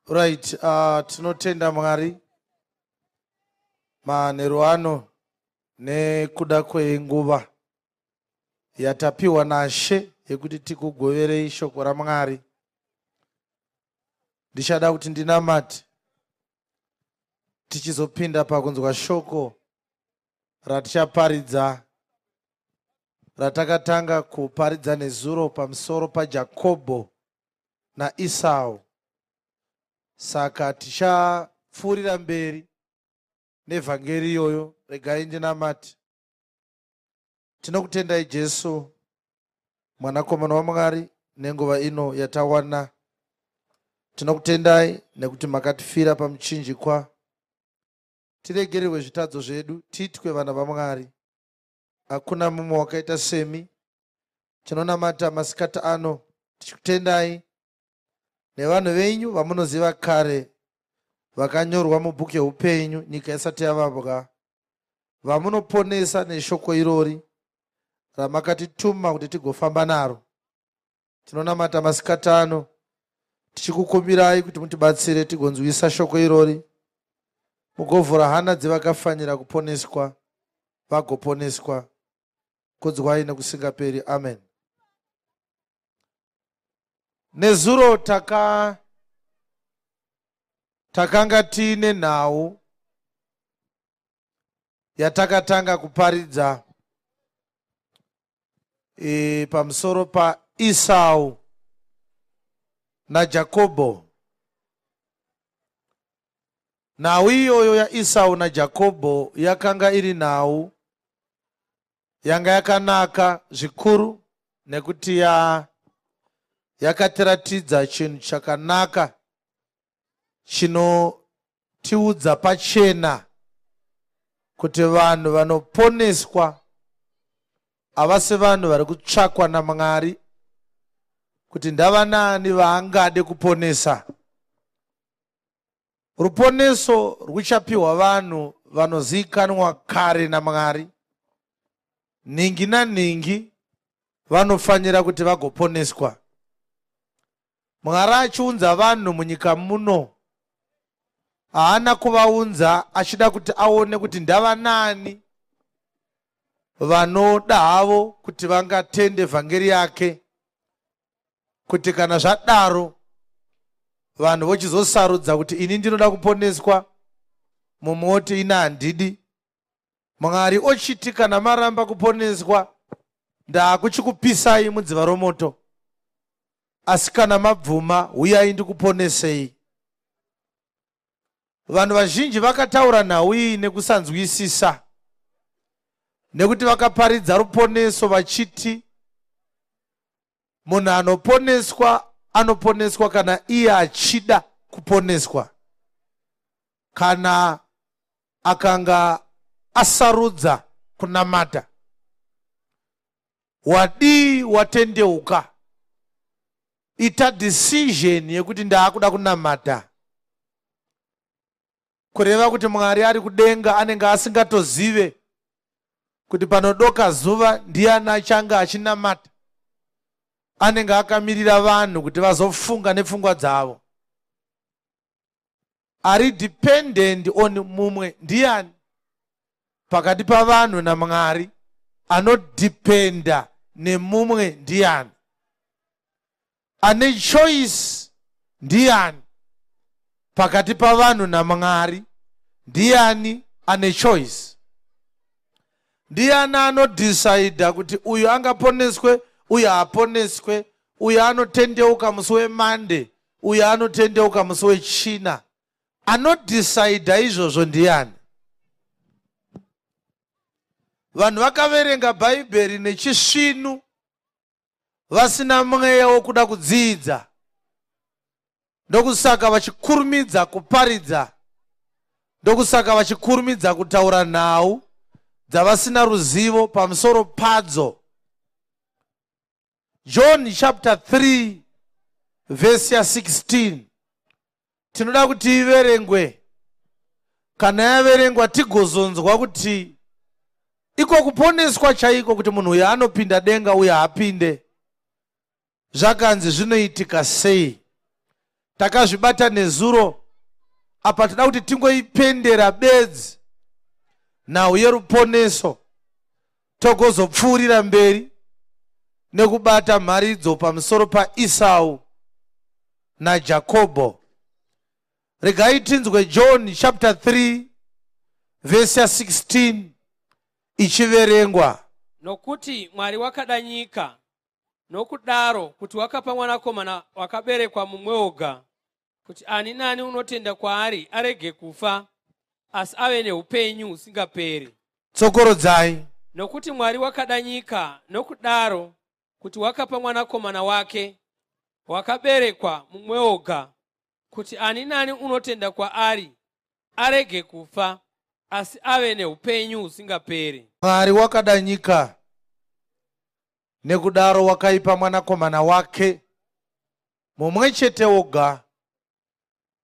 Right, tinotenda Mwari manheru ano nekuda kwenguva yatapiwa naShe yekuti tikugoverei shoko raMwari. Ndichada kuti ndinamate tichizopinda pakunzwa shoko ratichaparidza ratakatanga kuparidza nezuro pamusoro paJakobho naEsau. Saka tichapfuurira mberi nevhangeri iyoyo. Regai ndinamate. Tinokutendai Jesu, Mwanakomana waMwari, nenguva ino yatawana. Tinokutendai nekuti makatifira pamuchinjikwa. Tiregererwe zvitadzo zvedu, tiitwe vana vaMwari. Hakuna mumwe wakaita semi. Tinonamata masikati ano tichikutendai nevanhu venyu vamunoziva kare vakanyorwa mubhuku yeupenyu nyika isati yavambwa, vamunoponesa neshoko irori ramakatituma kuti tigofamba naro. Tinonamata masikati ano tichikukumbirai kuti mutibatsire tigonzwisa shoko irori, mugovhura hana dzevakafanira kuponeswa vagoponeswa. Kudzwai nekusingaperi. Amen. Nezuro takanga tiine nhau yatakatanga kuparidza pamusoro paEsau naJakobho. Nhau iyoyo yaEsau naJakobho yakanga iri nhau yanga yakanaka zvikuru, nekuti yakatiratidza chinhu chakanaka chinotiudza pachena kuti vanhu vanoponeswa havasi vanhu vari kutsvakwa naMwari kuti ndavanani vaangade kuponesa. Ruponeso rwuchapiwa vanhu vanozivikanwa kare naMwari. Nhingi nanhingi vanofanira kuti vagoponeswa. Mwari achiunza vanhu munyika muno, haana kuvaunza achida kuti aone kuti ndavanani vanoda havo kuti vangatende vhangeri yake, kuti kana zvadaro vanhu vochizosarudza kuti ini ndinoda kuponeswa, mumwe oti ini handidi. Mwari ochiti kana maramba kuponeswa ndaakuchikupisai mudziva romoto, asi kana mabvuma huyai ndikuponesei. Vanhu vazhinji vakataura nhau iyi nekusanzwisisa, nekuti vakaparidza ruponeso vachiti munhu anoponeswa anoponeswa kana iye achida kuponeswa, kana akanga asarudza kunamata. Wadii watendeuka, ita decision yekuti ndaakuda kunamata, kureva kuti Mwari ari kudenga anenge asingatozive kuti panodoka zuva ndiani achange achinamata. Anenge akamirira vanhu kuti vazofunga nepfungwa dzavo. Ari dependent on mumwe ndiani pakati pavanhu naMwari? Anodhipenda nemumwe ndiani? Ane choice ndiani pakati pavanhu naMwari? Ndiani ane choice? Ndiani anodhisaidha kuti uyu angaponeswe, uyu haaponeswe, uyu anotendeuka musi weMande, uyu anotendeuka musi weChina? Anodhisaidha izvozvo ndiani? Vanhu vakaverenga Bhaibheri nechisvinu vasina mweya wokuda kudzidza, ndokusaka vachikurumidza kuparidza, ndokusaka vachikurumidza kutaura nhau dzavasina ruzivo pamusoro padzo. John chapter 3 verse ya 16 tinoda kuti iverengwe. Kana yaverengwa tigozonzwa kuti iko kuponeswa chaiko, kuti munhu uyu anopinda denga uyu haapinde, zvakanzi zvinoitika sei. Takazvibata nezuro apa, toda kuti tingoipendera bedzi nhau yeruponeso, togozopfuurira mberi nekubata mharidzo pamusoro paIsau naJakobho. Regai tinzwe John chapter 3 vhesi ya16 ichiverengwa. Nokuti Mwari wakada nyika nokudaro kuti wakapa mwanakomana wakaberekwa mumwe oga, kuti ani nani unotenda kwaari arege kufa, asi ave neupenyu husingaperi. Tsokorodzai. Nokuti Mwari wakada nyika nokudaro kuti wakapa mwanakomana wake wakaberekwa mumwe oga, kuti ani nani unotenda kwaari arege kufa, asi ave neupenyu husingaperi. Mwari wakada nyika nekudaro wakaipa mwanakomana wake mumwe chete woga,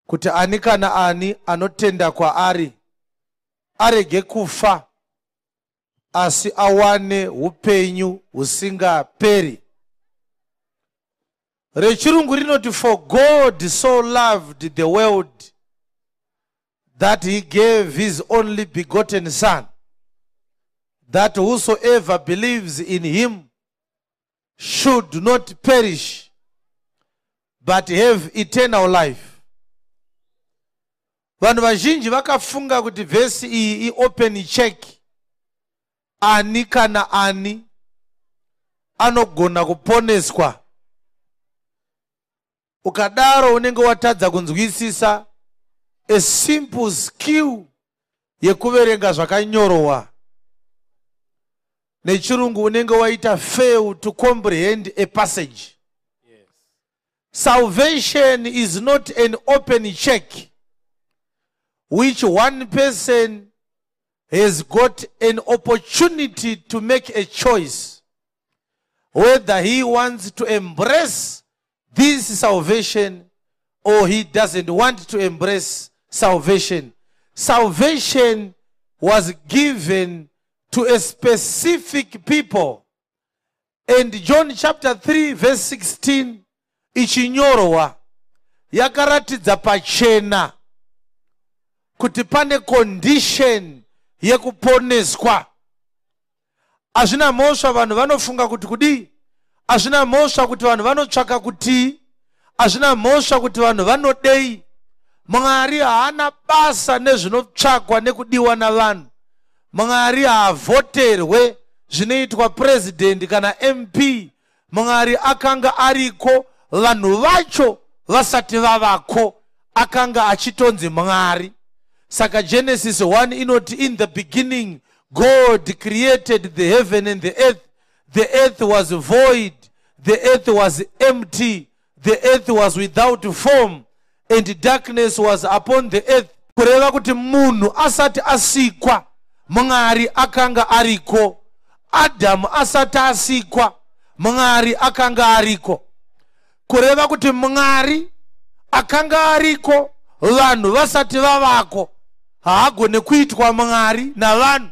kuti ani kana ani anotenda kwaari arege kufa, asi awane upenyu husingaperi. Rechirungu rinoti, "For God so loved the world that he gave his only begotten Son, that whosoever believes in him should not perish but have eternal life." Vanhu vazhinji vakafunga kuti vhesi iyi iopen check, ani kana ani anogona kuponeswa. Ukadaro unenge watadza kunzwisisa a simple skill yekuverenga zvakanyorwa nechirungu. Unenge waita fail to comprehend a passage. Salvation is not an open check which one person has got an opportunity to make a choice whether he wants to embrace this salvation or he doesn't want to embrace salvation. Salvation was given to a specific people. And John chapter 3 verse 16 ichinyorwa yakaratidza pachena kuti pane condition yekuponeswa. Hazvina mhosva vanhu vanofunga kuti kudii, hazvina mhosva kuti vanhu vanotsvaka kutii, hazvina mhosva kuti vanhu vanodei. Mwari haana basa nezvinotsvakwa nekudiwa navanhu. Mwari haavhoterwe zvinoitwa purezidendi kana MP. Mwari akanga ariko vanhu vacho vasati vavako, akanga achitonzi Mwari. Saka Genesis 1 inoti, "In the beginning God created the heaven and the earth. The earth was void, the earth was empty, the earth was without form, and darkness was upon the earth." Kureva kuti munhu asati asikwa, Mwari akanga ariko. Adhamu asati asikwa, Mwari akanga ariko. Kureva kuti Mwari akanga ariko vanhu vasati vavako. Haagone kuitwa Mwari navanhu,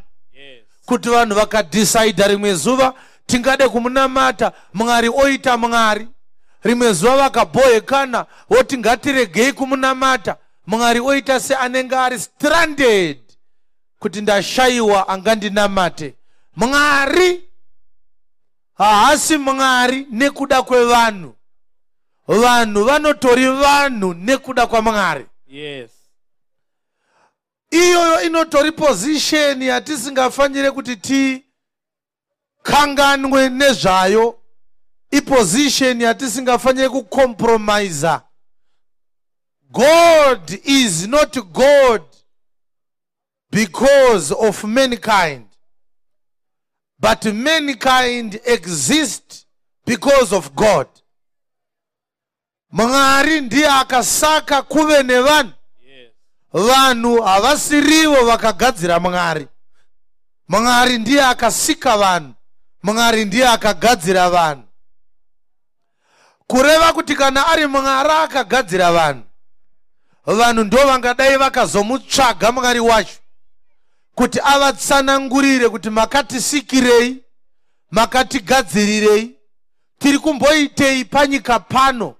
kuti vanhu vakadhisaidha rimwe zuva tingade kumunamata, Mwari oita Mwari. Rimwe zuva vakabhohekana voti ngatiregei kumunamata, Mwari oita seanenge ari stranded kuti ndashayiwa angandinamate. Mwari haasi Mwari nekuda kwevanhu. Vanhu vanotori vanhu nekuda kwaMwari. Iyoyo inotori position yatisingafanire kuti tikanganwe nezvayo, iposition yatisingafanire kucompromisa. God is not God because of mankind, but mankind exist because of God. Mwari ndiye akasaka kuve nevanhu. Vanhu havasirivo vakagadzira Mwari. Mwari ndiye akasika vanhu, Mwari ndiye akagadzira vanhu. Kureva kuti kana ari Mwari akagadzira vanhu, vanhu ndo vangadai vakazomutsvaga Mwari wacho kuti avatsanangurire kuti makatisikirei, makatigadzirirei, tiri kumboitei panyika pano?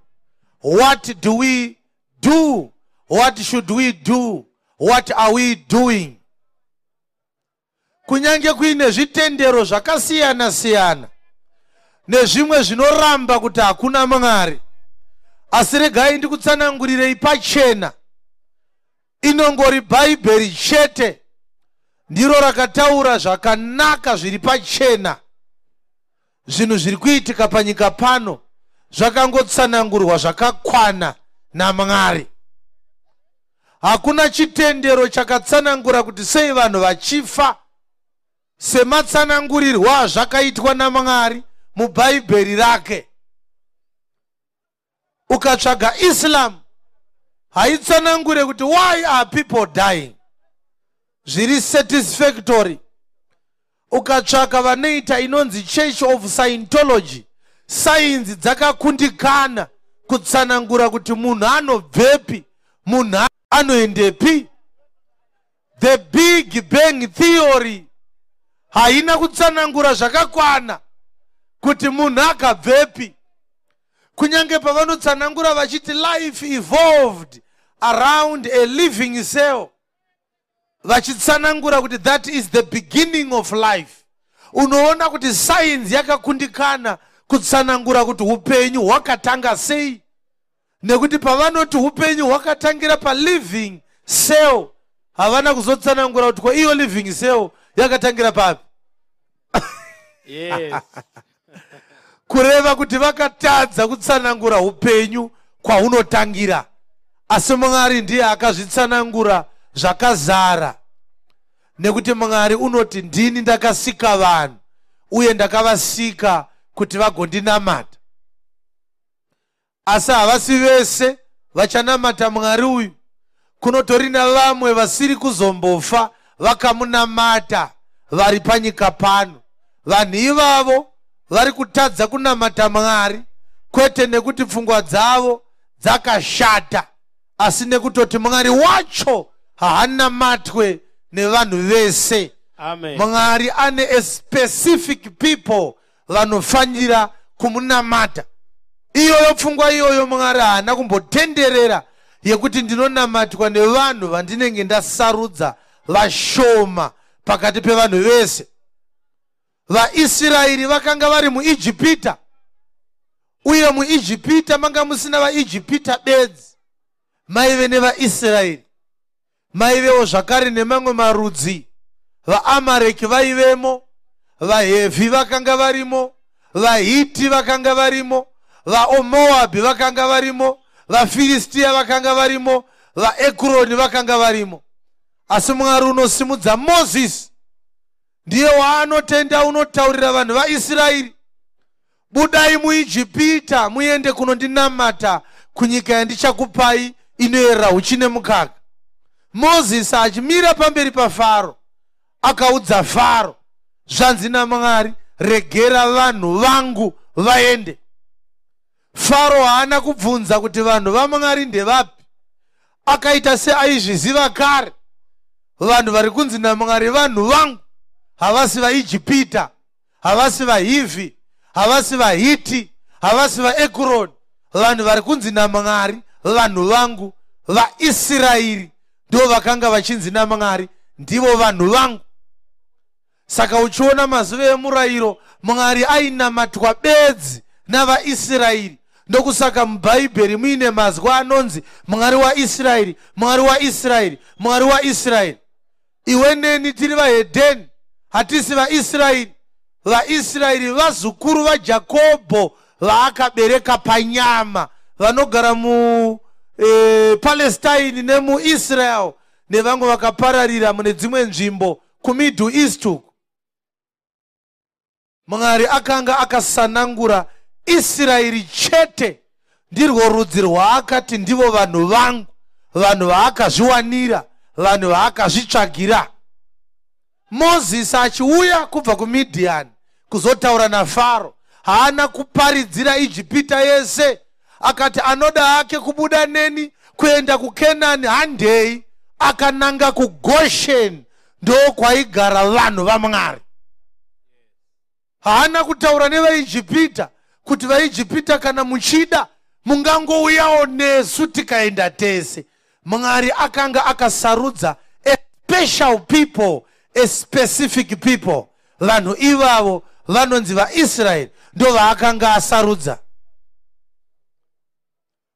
What do we do? What should we do? What are we doing? Kunyange kuine zvitendero zvakasiyana-siyana nezvimwe zvinoramba kuti hakuna Mwari, asi regai ndikutsanangurirei pachena, inongori Bhaibheri chete ndiro rakataura zvakanaka zviri pachena. Zvinhu zviri kuitika panyika pano zvakangotsanangurwa zvakakwana naMwari. Hakuna chitendero chakatsanangura kuti sei vanhu vachifa sematsanangurirwo azvakaitwa naMwari muBhaibheri rake. Ukatsvaga Islam, haitsanangure kuti why are people dying zviri satisfactory. Ukatsvaka vanoita inonzi Church of Scientology, sainzi dzakakundikana kutsanangura kuti munhu anobvepi, munhu anoendepi. The Big Bang theory haina kutsanangura zvakakwana kuti munhu akabvepi, kunyange pavanotsanangura vachiti life evolved around a living cell, vachitsanangura kuti that is the beginning of life. Unoona kuti sainzi yakakundikana kutsanangura kuti upenyu hwakatanga sei, nekuti pavanoti upenyu hwakatangira paliving cell, havana kuzotsanangura kuti ko iyo living cell yakatangira papi. Kureva kuti vakatadza kutsanangura upenyu kwahunotangira, asi Mwari ndiye akazvitsanangura zvakazara, nekuti Mwari unoti, "Ndini ndakasika vanhu uye ndakavasika kuti vagondinamata." Asi havasi vese vachanamata Mwari uyu. Kunotori navamwe vasiri kuzombofa vakamunamata vari panyika pano. Vanhu ivavo vari kutadza kunamata Mwari kwete nekuti pfungwa dzavo dzakashata, asi nekutoti Mwari wacho haanamatwe nevanhu vese. Amen. Mwari ane a specific people vanofanira kumunamata. Iyoyo pfungwa iyoyo Mwari haana kumbotenderera yekuti ndinonamatwa nevanhu vandinenge ndasarudza vashoma pakati pevanhu vese. VaIsraeri vakanga vari muIjipita, uye muIjipita manga musina vaIjipita bedzi, maive nevaIsraeri, maivewo zvakare nemamwe marudzi. VaAmareki vaivemo, vaHevhi vakanga varimo, vaHiti vakanga varimo, vaOmoabhi vakanga varimo, vaFiristiya vakanga varimo, vaEkuroni vakanga varimo. Asi Mwari unosimudza Mozisi, ndiye waanotenda unotaurira vanhu vaIsraeri, "Budai muIjipita muende kunondinamata kunyika yandichakupai inoyerera uchi nemukaka." Mozisi achimira pamberi paFaro, akaudza Faro, "Zvanzi naMwari, regera vanhu vangu vaende." Faro haana kubvunza kuti vanhu vaMwari ndevapi. Akaita seaizviziva kare. Vanhu vari kunzi naMwari vanhu vangu havasi vaIjipita, havasi vaHivhi, havasi vaHiti, havasi vaEkuroni. Vanhu vari kunzi naMwari vanhu vangu vaIsraeri, ndo vakanga vachinzi naMwari ndivo vanhu vangu. Saka uchiona mazuva emurayiro, Mwari ainamatwa bedzi navaIsraeri. Ndokusaka muBhaibheri muine mazwi anonzi Mwari waIsraeri, Mwari waIsraeri, Mwari waIsraeri. Iwe neni tiri vahedheni, hatisi vaIsraeri. VaIsraeri vazukuru vaJakobho vaakabereka panyama, vanogara muPalestine nemuIsrael nevamwe vakapararira mune dzimwe nzvimbo kuMiddle East uku. Mwari akanga akasanangura Israeri chete, ndirwo rudzi rwaakati ndivo vanhu vangu, vanhu vaakazviwanira, vanhu vaakazvitsvagira. Mozisi achiuya kubva kuMidhiani kuzotaura naFaro, haana kuparidzira Ijipita yese. Akati, "Anoda hake kubuda neni kuenda kuKenani, handei." Akananga kuGosheni, ndokwaigara vanhu vaMwari. Haana kutaura nevaIjipita kuti, "VaIjipita, kana muchida Mungangouyawo nesu tikaenda tese. Mwari akanga akasarudza a special people, a specific people. Vanhu ivavo vanonzi vaIsraeri, ndo vaakanga asarudza.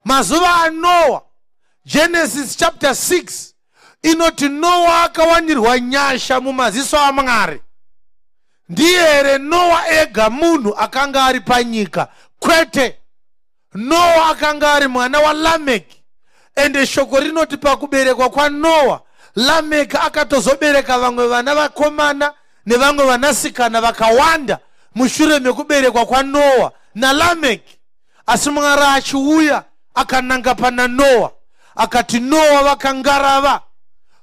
Mazuva aNoa, Genesis chapter 6 inoti Noa akawanirwa nyasha mumaziso aMwari. Ndiye here Noa ega munhu akanga ari panyika? Kwete. Noa akanga ari mwana waLameki, ende shoko rinoti pakuberekwa kwaNoa, Lameki akatozobereka vamwe vana vakomana nevamwe vanasikana vakawanda mushure mekuberekwa kwaNoa naLameki. Asi Mwari achiuya akananga pana Noa, akati, "Noa, vakangarava.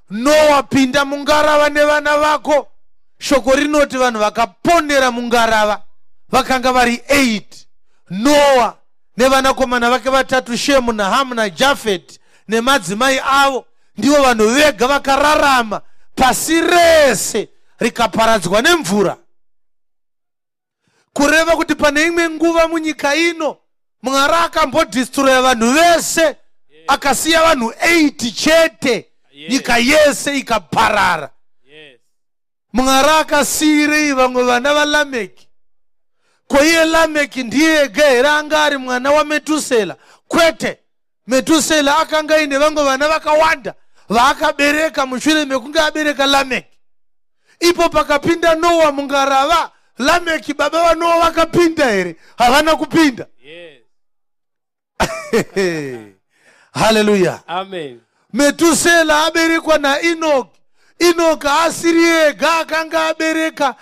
Noa, pinda mungarava nevana vako." Shoko rinoti vanhu vakaponera mungarava vakanga vari 8: Noa nevanakomana vake vatatu, Shemu naHamu naJafeti, nemadzimai avo. Ndivo vanhu vega vakararama pasi rese rikaparadzwa nemvura. Kureva kuti pane imwe nguva munyika ino Mwari akambodestroya vanhu vese, akasiya vanhu 8 chete, nyika yese ikaparara. Mwari akasiyirei vamwe vana vaLameki? Ko iye Lameki ndiye ega here anga ari mwana waMetusela? Kwete. Metusela akanga aine vamwe vana vakawanda vaakabereka mushure mekunge abereka Lameki. Ipo pakapinda Noa mungarava, Lameki baba vaNoa vakapinda here? Havana kupinda. Haleluya. Amen. Metusela aberekwa naEnoki. Enoki asiri ega akanga abereka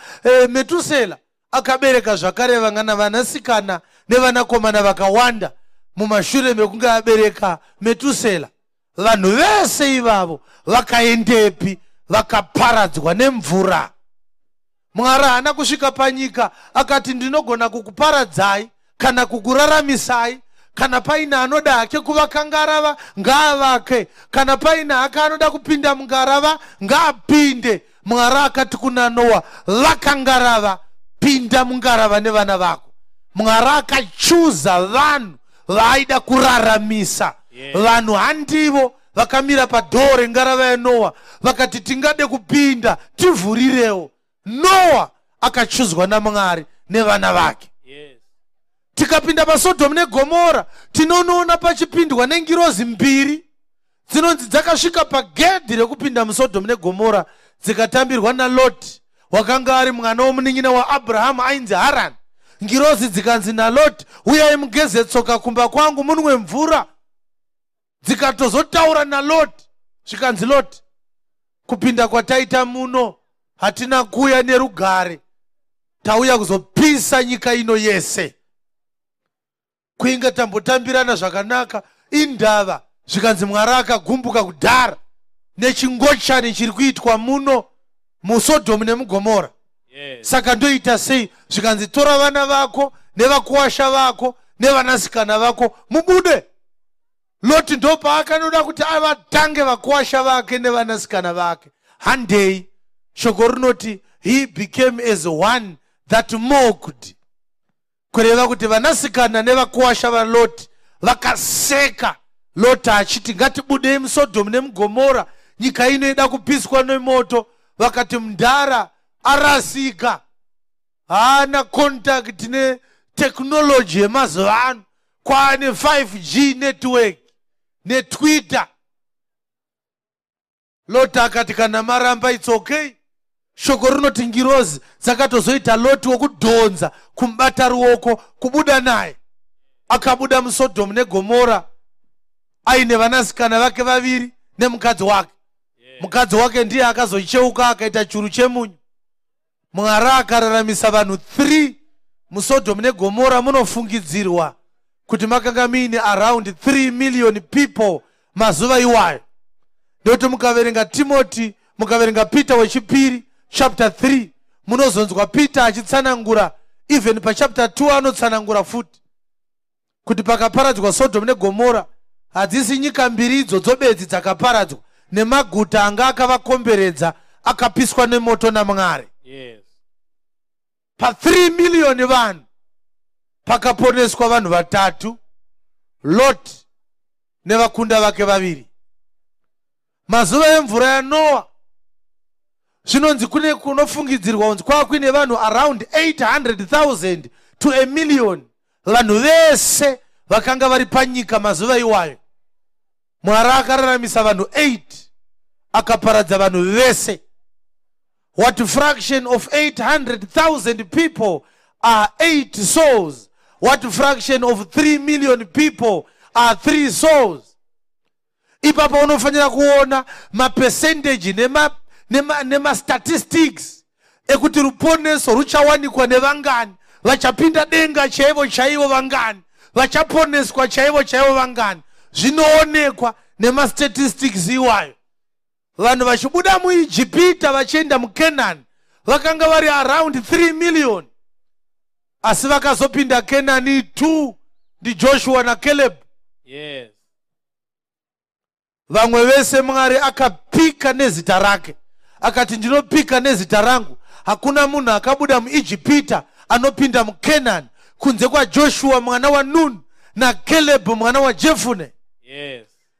Metusela. Akabereka zvakare vangana vanasikana nevanakomana vakawanda mumashure mekunge abereka Metusela. Vanhu vese ivavo vakaendepi? Vakaparadzwa nemvura. Mwari haana kusvika panyika akati, "Ndinogona kukuparadzai kana kukuraramisai. Kana paine anoda hake kuvaka ngarava, ngaavake. Kana paine hake anoda kupinda mungarava, ngaapinde." Mwari akati kuna Noa, "Vaka ngarava, pinda mungarava nevana vako." Mwari akachuza vanhu vaaida kuraramisa. Vanhu handivo vakamira padoor rengarava yaNoa vakati, "Tingade kupinda, tivhurirewo." Noa akachuzwa naMwari nevana vake. Tikapinda paSodhomu neGomora, tinonoona pachipindwa nengirozi mbiri dzinonzi dzakasvika pagedhi rekupinda muSodhomu neGomora, dzikatambirwa naLoti, wakanga ari mwana womunin'ina waAbrahamu ainzi Harani. Ngirozi dzikanzi naLoti, "Uyai mugeze tsoka kumba kwangu, munwe mvura." Dzikatozotaura naLoti, zvikanzi, "Loti, kupinda kwataita muno hatina kuuya nerugare, tauya kuzopisa nyika ino yese. Kuinge tambotambirana zvakanaka, indava?" Zvikanzi, "Mwari akagumbuka kudhara nechingochani chiri kuitwa muno muSodhomu nemuGomora." "Saka ndoita sei?" Zvikanzi, "Tora vana vako nevakuwasha vako nevanasikana vako, mubude." Loti ndopaakanoda kuti avatange vakuwasha vake nevanasikana vake, handei. Shoko rinoti he became as one that mocked, kureva kuti vanasikana nevakuwasha vaLoti vakaseka Loti achiti, "Ngatibudei muSodhomu nemuGomora, nyika ino ida kupiswa nemoto." Vakati, "Mudhara arasika, haana contact netechnology yemazuva ano, kwaane 5G network neTwitter." Loti akati, "Kana maramba, it's okay." Shoko rinoti ngirozi dzakatozoita Loti wokudhonza, kumubata ruoko, kubuda naye. Akabuda muSodhomu neGomora aine vanasikana vake vaviri nemukadzi wake. Mukadzi wake ndiye akazocheuka akaita churu chemunyu. Mwari akararamisa vanhu 3 muSodhomu neGomora. Munofungidzirwa kuti makanga muine around 3 million people mazuva iwayo, nekuti mukaverenga Timoti, mukaverenga Peter wechipiri chapter 3, munozonzwa Peter achitsanangura. Even pachapter 2 anotsanangura futi kuti pakaparadzwa Sodhomu neGomora, hadzisi nyika mbiri idzodzo bedzi dzakaparadzwa, nemaguta anga akavakomberedza akapiswa nemoto naMwari. Pa3 miliyoni vanhu pakaponeswa vanhu vatatu. Lot nevakunda vake vaviri. Mazuva emvura yaNoa, zvinonzi kune kunofungidzirwa kunzi kwava kuine vanhu around 800,000 to a million, vanhu vese vakanga vari panyika mazuva iwayo. Mwari akararamisa vanhu 8, akaparadza vanhu vese. What fraction of 800,000 people are 8 souls? What fraction of 3 million people are 3 souls? Ipapo unofanira kuona mapercentage nemastatistics ekuti ruponeso ruchawanikwa nevangani, vachapinda denga chaivo chaivo vangani, vachaponeswa chaivo chaivo vangani. Zvinoonekwa nemastatistics iwayo. Vanhu vachibuda muIjipita vachienda muKenani vakanga vari around 3 million, asi vakazopinda Kenani 2 ndiJoshua naCaleb. Vamwe vese Mwari akapika nezita rake, akati ndinopika nezita rangu, hakuna munhu akabuda muIjipita anopinda muKenani kunze kwaJoshua mwana waNun naCaleb mwana waJefune.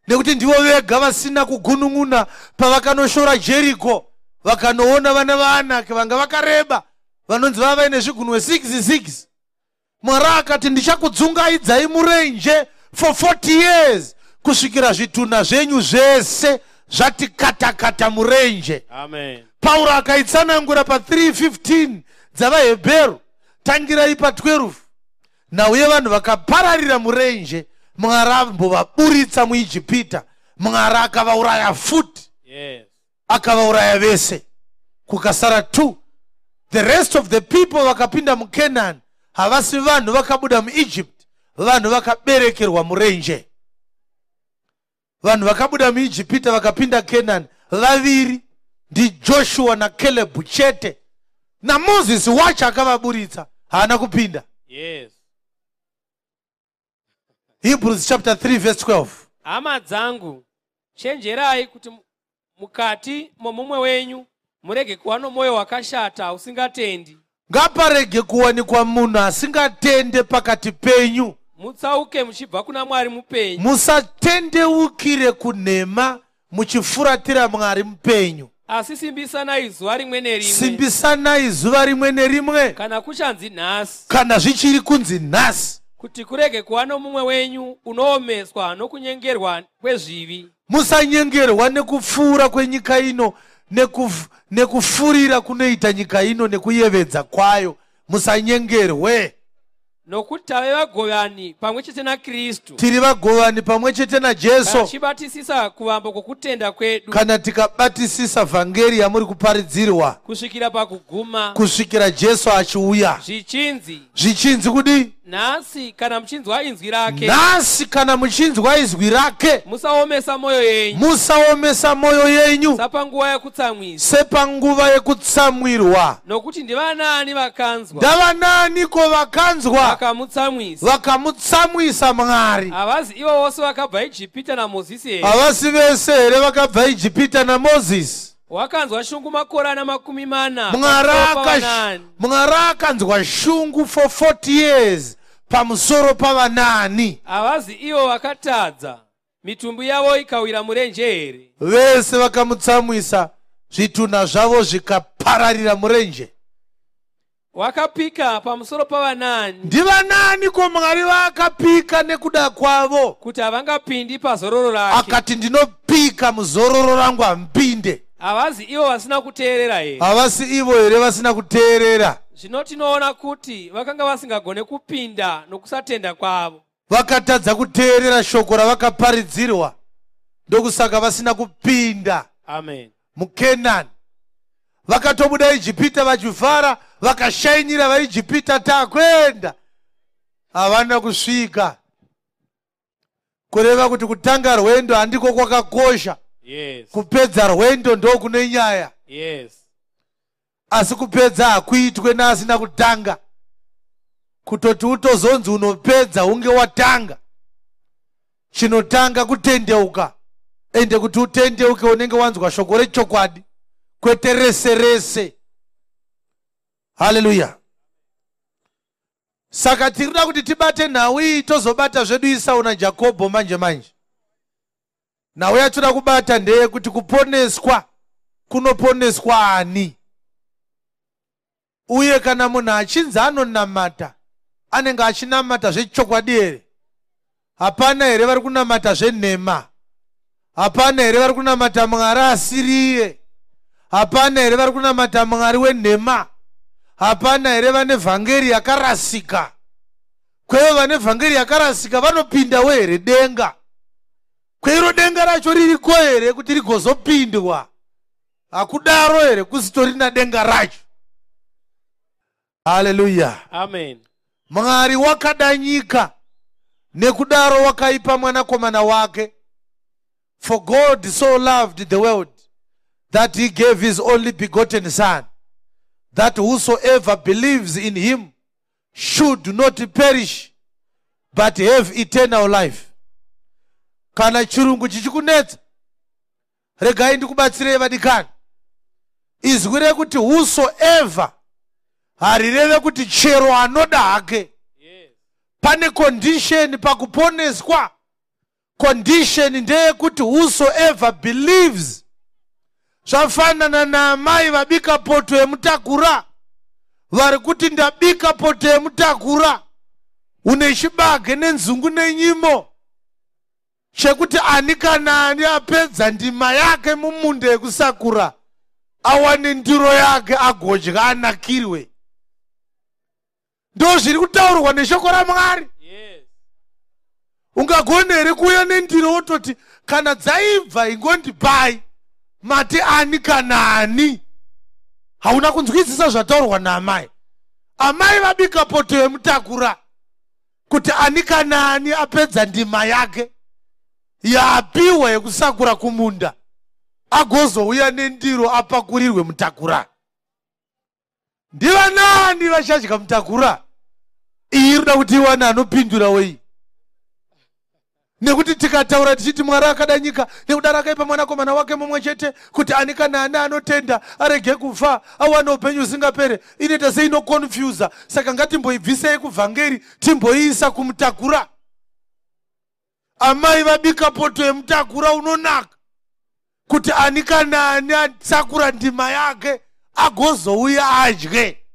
Nekuti ndivo vega vasina kugunun'una pavakanoshora Jeriko, vakanoona vana vaAnaki vanga vakareba, vanonzi vava vaine zvigunwe 66. Mwari akati ndichakudzungaidzai murenje for 40 years kusvikira zvitunha zvenyu zvese zvati katakata murenje. Amen. Pauro akaitsanangura pa 3:15 dzavaHebheru, tangirai pa 12. Nauye vanhu vakapararira murenje, Mwari ambovaburitsa muIjipita, Mwari akavauraya futi. Akavauraya vese, kukasara 2. The rest of the people vakapinda muKenani havasi vanhu vakabuda muEgypt, vanhu vakaberekerwa murenje. Vanhu vakabuda muIjipita vakapinda Kenani vaviri, ndiJoshua naCaleb chete, naMozisi wacho akavaburitsa haana kupinda. Hebrews chapter 3 verse 12. Hama dzangu, chenjerai kuti mukati momumwe wenyu murege kuva nomwoyo wakashata usingatendi. Ngaparege kuwanikwa munhu asingatende pakati penyu. Mutsauke muchibva kuna Mwari mupenyu. Musatendeukire kunhema muchifuratira Mwari mupenyu. Asi simbisanai zuva rimwe nerimwe. Simbisanai zuva rimwe nerimwe. Kana kuchanzi nhasi. Kana zvichiri kunzi nhasi. Kuti kurege kuva nomumwe wenyu unoomeswa nokunyengerwa kwezvivi. Musanyengerwa nekupfuura kwenyika ino, nekufurira kunoita nyika ino nekuyevedza kwayo. Musanyengerwe. Nokuti tave vagovani pamwe chete naKristu. Tiri vagovani pamwe chete naJesu. Kana tichibatisisa kuvamba kwokutenda kwedu. Kana tikabatisisa vhangeri yamuri kuparidzirwa. Kusvikira pakuguma. Kusvikira Jesu achiuya. Zvichinzi. Zvichinzi kudi? Nhasi kana muchinzwa inzwi rake. Nhasi kana muchinzwa izwi rake. Musaomesa moyo yenyu. Musaomesa moyo yenyu. Sepanguva yekutsamwisa. Sepanguva yekutsamwirwa. Nokuti ndivanani vakanzwa. Ndavanani ko vakanzwa. Vakamutsamwisa. Vakamutsamwisa Mwari. Havazi ivo vose vakabva Ijipita naMozisi here? Havasi vese here vakabva Ijipita naMozisi? Wakanzwa shungu makore ana 40. Mwari akanzwa shungu for 40 years pamusoro pavanani. Havazi ivo vakatadza, mitumbi yavo ikawira murenje here? Vese vakamutsamwisa, zvitunha zvavo zvikapararira murenje. Wakapika pamusoro pavanani. Ndivanani ko Mwari vaakapika nekuda kwavo? Kuti havangapindi pazororo rake. Akati ndinopika muzororo rangu hamupinde. Havazi ivo vasina kuteerera here? Havasi ivo here vasina kuteerera? Zvino tinoona kuti vakanga vasingagone kupinda nokusatenda kwavo. Vakatadza kuteerera shoko ravakaparidzirwa, ndokusaka vasina kupinda. Amen. MuKenani. Vakatobuda Ijipita vachifara, vakashainira vaIjipita takwenda. Havana kusvika. Kureva kuti kutanga rwendo handiko kwakakosha. Yes. Kupedza rwendo ndokune nyaya. Yes. Asi kupedza hakuitwe naasina kutanga. Kutoti utozonzi unopedza unge watanga. Chinotanga kutendeuka. Ende kuti utendeuke unenge wanzwa shoko rechokwadi. Kwete rese rese. Hallelujah. Saka tiri kuda kuti tibate nhau iyi, tozobata zvedu Isau naJakobho manje manje. Nhau yatoda kubata ndeyekuti kuponeswa kunoponeswa ani, uye kana munhu achinzi anonamata, anenge achinamata zvechokwadi here? Hapana here vari kunamata zvenhema? Hapana here vari kunamata Mwari asiriye? Hapana here vari kunamata Mwari wenhema? Hapana here vane vhangeri yakarasika? Kwevo vane vhangeri yakarasika vanopindawo here denga? Kweiro denga racho ririko here kuti rigozopindwa? Hakudaro here kusitorina denga racho? Haleluya. Amen. Mwari wakada nyika, nekudaro wakaipa mwanakomana wake. For God so loved the world that he gave his only begotten son, that whosoever believes in him should not perish but have eternal life. Kana chirungu chichikunetsa, regai ndikubatsirei, vadikani. Izwi rekuti "whosoever" harireve kuti chero anoda hake. Pane condition pakuponeswa. Condition ndeyekuti whosoever believes. Zvafanana naamai vabika poto yemutakura, vari kuti, "Ndabika poto yemutakura une chibage nenzungu nenyimo, chekuti ani kana ani apedza ndima yake mumunda yekusakura awane ndiro yake, agodya, anakirwe." Ndo zviri kutaurwa neshoko raMwari. Ungagone here kuuya nendiro wototi, "Kana dzaibva ingondipai"? Mati ani kana ani? Hauna kunzwisisa zvataurwa naamai. Amai vabika poto yemutakura kuti ani kana ani apedza ndima yake yaapiwa yekusakura kumunda agozouya nendiro, apakurirwe mutakura. Ndivanani vachadya mutakura? Iyi iri kuda kuti iwane anopindura wei, nekuti tikataura tichiti Mwari akada nyika, nekudaro akaipa mwanakomana wake mumwe chete, kuti ani kana ani anotenda arege kufa, awane upenyu husingapere, inoita seinoconfusa. Saka ngatimboibvisei kuvhangeri, timboiisa kumutakura. Amai vabika poto yemutakura unonaka kuti ani kana ani atakura ndima yake agozouya adye.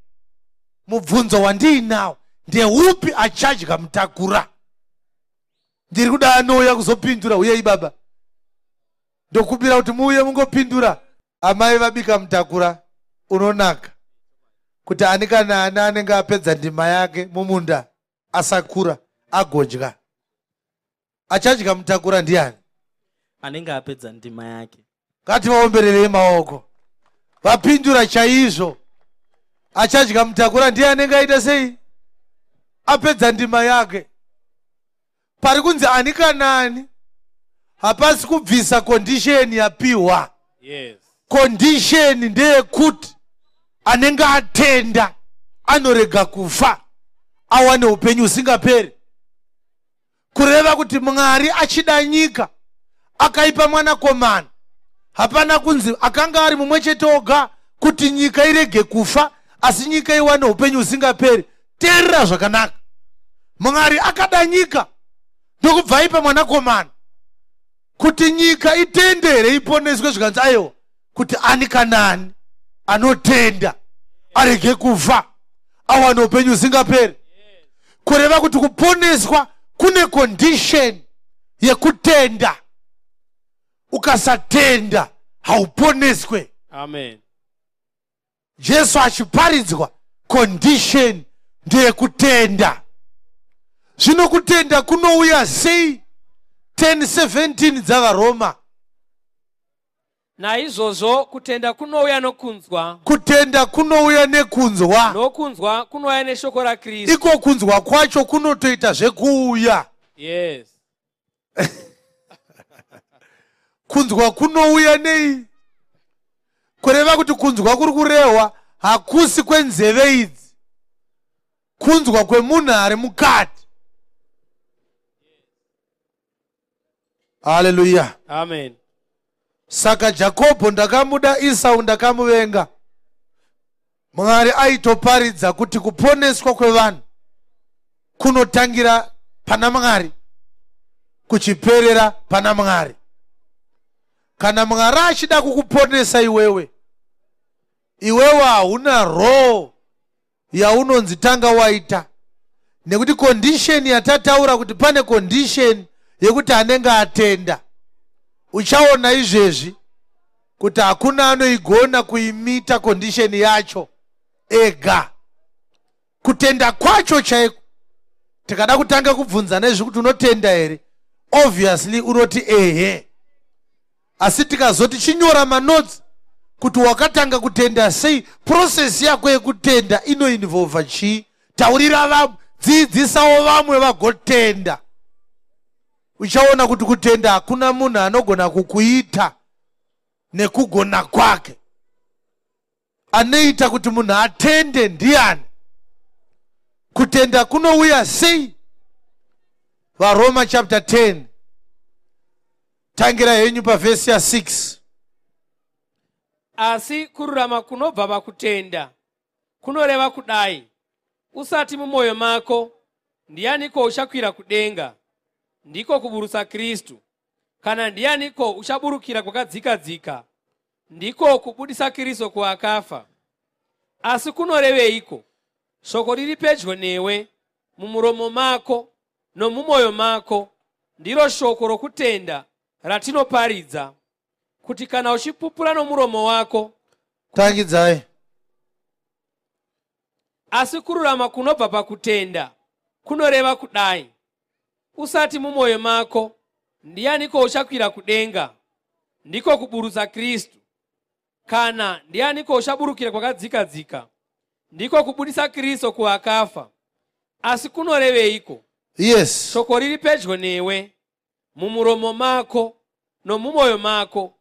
Mubvunzo wandiinawo ndeupi achadya mutakura? Ndiri kuda anouya kuzopindura. Uyei baba, ndokupira kuti muuye mungopindura. Amai vabika mutakura unonaka kuti ani kana ani anenge apedza ndima yake mumunda asakura agodya. Achadya mutakura ndiani? Anenge apedza ndima yake. Ngativaombererei maoko, vapindura chaizvo. Achadya mutakura ndiye anenge aita sei? Apedza ndima yake. Pari kunzi ani kana ani hapasi kubvisa condition yapiwa. Condition ndeyekuti anenge atenda anorega kufa, awane upenyu husingaperi. Kureva kuti Mwari achida nyika akaipa mwanakomana, hapana kunzi akanga ari mumwe chete oga kuti nyika irege kufa, asi nyika iwane upenyu husingaperi. Teerera zvakanaka. Mwari akada nyika, ndokubva aipa mwanakomana kuti nyika itendere, iponeswe. Zvikanzi aiwa, kuti ani kana ani anotenda arege kufa, awane upenyu husingaperi. Kureva kuti kuponeswa kune condition yekutenda. Ukasatenda hauponeswe. Amen. Jesu achiparidzwa, condition ndeyekutenda. Zvino kutenda kunouya sei? 10:17 dzavaRoma. Naizvozvo kutenda kunouya nokunzwa. Kutenda kunouya nekunzwa. Nokunzwa kunouya neshoko raKristu. Iko kunzwa kwacho kunotoita zvekuuya. Kunzwa kunouya nei? Kureva kuti kunzwa kuri kurehwa hakusi kwenzeve idzi, kunzwa kwemunhu ari mukati. Haleluya. Amen. Saka Jakobho ndakamuda, Isau ndakamuvenga. Mwari aitoparidza kuti kuponeswa kwevanhu Kunotangira pana Mwari, kuchiperera pana Mwari. Kana Mwari achida kukuponesa iwewe, iwewe hauna role yaunonzi tanga waita, nekuti condition yatataura kuti pane condition yekuti anenge atenda, uchaona izvezvi kuti hakuna anoigona kuimita condition yacho ega. Kutenda kwacho chaiko, tikada kutanga kubvunza nezvekuti unotenda here, obviously unoti ehe. Asi tikazoti chinyora manotes kuti wakatanga kutenda sei, process yako yekutenda inoinvolva chii, taurira vamwe, dzidzisawo vamwe vagotenda, uchaona kuti kutenda hakuna munhu anogona kukuita nekugona kwake. Anoita kuti munhu atende ndiani? Kutenda kunouya sei? VaRoma chapter 10, tangira henyu pavhesi ya6. Asi kururama kunobva pakutenda kunoreva kudai: usati mumwoyo mako, "Ndianiko uchakwira kudenga?" Ndiko kuburutsa Kristu. Kana, "Ndianiko uchaburukira kwakadzikadzika?" Ndiko kubudisa Kristu kuakafa. Asi kunoreveiko? Shoko riri pedyo newe, mumuromo mako nomumwoyo mako, ndiro shoko rokutenda ratinoparidza, kuti kana uchipupura nomuromo wako. Tangidzai. Asi kururama kunobva pakutenda kunoreva kudai: usati mumwoyo mako, "Ndianiko uchakwira kudenga?" Ndiko kuburutsa Kristu. Kana, "Ndianiko uchaburukira kwakadzikadzika?" Ndiko kubudisa Kristu kuakafa. Asi kunoreveiko? Shoko riri pedyo newe, mumuromo mako nomumwoyo mako,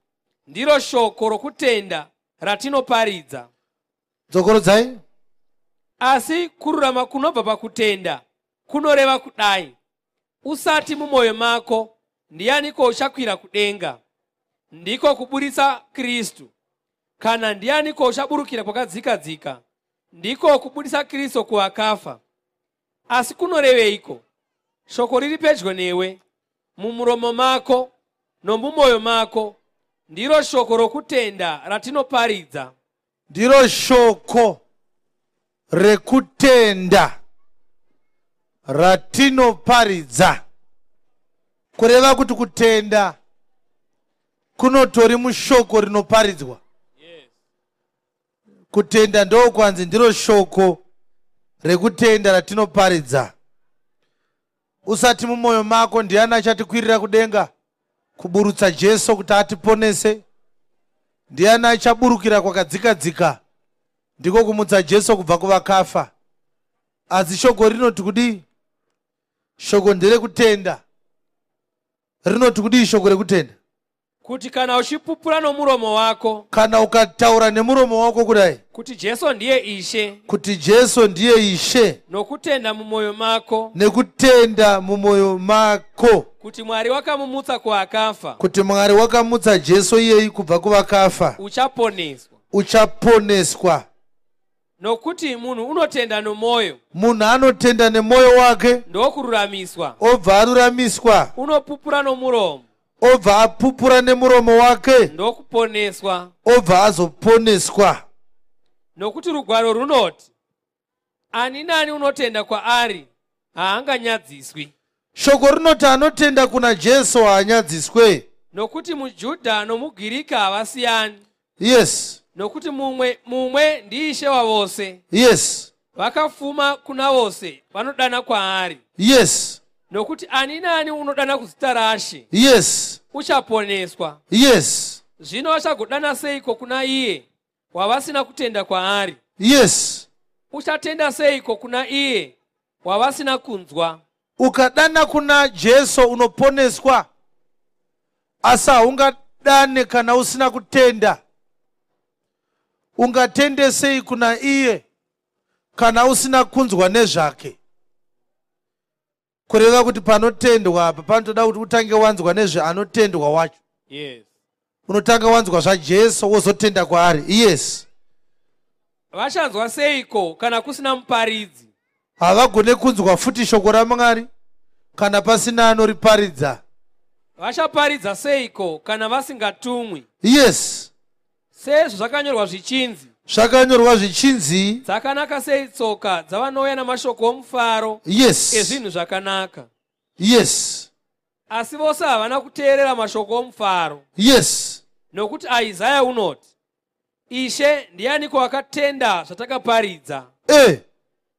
ndiro shoko rokutenda ratinoparidza. Dzokorodzai. Asi kururama kunobva pakutenda kunoreva kudai: usati mumwoyo mako, "Ndianiko uchakwira kudenga?" Ndiko kuburitsa Kristu. Kana, "Ndianiko uchaburukira kwakadzikadzika?" Ndiko kubudisa Kristu kuakafa. Asi kunoreveiko? Shoko riri pedyo newe, mumuromo mako nomumwoyo mako, ndiro shoko rokutenda ratinoparidza. Ndiro shoko rekutenda ratinoparidza. Kureva kuti kutenda kunotori mushoko rinoparidzwa. Kutenda ndokwanzi ndiro shoko rekutenda ratinoparidza. Usati mumwoyo mako, "Ndiani achatikwirira kudenga?" Kuburutsa Jesu kuti atiponese. Ndiani achaburukira kwakadzikadzika? Ndiko kumutsa Jesu kubva kuvakafa. Asi shoko rinoti kudii? Shoko nderekutenda. Rinoti kudii shoko rekutenda? Kuti kana uchipupura nomuromo wako, Kana ukataura nemuromo wako kudai, kuti Jesu ndiye Ishe, kuti Jesu ndiye Ishe, nokutenda mumwoyo mako, nekutenda mumwoyo mako, kuti Mwari wakamumutsa kuakafa, kuti Mwari wakamutsa Jesu iyeyi kubva kuvakafa, uchaponeswa. Uchaponeswa. Nokuti munhu unotenda nomwoyo, Munhu anotenda nemwoyo wake, ndokururamiswa, obva aruramiswa, unopupura nomuromo, obva apupura nemuromo wake, ndokuponeswa. Obva azoponeswa. Nokuti rugwaro runoti, "Ani nani unotenda kwaari haanganyadziswi." Shoko rinoti anotenda kuna Jesu haanyadziswe. Nokuti muJudha nomuGirika havasiyani, nokuti mumwe mumwe ndiIshe wavose, vakafuma kuna vose vanodana kwaari. Nokuti ani nani unodana kuzita raShe uchaponeswa. Zvino vachagodana seiko kuna iye wavasina kutenda kwaari? Uchatenda seiko kuna iye wavasina kunzwa? Ukadana kuna Jesu unoponeswa, asi haungadane kana usina kutenda. Ungatende sei kuna iye kana usina kunzwa nezvake? Kureva kuti panotendwa apa panotoda kuti utange wanzwa nezveanotendwa wacho. Unotanga wanzwa zvaJesu, wozotenda kwaari. Yes. Vachanzwa seiko kana kusina muparidzi? Havagone kunzwa futi shoko raMwari kana pasina anoriparidza. Vachaparidza seiko kana vasingatumwi? Yes. Sezvo zvakanyorwa zvichinzi. Zvakanyorwa zvichinzi. Dzakanaka sei tsoka dzavanouya namashoko omufaro. Yes. Ezvinhu zvakanaka. Yes. Asi vose havana kuteerera mashoko omufaro. Yes. Nokuti Isaya unoti, Ishe, ndianiko akatenda zvatakaparidza? Eh.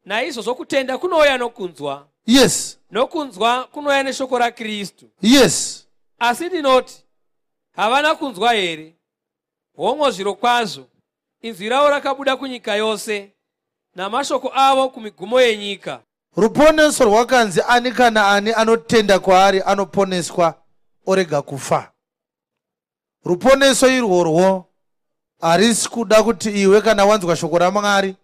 Naizvozvo kutenda kunouya nokunzwa. Yes. Nokunzwa kunouya neshoko raKristu. Yes. Asi ndinoti, havana kunzwa here? Hongo zvirokwazvo, inzwi ravo rakabuda kunyika yose, namashoko avo kumigumo yenyika. Ruponeso rwakanzi ani kana ani anotenda kwaari anoponeswa orega kufa. Ruponeso irworwo harisi kuda kuti iwe kana wanzwa shoko raMwari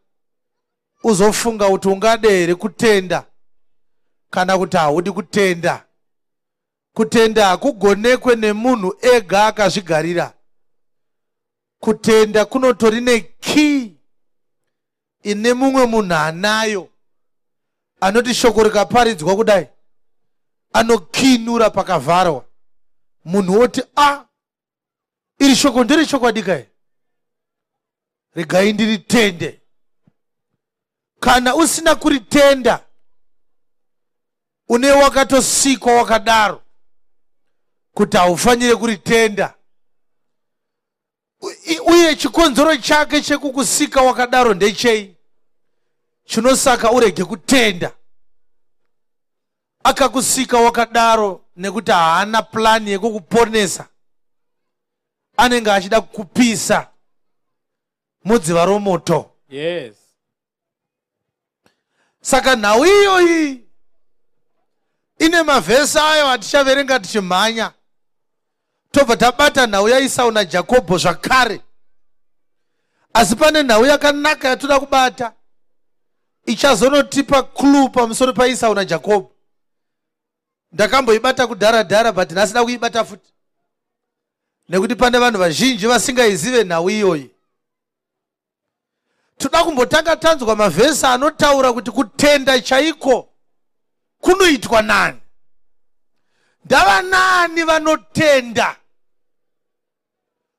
uzofunga kuti ungade here kutenda kana kuti haudi kutenda. Kutenda hakugonekwe nemunhu ega akazvigarira. Kutenda kunotori nekii ine mumwe munhu anayo anoti shoko rikaparidzwa kudai anokinura pakavharwa munhu woti a iri shoko ndere chokwadi kai, regai ndiritende. Kana usina kuritenda une wakatosikwa wakadaro kuti haufanire kuritenda. Uye chikonzero chake chekukusika wakadaro ndechei chinosaka urege kutenda? Akakusika wakadaro nekuti haana plani yekukuponesa, anenge achida kukupisa mudziva romoto. Yes. Saka nhau iyoyi ine mavhesi ayo atichaverenga tichimhanya, tobva tabata nhau yaIsau naJakobho zvakare. Asi pane nhau yakanaka yatoda kubata ichazonotipa clue pamusoro paIsau naJakobho. Ndakamboibata kudhara-dhara but nhasi da kuibata futi nekuti pane vanhu vazhinji vasingaizive nhau iyoyi. Toda kumbotanga tanzwa mavhesi anotaura kuti kutenda chaiko kunoitwa nani. Ndava nani vanotenda?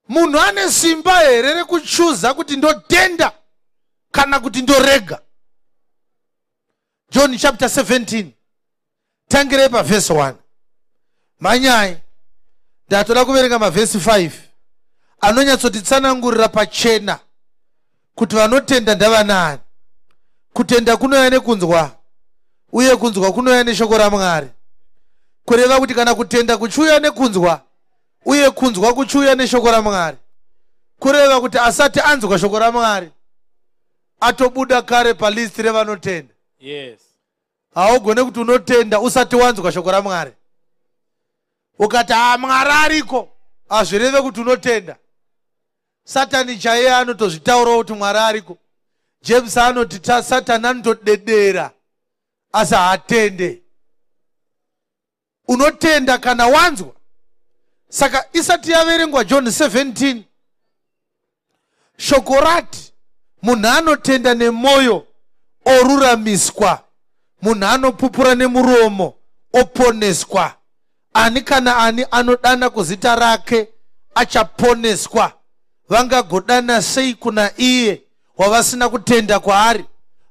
Munhu ane simba here rekuchuza kuti ndotenda kana kuti ndorega? John chapter 17 tangirei pavhesi 1. Manyai, ndatoda kuverenga mavhesi 5 anonyatsotitsanangurira pachena kuti vanotenda ndava nani. Kutenda kunouya nekunzwa, uye kunzwa kunouya neshoko raMwari. Kureva kuti kana kutenda kuchiuya nekunzwa uye kunzwa kuchiuya neshoko raMwari, kureva kuti asati anzwa shoko raMwari atobuda kare palist revanotenda. Yes. Haugone kuti unotenda usati wanzwa shoko raMwari. Ukati ha Mwari ariko, hazvireve kuti unotenda. Satani chaiye anotozvitaurawo kuti Mwari ariko. James anoti Satani anotodedera asi haatende. Unotenda kana wanzwa. Saka isati yaverengwa John 17, shoko rati munhu anotenda nemoyo oruramiswa, munhu anopupura nemuromo oponeswa. Ani kana ani anodana kuzita rake achaponeswa. Vangagodana sei kuna iye wavasina kutenda kwaari?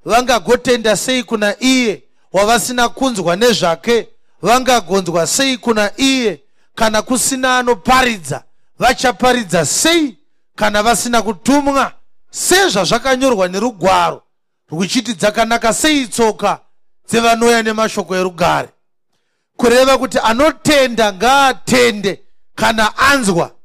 Vangagotenda sei kuna iye wavasina kunzwa nezvake? Vangagonzwa sei kuna iye kana kusina anoparidza? Vachaparidza sei kana vasina kutumwa? Sezvazvakanyorwa nerugwaro rwuchiti dzakanaka sei tsoka dzevanouya nemashoko erugare. Kureva kuti anotenda ngaatende kana anzwa,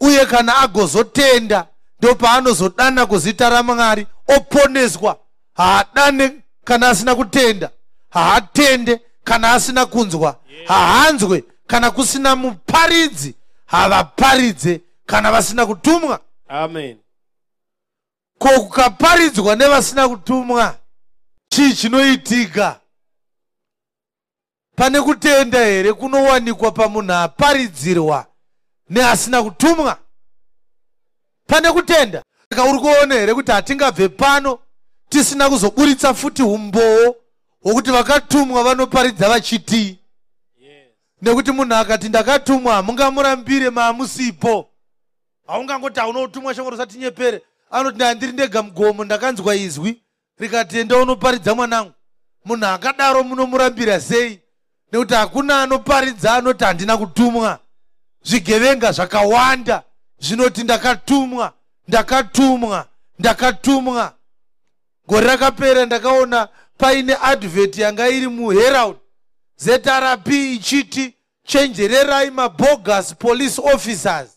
uye kana agozotenda ndopaanozodana kuzita raMwari oponeswa. Haadane kana asina kutenda, haatende kana asina kunzwa, haanzwe kana kusina muparidzi, havaparidze kana vasina kutumwa. Amen. Ko kukaparidzwa nevasina kutumwa chii chinoitika? Pane kutenda here kunowanikwa pamunhu aparidzirwa neasina kutumwa? Pane kutenda. Saka uri kuona here kuti hatingabve pano Tisina kuzoburitsa futi umbowo hwokuti vakatumwa vanoparidza vachitii. Nekuti munhu akati ndakatumwa, hamungamurambire maamusipo. Haungangoti haunotumwa shoko rusatinyepere. Anoti ndandiri ndega mugomo, ndakanzwa izwi rikati enda unoparidza mwanangu. Munhu akadaro munomurambira sei? Nekuti hakuna anoparidza anoti handina kutumwa. Zvigevenga zvakawanda zvinoti ndakatumwa, ndakatumwa, ndakatumwa. Gore rakapera ndakaona paine advert yanga iri muHerald ZRP ichiti chenjererai mabogus police officers.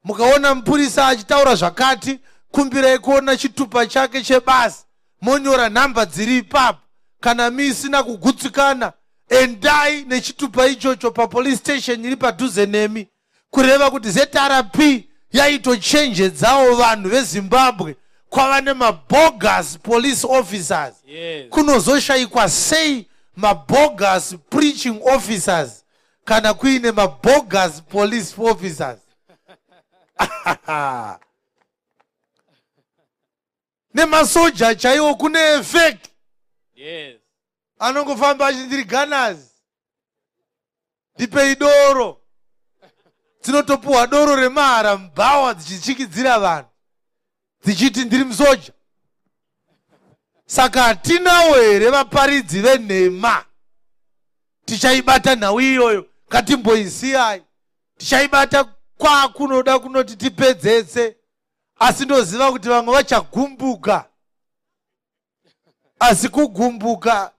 Mukaona mupurisa achitaura zvakati, kumbirai kuona chitupa chake chebasa, monyora nhamba dziri ipapo. Kana muisina kugutsikana, endai nechitupa ichocho papolice station iri padhuze nemi. Kureva kuti ZRP yaitochenjedzawo vanhu veZimbabwe kwava nemabogus police officers. Kunozoshayikwa sei mabogus preaching officers kana kuine mabogus police officers? Nemasoja chaiwo kune fake. Anongofamba achiti ndiri gunners, ndipei doro. Dzinotopuhwa doro remahara mubhawa dzichichikidzira vanhu dzichiti ndiri musoja. Saka hatinawo here vaparidzi venhema? Tichaibata nhau iyoyo, ngatimboisiyai. Tichaibata kwakunoda kunoti tipedzese, asi ndoziva kuti vamwe vachagumbuka, asi kugumbuka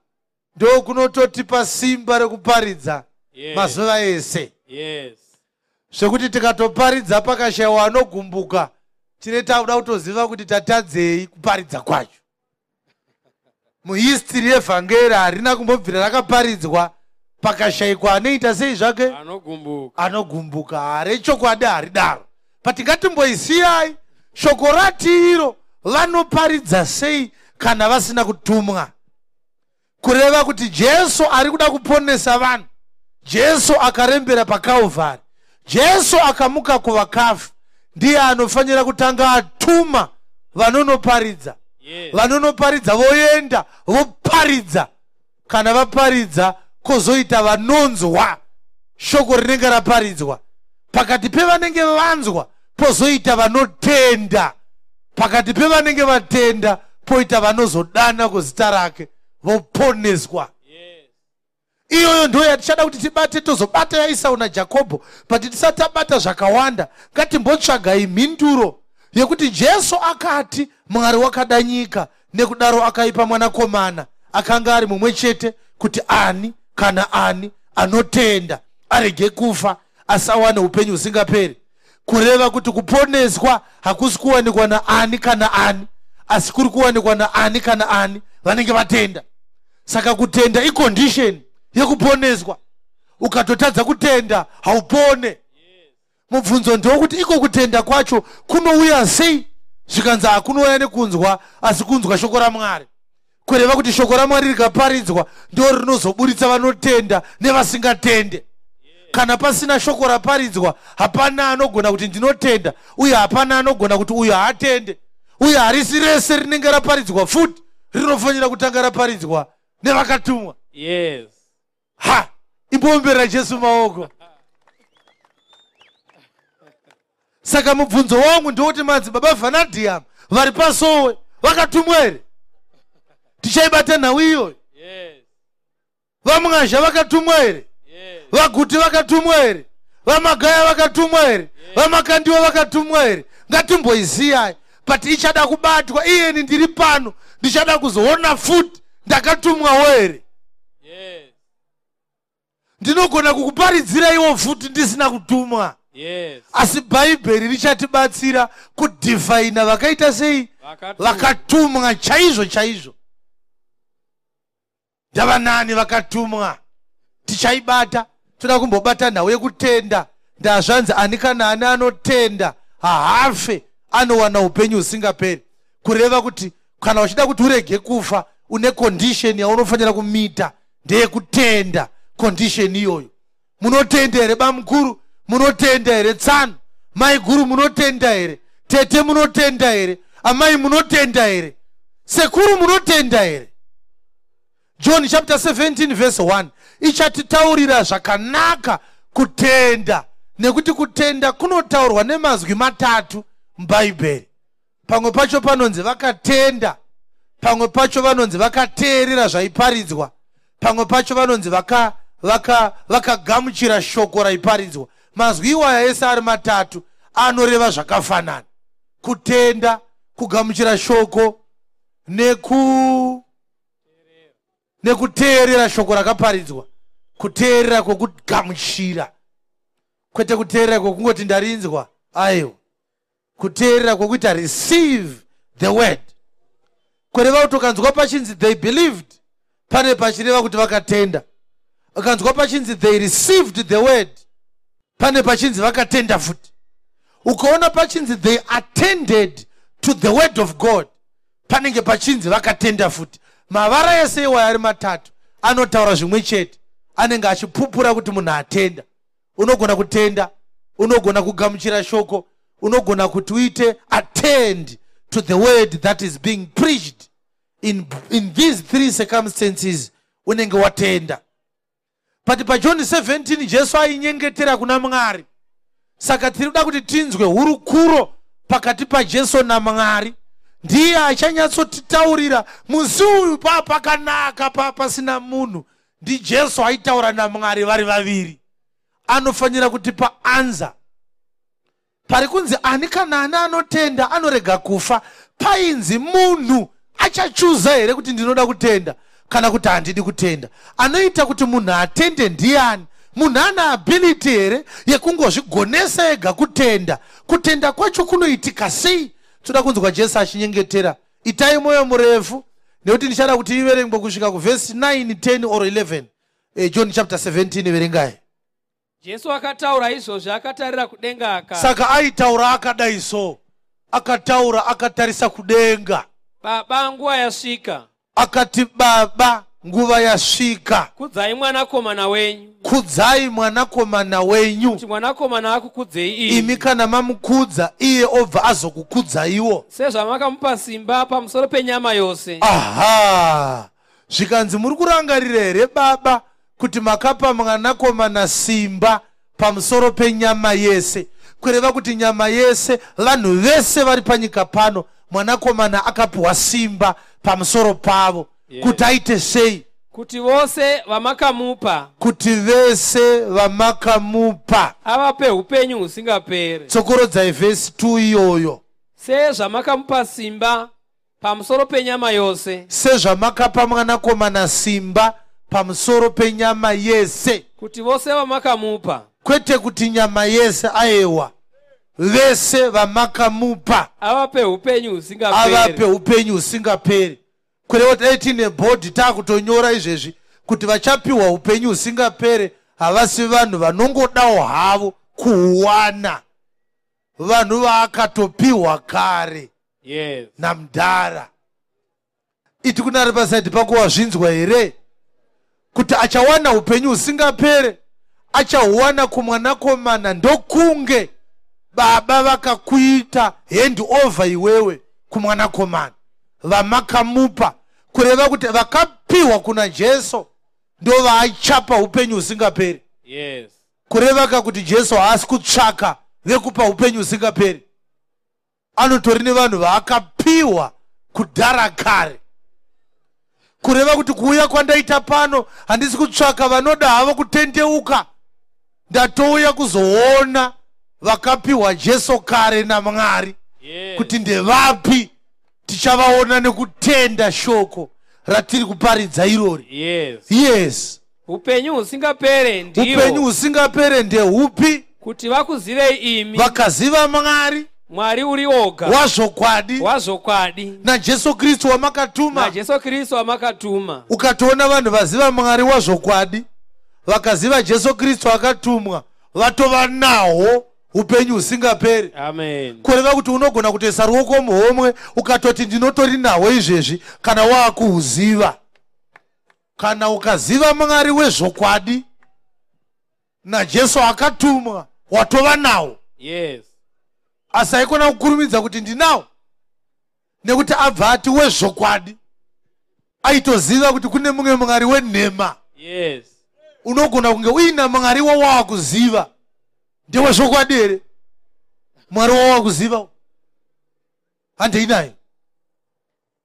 ndokunototipa simba rekuparidza mazuva ese. Zvekuti tikatoparidza pakashayiwa anogumbuka, tine takuda kutoziva kuti tatadzei kuparidza kwacho. Muhistory yevhangeri harina kumbobvira rakaparidzwa pakashayikwa anoita sei zvake anogumbuka. Anogumbuka. Harechokwadi haridaro, but ngatimboisiyai. Shoko rati iro vanoparidza sei kana vasina kutumwa? Kureva kuti Jesu ari kuda kuponesa vanhu, Jesu akarembera paKalvari, Jesu akamuka kuvakafa, ndiye anofanira kutanga atuma vanonoparidza. Vanonoparidza voenda voparidza. Kana vaparidza, kwozoita vanonzwa shoko rinenge raparidzwa. Pakati pevanenge vanzwa pozoita vanotenda. Pakati pevanenge vatenda poita vanozodana kuzita rake voponeswa. Iyoyo ndo yatichada kuti tibate, tozobata yaIsau naJakobho. But tisati tabata zvakawanda, ngatimbotsvagai mhinduro yekuti Jesu akati Mwari wakada nyika nekudaro akaipa mwanakomana akanga ari mumwe chete, kuti ani kana ani anotenda arege kufa asi awane upenyu husingaperi. Kureva kuti kuponeswa hakusi kuwanikwa naani kana ani, asi kuri kuwanikwa naani kana ani vanenge vatenda. Saka kutenda icondition yekuponeswa. Ukatotadza kutenda, haupone. Mubvunzo ndewokuti iko kutenda kwacho kunouya sei? Zvikanzi hakunouya nekunzwa, asi kunzwa shoko raMwari. Kureva kuti shoko raMwari rikaparidzwa ndo rinozoburitsa vanotenda nevasingatende. Kana pasina shoko raparidzwa, hapana anogona kuti ndinotenda, uye hapana anogona kuti uyu haatende. Uye harisi rese rinenge raparidzwa futi rinofanira kutanga raparidzwa nevakatumwa. Ha, imboomberera Jesu maoko. Saka mubvunzo wangu ndewoti madzibaba Vanadium vari pasowe vakatumwa here? Tichaibata nhau iyoyo. VaMwazha vakatumwa here? VaGuti vakatumwa here? VaMagaya vakatumwa here? VaMakandiwa vakatumwa here? Ngatimboisiyai, but ichada kubatwa. Iyeni ndiri pano, ndichada kuzoona futi ndakatumwawo here. Ndinogona kukuparidzira iwo futi ndisina kutumwa. Asi Bhaibheri richatibatsira kudefina vakaita sei? Vakatumwa. Vakatumwa chaizvo chaizvo ndava nani vakatumwa? Tichaibata. Toda kumbobata nhau yekutenda. Ndazvanzi ani kana ani anotenda haafe, anowana upenyu husingaperi. Kureva kuti kana uchida kuti urege kufa, une condition yaunofanira kumita, ndeyekutenda. Condition iyoyo, munotenda here bamukuru? Munotenda here tsano? Mai guru, munotenda here? Tete, munotenda here? Amai, munotenda here? Sekuru, munotenda here? John chapter 17 verse 1 ichatitaurira zvakanaka kutenda, nekuti kutenda kunotaurwa nemazwi matatu muBhaibheri. Pamwe pacho panonzi vakatenda, pamwe pacho vanonzi vakateerera zvaiparidzwa, pamwe pacho vanonzi vakagamuchira vaka, vaka shoko raiparidzwa. Mazwi iwaya ese ari matatu anoreva zvakafanana: kutenda, kugamuchira shoko nekuteerera shoko rakaparidzwa. Kuteerera kwokugamuchira, kwete kuteerera kwokungoti ndarinzwa. Aiwa, kuteerera kwokuita receive the word. Kureva kuti ukanzwa pachinzi "they believed", pane pachireva kuti vakatenda. Ukanzwa pachinzi "they received the word", pane pachinzi vakatenda futi. Ukaona pachinzi "they attended to the word of God", panenge pachinzi vakatenda futi. Mavara ese iwaya ari matatu anotaura zvimwe chete, anenge achipupura kuti munhu atenda. Unogona kutenda, unogona kugamuchira shoko, unogona kuti uite attend to the word that is being preached. In these three circumstances unenge watenda. But paJohn 17 Jesu ainyengetera kuna Mwari, saka tiri kuda kuti tinzwe hurukuro pakati paJesu naMwari. Ndiye achanyatsotitaurira. Musi uyu paa pakanaka, paa pasina munhu, ndiJesu aitaura naMwari vari vaviri. Anofanira kutipa answer. Pari kunzi ani kana ani anotenda anorega kufa, painzi munhu achachuza here kuti ndinoda kutenda kana kuti handidi kutenda? Anoita kuti munhu atende ndiani? Munhu ane ability here yekungozvigonesa ega kutenda? Kutenda kwacho kunoitika sei? Toda kunzwa Jesu achinyengetera. Itai mwoyo murefu, nekuti ndichada kuti iverengwe kusvika kuvhesi 9, 10 or 11. John chapter 17, verengai. Jesu akataura izvozvi akatarira kudenga akati, Saka aitaura akadai so, akataura akatarisa kudenga. "Baba, nguva yasvika. Akati, "Baba, nguva yasvika. Kudzai mwanakomana wenyu, Kudzai mwanakomana wenyu, kuti mwanakomana akukudzei imi. Imi. Kana mamukudza, iye obva azokukudzaiwo. Sezvamakamupa simba pamusoro penyama yose." Aha, zvikanzi, muri kurangarira here, Baba, kuti makapa mwanakomana simba pamusoro penyama yese? Kureva kuti nyama yese, vanhu vese vari panyika pano, mwanakomana akapiwa simba pamusoro pavo. Kuti aite sei? Kuti vose vamakamupa, Kuti vese vamakamupa, avape upenyu husingaperi. Tsokorodzai vhesi 2 iyoyo. Sezvamakamupa simba pamusoro penyama yose, Sezvamakapa mwanakomana simba pamusoro penyama yese, kuti vose vamakamupa, kwete kuti nyama yese, aewa, vese vamakamupa, avape upenyu avape husingaperi. Upenyu husingaperi. Kureva kuti dai tiine bhodhi, taakutonyora izvezvi kuti vachapiwa upenyu husingaperi havasi vanhu vanongodawo havo kuhuwana, vanhu vaakatopiwa kare namudhara. Iti kuna ari pasaidhi pako, wazvinzwa here kuti achawana upenyu husingapere achahuwana kumwanakomana? Ndokunge Baba vakakuita hand over iwewe kumwanakomana. Vamakamupa, kureva kuti vakapiwa kuna Jesu ndo vaachapa upenyu husingaperi. Kureva ka kuti Jesu haasi kutsvaka vekupa upenyu husingaperi, anotori nevanhu vaakapiwa kudhara kare. Kureva kuti kuuya kwandaita pano, handisi kutsvaka vanoda havo kutendeuka, ndatouya kuzoona vakapiwa Jesu kare naMwari, kuti ndevapi. Tichavaona nekutenda shoko ratiri kuparidza irori. Yes. Upenyu husingapere Upenyu ndiwo husingapere ndehupi? Kuti vakuzivei imi, Vakaziva Mwari, Mwari uri oga wazvokwadi, wazvokwadi, naJesu Kristu wamakatuma. naJesu Kristu wamakatuma. Ukatoona vanhu vaziva Mwari wazvokwadi, vakaziva Jesu Kristu akatumwa, vatova nahwo upenyu husingaperi. Amen. Kureva kuti unogona kutoisa ruoko muhomwe ukatoti ndinotori nahwo izvezvi, kana waakuhuziva. Kana ukaziva Mwari wezvokwadi naJesu akatumwa, watova nawo. Asi haikona kukurumidza kuti ndinawo. Nekuti abva ati wezvokwadi, aitoziva kuti kune mumwe Mwari wenhema. Yes. Unogona kunge uina Mwari wawakuziva ndewezvokwadi here? Mwari wawakuziva handei naye.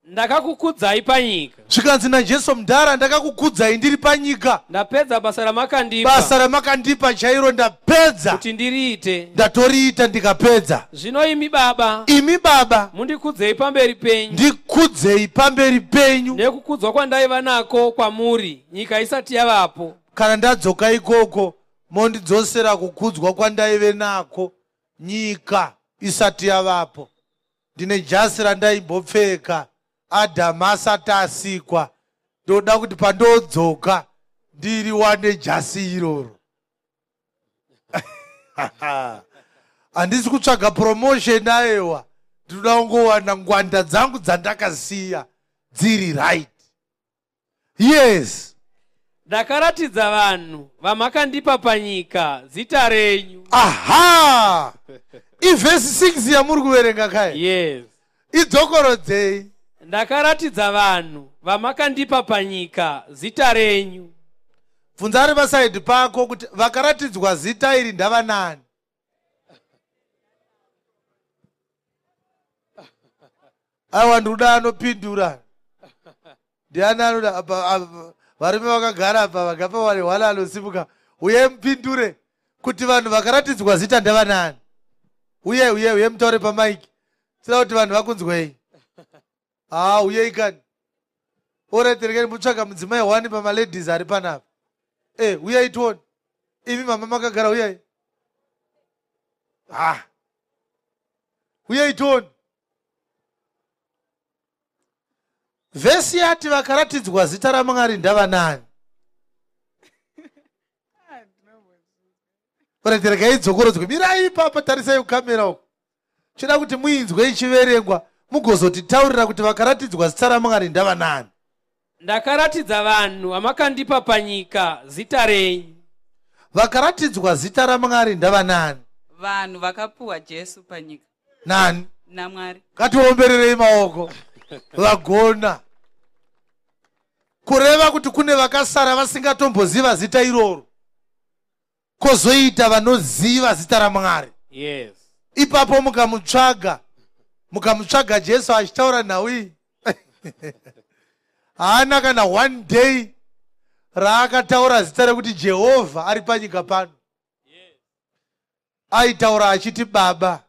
Ndakakukudzai panyika. Zvikanzi naJesu, mudhara, ndakakukudzai ndiri panyika. Ndapedza basa ramakandipa. Basa ramakandipa chairo ndapedza. Kuti ndiriite. Ndatoriita ndikapedza. Zvino imi Baba, imi Baba, mundikudzei pamberi penyu. Ndikudzei pamberi penyu. Nekukudzwa kwandaiva nako kwamuri nyika isati yavapo. Kana ndadzoka ikoko, mondidzosera kukudzwa kwandaive nako nyika isati yavapo. Ndine jasi randaimbopfeka Adhamu asati asikwa. Ndoda kuti pandodzoka ndiriwane jasi iroro. Handisi kutsvaga promotion, aiwa, ndinoda kungowana ngwanda dzangu dzandakasiya dziri right. Yes. Ndakaratidza vanhu vamakandipa panyika zita renyu. Aha, ivhesi 6 yamuri kuverenga kai? Yes. Idzokorodzei. Ndakaratidza vanhu vamakandipa panyika zita renyu. Bvunza ari pasaidhi pako kuti vakaratidzwa zita iri ndavanani. Aiwa, ndikuda anopindura. Ndiani anoda? Varume vakagara apa vakapa wari hwala anosimuka. Uye mupindure kuti vanhu vakaratidzwa zita ndavanani. Uye uye uye mutaure pamaiki sida kuti vanhu vakunzwei. Ha, uyei kani. Alright, rekeni mutsvaga mudzimai wani pamaladies ari panapa. E, uyai tione. Imi mama makagara, uyai. Ha, uyai tione. Vhesi yati vakaratidzwa zita raMwari ndavanani? Alright, regai idzokorodzwe. Mirai ipapa, tarisai kukamera uko. Chida kuti muinzwe ichiverengwa, mugozotitaurira kuti vakaratidzwa zita raMwari ndavanani. Ndakaratidza vanhu vamakandipa panyika zita renyu. Vakaratidzwa zita raMwari ndavanani? Vanhu vakapuwa Jesu panyika. Nani? NaMwari. Ngatiombererei maoko, vagona. Kureva kuti kune vakasara vasingatomboziva zita iroro, kwozoita vanoziva zita raMwari. Yes. Ipapo mukamutsvaga, mukamutsvaga Jesu achitaura nhau iyi, haana kana one day raakataura zita rekuti Jehovha ari panyika pano. Aitaura achiti Baba,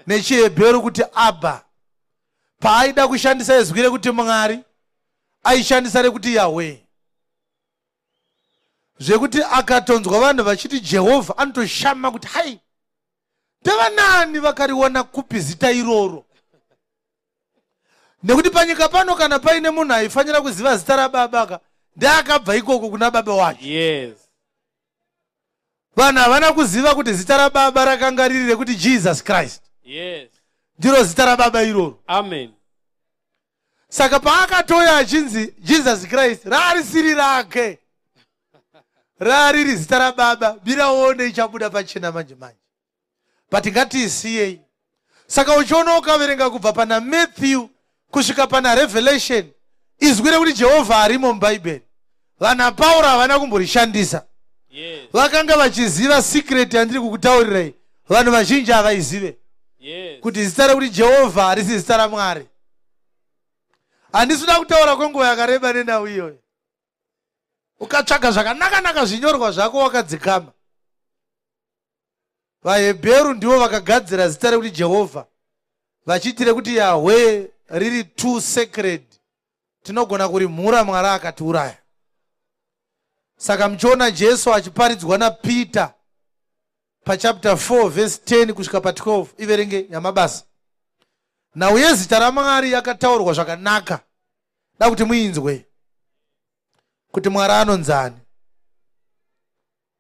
nechiHebheru kuti Abba. Paaida kushandisa izwi rekuti Mwari, aishandisa rekuti Yahwe, zvekuti akatonzwa vanhu vachiti Jehovha anotoshama kuti hai, ndevanani, vakariwana kupi zita iroro? Nekuti panyika pano kana paine munhu aifanira kuziva zita rababa ka, ndeakabva ikoko kuna baba wacho. Vanhu havana kuziva kuti zita rababa rakanga riri rekuti Jesus Christ. Ndiro zita rababa iroro. Amen. Saka paakatoya achinzi Jesus Christ, rarisiri rake, rariri zita rababa. Biraone ichabuda pachena manje manje, but ngatiisiyei. Saka uchiona, ukaverenga kubva pana Matthew kusvika pana Revelation, izwi rekuti Jehovha harimo mubhaibheri. Vana Pauro havana kumborishandisa. Vakanga vachiziva secret yandiri kukutaurirai. Vanhu vazhinji havaizive kuti zita rekuti Jehovha harisi zita raMwari. Handisi kuda kutaura kwenguva yakareba nenhau iyoyo. Ukatsvaga zvakanaka-naka zvinyorwa zvako wakadzikama, vaHebheru ndivo vakagadzira zita rekuti Jehovha, vachiitire kuti Yahwe riri too sacred, tinogona kurimhura, Mwari akatiuraya. Saka muchiona Jesu achiparidzwa naPeter pachapter 4 verse 10 kusvika pa12, iverenge yamabasa. Nhau yezita raMwari yakataurwa zvakanaka. Da kuti muinzwe kuti Mwari anonzani.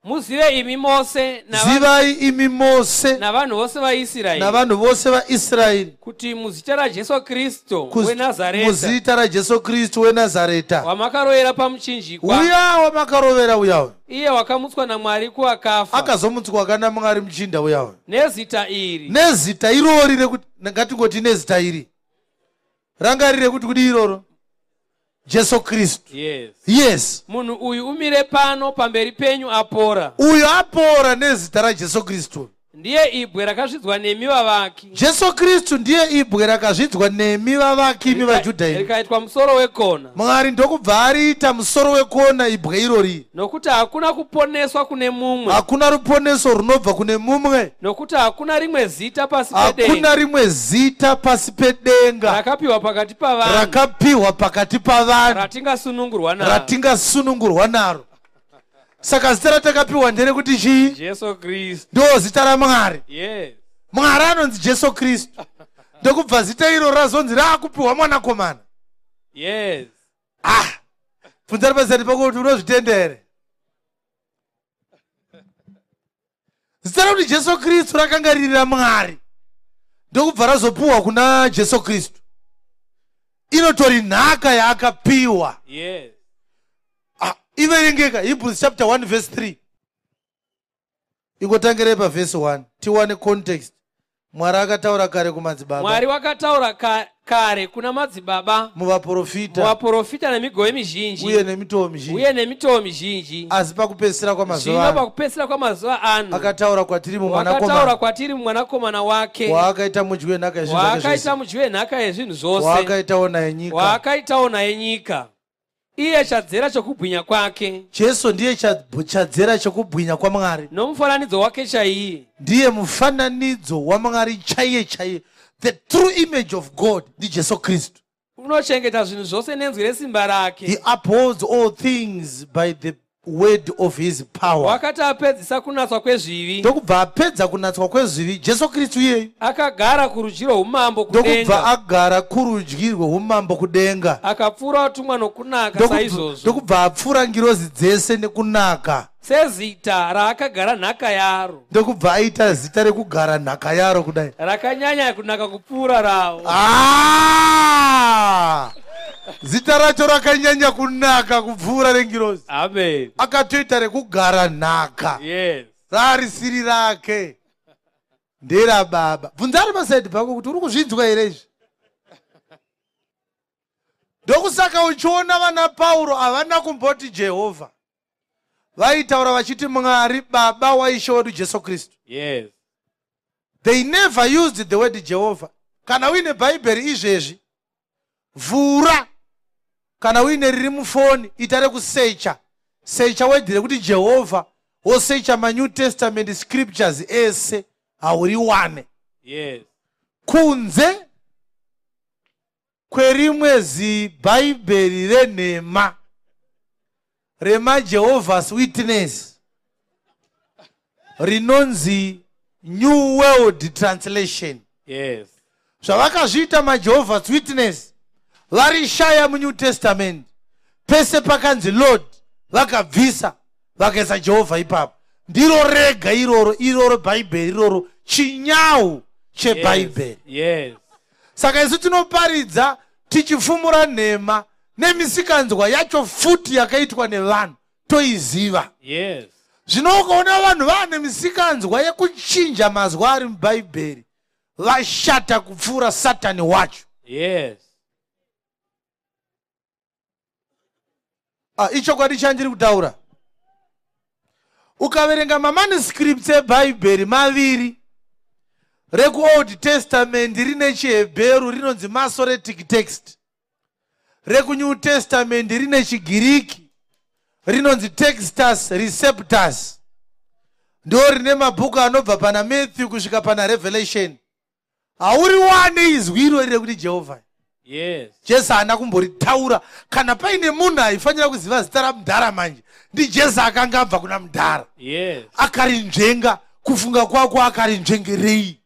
Muzive imi mose Zivai imi mose navanhu vose vaIsraeri navanhu vose vaIsraeri kuti muzita raJesu Kristu weNazareta, muzita raJesu Kristu weNazareta, wamakarovera pamuchinjikwa, uya wamakarovera uya, iye wakamutswa naMwari kuvakafa, akazomutswa kana Mwari muchinda uya, nezita iri, nezita irori rekuti, ngatingoti nezita iri rangarire kuti kudi iroro Jesu Kristu. Yes. Yes. Munhu uyu umire pano pamberi penyu apora. Uyu apora nezita raJesu Kristu. Ndiye ibwe rakazvidzwa nemi vavaki. Jesu Kristu ndiye ibwe rakazvidzwa nemi vavaki, imi vaJudha imi, rikaitwa musoro wekona. Mwari ndokubva ariita musoro wekona ibwe irori. Nokuti hakuna kuponeswa kune mumwe. Hakuna ruponeso runobva kune mumwe. Nokuti hakuna rimwe zita pasi pedenga. Hakuna rimwe zita pasi pedenga rakapiwa pakati pavanhu. Rakapiwa pakati pavanhu ratingasunungurwa naro. Ratingasunungurwa naro. Saka zita ratakapiwa nderekuti chii? Jesu Kristu. Ndo zita raMwari. Yes. Mwari anonzi Jesu Kristu. Ndokubva zita iro razonzi raakupiwa mwanakomana. Yes. Ah. Bvunza ripasati pako kuti unozvitenda here? Zita rekuti Jesu Kristu rakanga riri raMwari. Ndokubva razopiwa kuna Jesu Kristu. Inotori nhaka yaakapiwa. Yes. Iverengeka Hebrews chapter 1 verse 3. Ingotangirei pavhesi 1 tiwane context. Mwari akataura kare kumadzibaba. Mwari wakataura kare kuna madzibaba muvaprofita, muvaprofita nemigove mizhinji uye nemitoo mizhinji, uye nemitoo mizhinji. Asi pakupedzisira kwamazuva ano, pakupedzisira kwamazuva ano, akataura kwatiri mumwanakomana, akataura kwatiri mumwanakomana wake, waakaita mudyi wenhaka yezvinhu zvake zvese, waakaita mudyi wenhaka yezvinhu zvose, waakaitawo naye nyika, waakaitawo naye nyika. Iye chadzera chokubwinya kwake. Jesu ndiye chadzera chokubwinya kwaMwari. Nomufananidzo wake chaiye. Ndiye mufananidzo waMwari chaiye chaiye. The true image of God ndi Jesu Kristu. Unochengeta zvinhu zvose nenzwi resimba rake. He upholds all things by the word of his power. Wakati apedzisa kunatswa kwezvivi. Ndokubva apedza kunatswa kwezvivi, Jesu Kristu iyeyu akagara kurudyi rweumambo kudenga. Ndokubva agara kurudyi rweumambo kudenga. Akapfuura vatumwa nokunaka saizvozvo. Ndokubva apfuura ngirozi dzese nekunaka. Sezita raakagara nhaka yaro. Ndokubva aita zita rekugara nhaka yaro kudai. Rakanyanya kunaka kupfuura ravo. Ah! Zita racho rakanyanya kunaka kupfuura rengirozi. Amen. Akatoita rekugara nhaka. Yes. Rarisiri rake. Ndera baba. Bvunza ari pasaidi pako kuti uri kuzvinzwa here izvi? Ndokusaka uchiona vana Pauro havana kumboti Jehovha. Vaitaura vachiti Mwari baba waIshe wedu Jesu Kristu. Yes. They never used the word Jehovha. Kana uine Bhaibheri izvezvi, vhura. Kana uine riri mufoni, ita rekusecha. Secha word rekuti Jehovha, wosecha maNew Testament scriptures ese, hauriwane. Yes. Kunze kwerimwe zibhaibheri renhema remaJehovah's Witness rinonzi New World Translation. Yes. Zvavakazviita maJehovah's Witness varishaya muNew Testament. Pese pakanzi Lord vakabvisa vakaisa Jehovha ipapo. Ndiro rega iroro, iroro Bhaibheri iroro, chinyau cheBhaibheri. Yes. Saka isu tinoparidza tichifumura nhema nemisikanzwa yacho futi yakaitwa nevanhu toiziva. Yes. Zvino ukaona vanhu vane misikanzwa yekuchinja mazwi ari muBhaibheri, vashata kupfuura Satani wacho. Yes. Ichokwadi chandiri kutaura. Ukaverenga mamanuscripts eBhaibheri maviri, rekuOld Testament rine chiHebheru rinonzi Masoretic text, rekuNew Testament rine chiGiriki rinonzi Textus Receptus, ndo rine mabhuku anobva pana Matthew kusvika pana Revelation. Hauriwane izwi irori rekuti Jehovha. Yes. Jesu haana kumboritaura. Kana paine munhu aifanira kuziva zita ramudhara manje, ndiJesu akanga abva kuna mudhara. Yes. Akarinzvenga, kufunga kwako akarinzvengerei.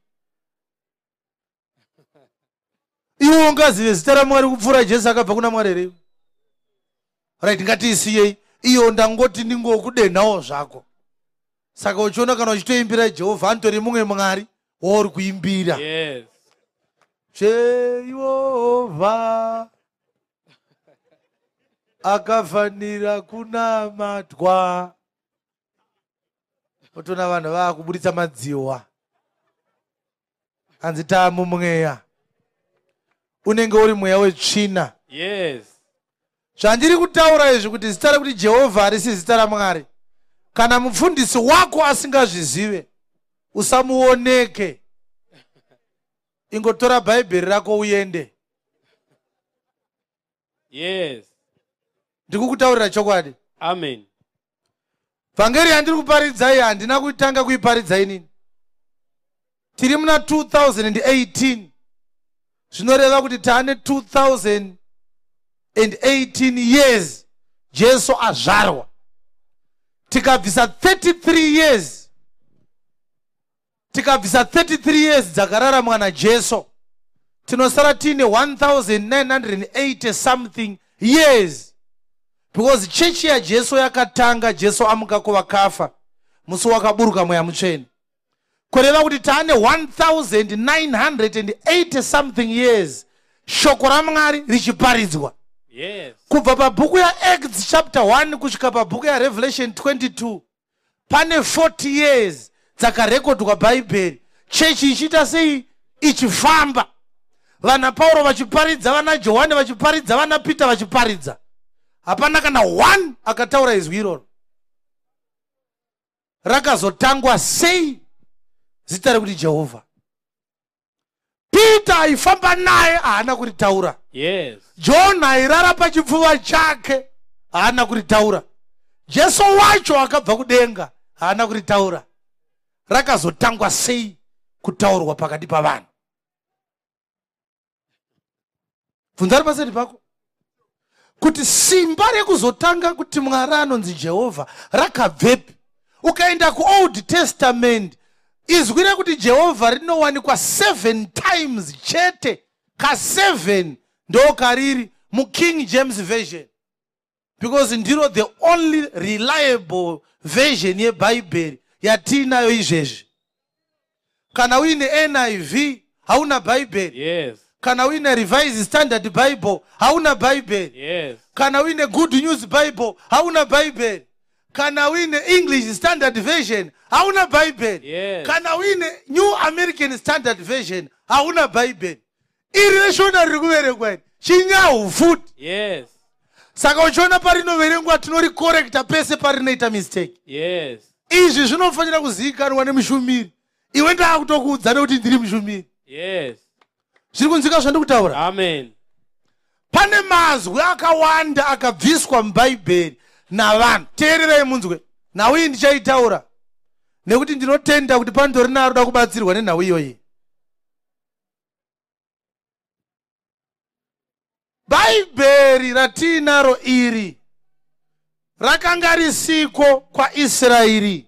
Iwe ungazive zita raMwari kupfuura Jesu akabva kuna Mwari here? Right, ngatiisiyei. Iyo ndangoti ndingokudenhawo zvako. Saka uchiona kana uchitoimbira Jehovha, anotori mumwe Mwari wauri kuimbira. Yes. Jehovha akafanira kunamatwa. Otoona vanhu vaakuburitsa madziwa, hanzi taamumweya. Unenge uri mweya wetsvina. Yes. Zvandiri kutaura izvi, kuti zita rekuti Jehovha harisi zita raMwari, kana mufundisi wako asingazvizive, usamuoneke. Ingotora Bhaibheri rako uende. Yes. Ndikukutaurira chokwadi. Amen. Vhangeri yandiri kuparidzai handina kutanga kuiparidza inini. Tiri muna 2018, zvinoreva kuti taane 2018 years Jesu azvarwa. Tikabvisa 33 years, tikabvisa 33 years dzakararamwa naJesu, tinosara tiine 1980 something years, because chechi yaJesu yakatanga Jesu amuka kuvakafa, musi wakaburuka Mweya Mutsvene. Kureva kuti taane 1980 something years shoko raMwari richiparidzwa. Kubva pabhuku yaActs chapter 1 kusvika pabhuku yaRevelation 22, pane 40 years dzakarekodwa Bhaibheri, chechi ichiita sei? Ichifamba, vana Pauro vachiparidza, vana Johani vachiparidza, vana Peter vachiparidza. Hapana kana one akataura izwi iroro. Rakazotangwa sei zita rekuti Jehovha? Peter aifamba naye haana kuritaura. John airara pachipfuva chake haana kuritaura. Jesu wacho akabva kudenga haana kuritaura. Rakazotangwa sei kutaurwa pakati pavanhu? Bvunzari paseri pako kuti simba rekuzotanga kuti Mwari anonzi Jehovha rakabvepi? Ukaenda kuOld Testament, izwi rekuti Jehovha rinowanikwa 7 times chete. Ka7 ndo kariri muKing James Version, because ndiro the only reliable version yeBhaibheri yatiinayo izvezvi. Kana uine NIV, hauna Bhaibheri. Kana uine Revised Standard Bible, hauna Bhaibheri. Kana uine Good News Bible, hauna Bhaibheri. Kana uine English Standard Version, hauna Bhaibheri. Kana uine New American Standard Version, hauna Bhaibheri. Iri reShona riri kuverengwa iri chinyahu futi. Saka uchiona parinoverengwa, tinorikorekta pese parinoita mistake. Izvi zvinofanira kuzivikanwa nemushumiri. Iwe ndaakutokuudza nekuti ndiri mushumiri. Zviri kunzwika zvandiri kutaura? Amen. Pane mazwi akawanda akabviswa mubhaibheri navanhu. Teererai munzwe nhau iyi ndichaitaura, nekuti ndinotenda kuti pandori naroda kubatsirwa nenhau iyoyi. Bhaibheri ratiinaro iri rakanga risiko kwaIsraeri.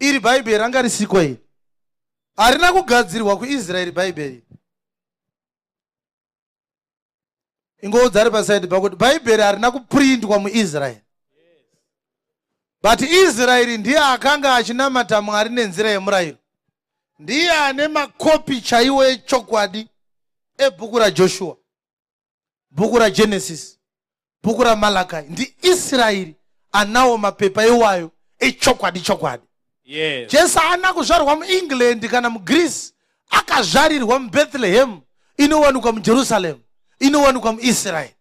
Iri Bhaibheri ranga risiko iri, harina kugadzirwa kuIsraeri Bhaibheri. Ingoudza ari pasaidi pakuti Bhaibheri harina kuprindwa muIsraeri, but Israeri ndiye akanga achinamata Mwari nenzira yemurayiro, ndiye ane makopi chaiwo echokwadi ebhuku raJoshua, bhuku raGenesis, bhuku raMalakai. NdiIsraeri anawo mapepa iwayo echokwadi chokwadi. Jesu haana kuzvarwa muEngland kana muGreece. Akazvarirwa muBethlehem inowanikwa muJerusalem, inowanikwa muIsraeri.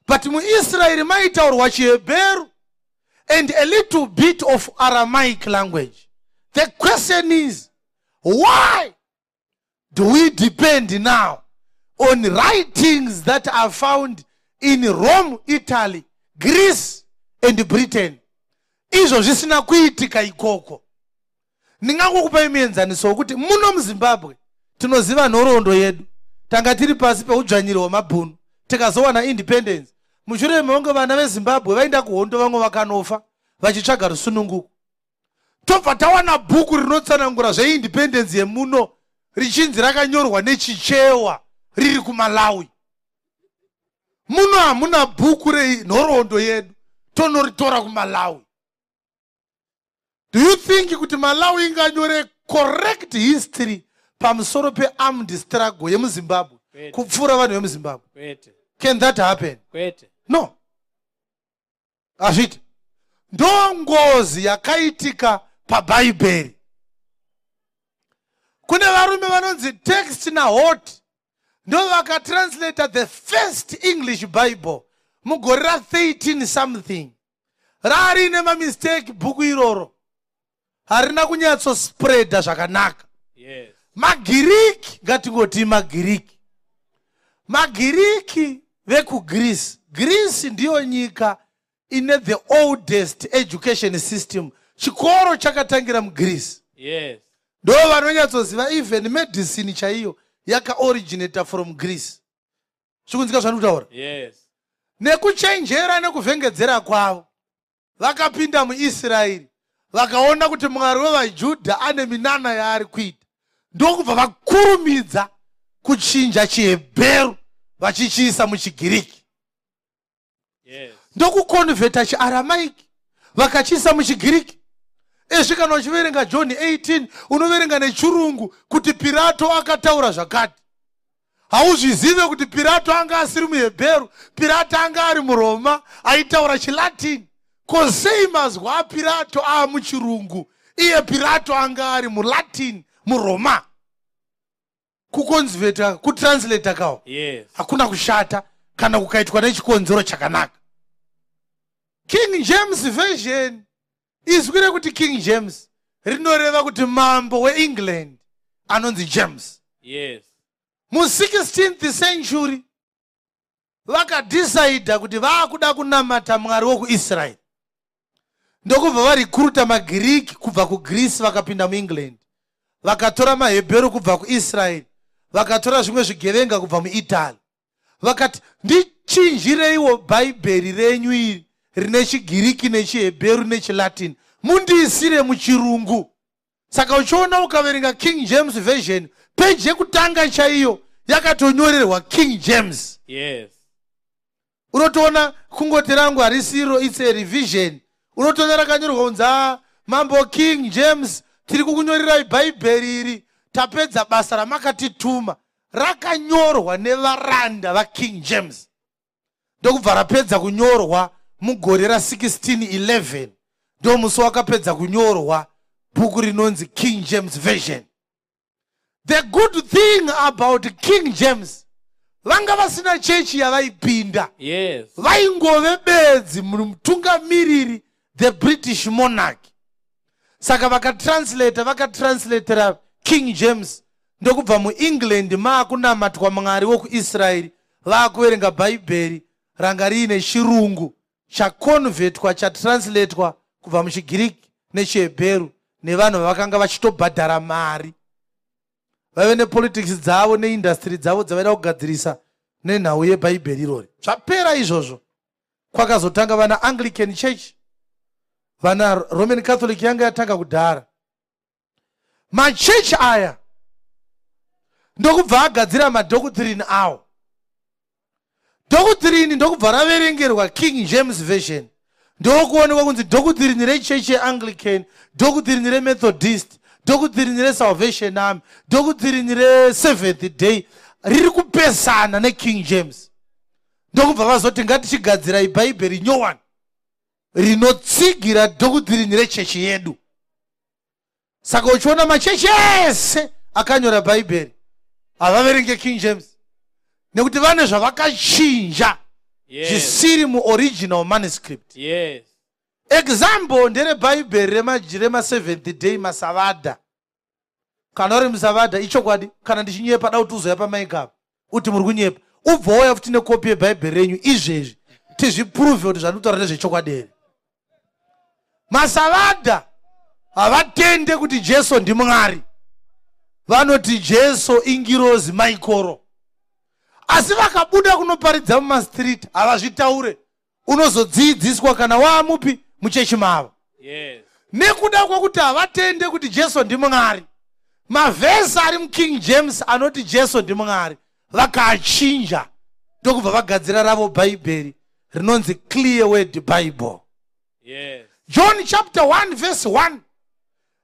But muIsraeri maitaurwa chiHebheru and a little bit of Aramaic language. The question is, why do we depend now on writings that are found in Rome, Italy, Greece and Britain, izvo zvisina kuitika ikoko? Ndingangokupai muenzaniso wekuti muno muZimbabwe tinoziva nhoroondo yedu. Tanga tiri pasi peudzvanyiri hwemabhunu, tikazowana independence mushure mekunge vana veZimbabwe vaenda kuhondo, vamwe vakanofa vachitsvaga rusununguko. Tobva tawana bhuku rinotsanangura zveindependence yemuno richinzi rakanyorwa nechichewa, riri kuMalawi. Muno hamuna bhuku renhoroondo yedu, tonoritora kuMalawi. Do you think kuti Malawi inganyore correct history pamusoro pearmed struggle yemuZimbabwe Kwete. kupfuura vanhu vemuZimbabwe? Kwete. Can that happen? Kwete. No, hazviiti. Ndo ngozi yakaitika pabhaibheri. Kune varume vanonzi Text naHort, ndo vakatranslata the first English Bible mugore ra13 something. Rariine mamistake bhuku iroro, harina kunyatsospreada zvakanaka. Magiriki, ngatingoti magiriki, magiriki vekuGreece. Greece ndiyo nyika ine the oldest education system. Chikoro chakatangira muGreece. Ndo vanonyatsoziva. Even medicine chaiyo yakaoriginata from Greece. Zvikunzika zvandiri kutaura? Yes. Nekuchenjera nekuvhengedzera kwavo, vakapinda muIsraeri, vakaona kuti Mwari wevaJudha ane minana yaari kuita, ndokubva vakurumidza kuchinja chiHebheru vachichiisa muchiGiriki. Ndokuconverta chiAramaiki vakachiisa muchiGiriki. Ezvi kana uchiverenga John 18, unoverenga nechirungu kuti Pirato akataura zvakati. Hauzvizive kuti Pirato anga asiri muHebheru, Pirato anga ari muRoma aitaura chiLatini. Ko sei mazwi aPirato aamuchirungu, iye Pirato anga ari muLatini muRoma? Kuconverta, kutranslata kawo hakuna kushata kana kukaitwa nechikonzero chakanaka. King James Version, izwi rekuti King James rinoreva kuti mambo weEngland anonzi James. Mu16th century vakadhisaidha kuti vaakuda kunamata Mwari wokuIsraeri, ndokubva varecruita maGiriki kubva kuGreece, vakapinda muEngland, vakatora maHebheru kubva kuIsraeri, vakatora zvimwe zvigevenga kubva muItaly, vakati, "Ndichinjireiwo Bhaibheri renyu iri rine chiGiriki nechiHebheru nechiLatin, mundiisire muchirungu." Saka uchiona, ukaverenga King James Version, peji yekutanga chaiyo yakatonyorerwa King James. Unotoona kungoti rangu harisiro, it's a revision. Unotoona rakanyorwa kunzi, "A mambo King James, tiri kukunyorerai Bhaibheri iri, tapedza basa ramakatituma." Rakanyorwa nevaranda vaKing James, ndokubva rapedza kunyorwa mugore ra1611. Ndo musi wakapedza kunyorwa bhuku rinonzi King James Version. The good thing about King James, vanga vasina chechi yavaipinda. Vaingove bedzi mutungamiriri, the British monarch. Saka vakatranslata, vakatranslatera King James, ndokubva muEngland maakunamatwa Mwari wokuIsraeri, vaakuverenga Bhaibheri ranga riine chirungu chaconvertwa, chatranslatwa kubva muchiGiriki nechiHebheru nevanhu vavakanga vachitobhadhara mari. Vaive nepolitics dzavo neindustry dzavo dzavaida kugadzirisa nenhau yeBhaibheri irori. Zvapera izvozvo, kwakazotanga vana Anglican Church, vana Roman Catholic yanga yatanga kudhara. Machechi aya ndokubva agadzira madoctrine awo. Doctrine ndokubva raverengerwa King James Version, ndokuonekwa kunzi doctrine rechechi yeAnglican, doctrine reMethodist, doctrine reSalvation Army, doctrine reSeventh Day riri kupesana neKing James. Ndokubva vazoti, "Ngatichigadzirai Bhaibheri nyowani rinotsigira doctrine rechechi yedu." Saka uchiona machechi ese akanyora Bhaibheri havaverenge King James, nekuti vane zvavakachinja zvisiri muoriginal manuscript. Example nderebhaibheri remaSeventh Day, maSavadha. Kana uri muSavadha, ichokwadi, kana ndichinyepa, da kuti uzoya pamic apa uti muri kunyepa, ubva wauya futi nekopi yebhaibheri renyu izvezvi, tizviprove kuti zvandikutaura ndezvechokwadi here. MaSavadha havatende kuti Jesu ndiMwari. Vanoti Jesu ingirozi Maikoro, asi vakabuda kunoparidza mumastreet havazvitaure. Unozodzidziswa kana waamupi muchechi mavo. Nekuda kwokuti havatende kuti Jesu ndimwari, mavhesi ari muKing James anoti Jesu ndimwari vakaachinja, ndokubva vagadzira ravo Bhaibheri rinonzi Clear Word Bible. John chapter 1 verse 1.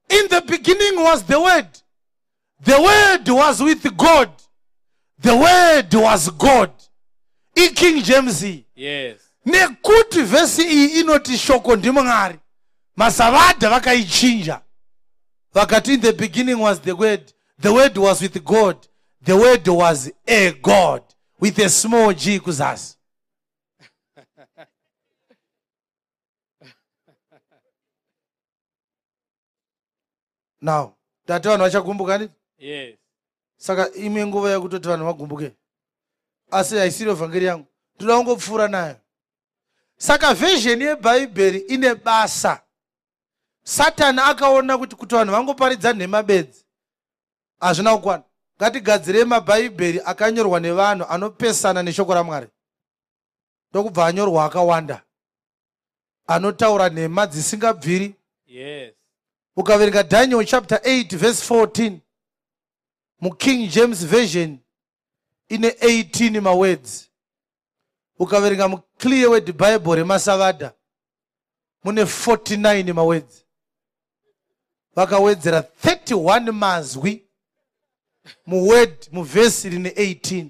In the beginning was the Word. The Word was with God. The Word was God. IKing James iyi. Yes. Nekuti vhesi iyi inoti shoko ndiMwari. Masavadha vakaichinja. Vakati in the beginning was the Word. The Word was with God. The Word was a God. With a small g kuzasi. Now, tati vanhu vachagumbuka nditi? Yes. Saka imwe nguva yekutoti vanhu vagumbuke. Asi haisiri vhangeri yangu. Ndoda kungopfuura nayo. Saka version yeBhaibheri ine basa. Satani akaona kuti vanhu vangoparidza nhema bedzi hazvina kukwana. Ngatigadzire mabhaibheri akanyorwa nevanhu anopesana neshoko raMwari. Ndokubva anyorwa akawanda anotaura nhema dzisingabviri. Yes. Ukaverenga Daniel chapter 8 verse 14 muKing James Version ine 18 mawords. Ukaverenga muClear Word Bible reMasavadha mune 49 mawords. Vakawedzera 31 mazwi muword muvhesi rine 18.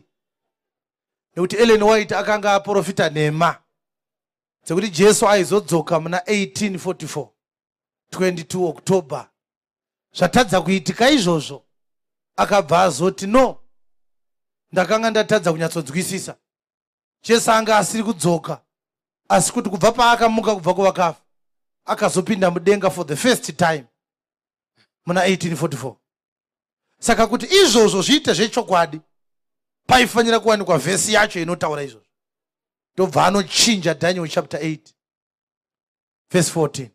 Nekuti Ellen White akanga aprofita nhema dzekuti Jesu aizodzoka muna 1844 22 October. Zvatadza kuitika izvozvo, akabva azoti no, ndakanga ndatadza kunyatsonzwisisa. Jesu anga asiri kudzoka, asi kuti kubva paakamuka kubva kuvakafa akazopinda mudenga for the first time muna 1844. Saka kuti izvozvo zviite zvechokwadi paifanira kuwanikwa vhesi yacho inotaura izvozvo. Ndobva anochinja Daniel chapter 8 verse 14.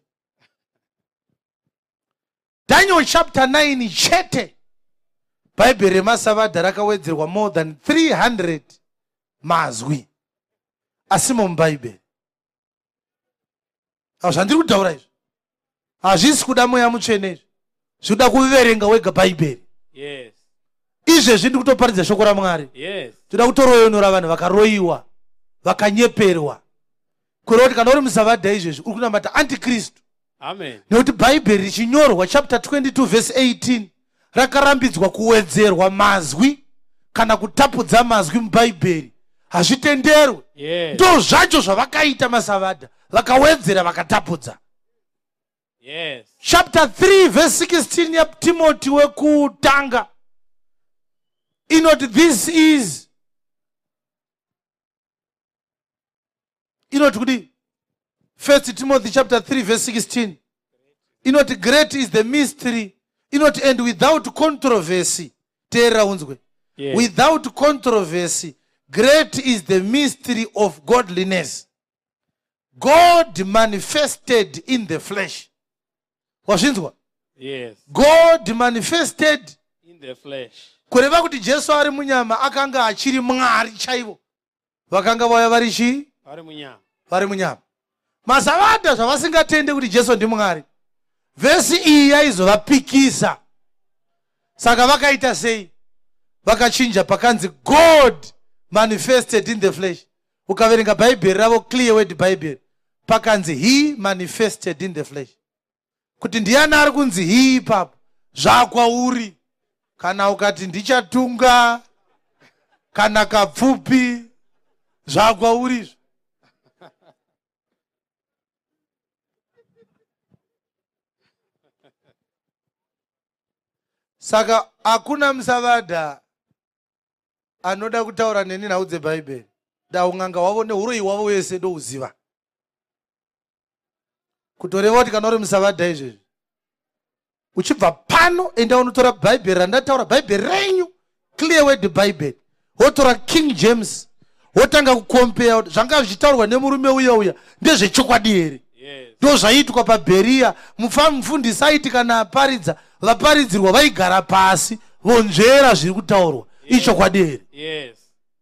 Daniel chapter 9 chete Bhaibheri reMasavadha rakawedzerwa more than 300 mazwi asimo muBhaibheri. Zvandiri kutaura izvi hazvisi kuda mweya mutsvene izvi, zvinoda kuverenga wega Bhaibheri. Yes. Izvezvi ndiri kutoparidza shoko raMwari. Yes. Toda kutoroyonora vanhu vakaroyiwa, vakanyeperwa. Kureva kuti kana uri musavadha izvezvi uri kunamata antikristu. Amen. Nekuti Bhaibheri richinyorwa chapter 22 verse 18 rakarambidzwa kuwedzerwa mazwi kana kutapudza mazwi muBhaibheri. Hazvitenderwe. Yes. Ndo zvacho zvavakaita masavadha, vakawedzera vakatapudza. Yes. Chapter 3 verse 16 yaTimothy wekutanga inoti this is inoti kudi 1 Timothy chapter 3 verse 16 inoti great is the mystery, inoti and without controversy. Teerera unzwe. Yes. Without controversy, great is the mystery of godliness. God manifested in the flesh. Wazvinzwa? Yes. God manifested in the flesh. Kureva kuti Jesu ari munyama akanga achiri Mwari chaivo. Vakanga vauya vari chii? Vari munyama. Vari munyama. Masavadha zvavasingatende kuti Jesu ndi Mwari. Vhesi iyi yaizovapikisa. Saka vakaita sei? Vakachinja pakanzi God manifested in the flesh. Ukaverenga Bhaibheri ravo Clear Word Bible, pakanzi he manifested in the flesh. Kuti ndiani ari kunzi he ipapo? Zvakwauri. Kana ukati ndichatunga kana kapfupi, zvakwauri izvo. Saka hakuna musavadha anoda kutaura neni nhau dzeBhaibheri. Ndaun'anga hwavo neuroyi hwavo wese ndouziva. Kutoreva kuti kana uri musavadha izvezvi, uchibva pano enda unotora Bhaibheri randataura, Bhaibheri renyu, Clear Word Bible, wotora King James, wotanga kukompeya kuti zvanga zvichitaurwa nemurume uya uya ndezvechokwadi here? Yes. Ndo zvaiitwa paBheria. Mufundisi aiti kana aparidza, vaparidzirwa vaigara pasi vonzvera zviri kutaurwa. Yes. Ichokwadi here? Yes.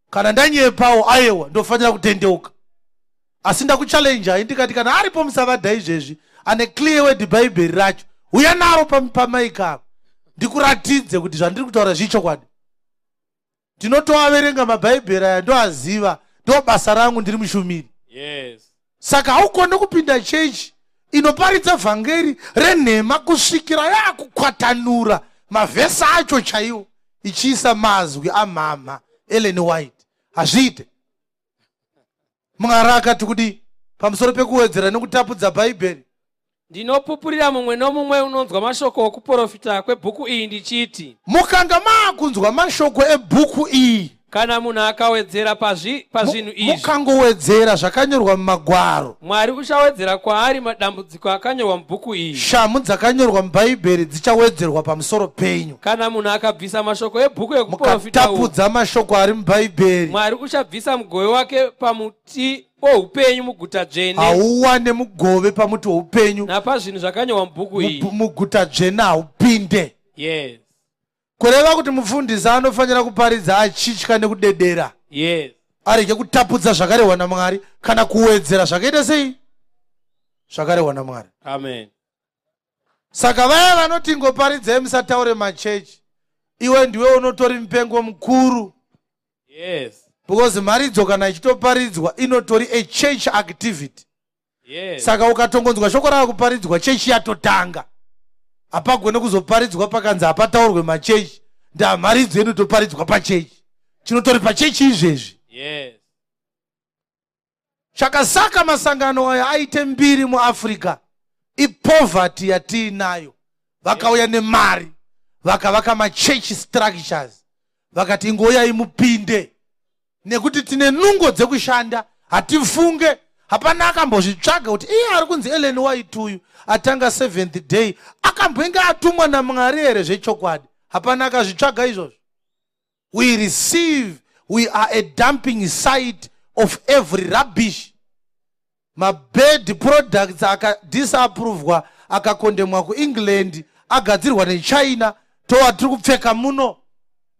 Kana ndanyepawo ayewa ndofanira kutendeuka. Asi ndakuchallenge ndikati kana aripo musavadha izvezvi ane Clear Word Bible racho, uya naro pamaika apa ndikuratidze kuti zvandiri kutaura zvichokwadi. Ndinotoaverenga mabhaibheri aya, ndoaziva, ndo basa rangu, ndiri mushumiri. Yes. Saka haukoni kupinda chechi Inoparidza vhangeri renhema kusvikira yaakukwatanura mavhesi acho chaiwo ichiisa mazwi amhamha Ellen White. Hazviite. Mwari akati kudii pamusoro pekuwedzera nekutapudza Bhaibheri? Ndinopupurira mumwe nomumwe unonzwa mashoko okuprofita kwebhuku iyi ndichiti, Mukanga maakunzwa mashoko ebhuku iyi, kana munhu akawedzera pazvinhu izvi, mukangowedzera zvakanyorwa mumagwaro, Mwari uchawedzera kwaari madambudziko akanyorwa mubhuku iyi. Shamhu dzakanyorwa muBhaibheri dzichawedzerwa pamusoro penyu. Kana munhu akabvisa mashoko ebhuku yekuprofita uhu, Mukatapudza mashoko ari muBhaibheri, Mwari uchabvisa mugove wake pamuti woupenyu muguta dzvene, hauwane mugove pamuti woupenyu napazvinhu zvakanyorwa mubhuku iyi. Muguta dzvene haupinde. Yes. Kureva kuti mufundisi anofanira kuparidza achitya nekudedera. Yes. Arege kutapudza zvakarehwa naMwari kana kuwedzera zvakaita sei zvakarehwa naMwari. Amen. Saka vaya vanoti ngoparidzai musataure machechi, iwe ndiwe unotori mupengo mukuru. Yes. Because mharidzo kana ichitoparidzwa inotori a church activity. Yes. Saka ukatongonzwa shoko rakuparidzwa chechi yatotanga. Hapagone kuzoparidzwa pakanzi hapataurwe machechi, ndamharidzo inotoparidzwa pachechi. Chinotori pachechi izvezvi. Yes. Chakasaka masangano aya aite mbiri muAfrica ipoverty yatiinayo. Vakauya nemari, vakavaka machurch structures, vakati ingouyai mupinde nekuti tine nungo dzekushanda, hatifunge. Hapana akambozvitsvaga kuti iye ari kunzi Ellen White uyu atanga Seventh Day akambenge atumwa naMwari here zvechokwadi. Hapana akazvitsvaga izvozvo. We receive, we are a dumping site of every rubbish. Mabad products akadisapprovwa, akakondemwa kuEngland, agadzirwa neChina, towa tiri kupfeka muno.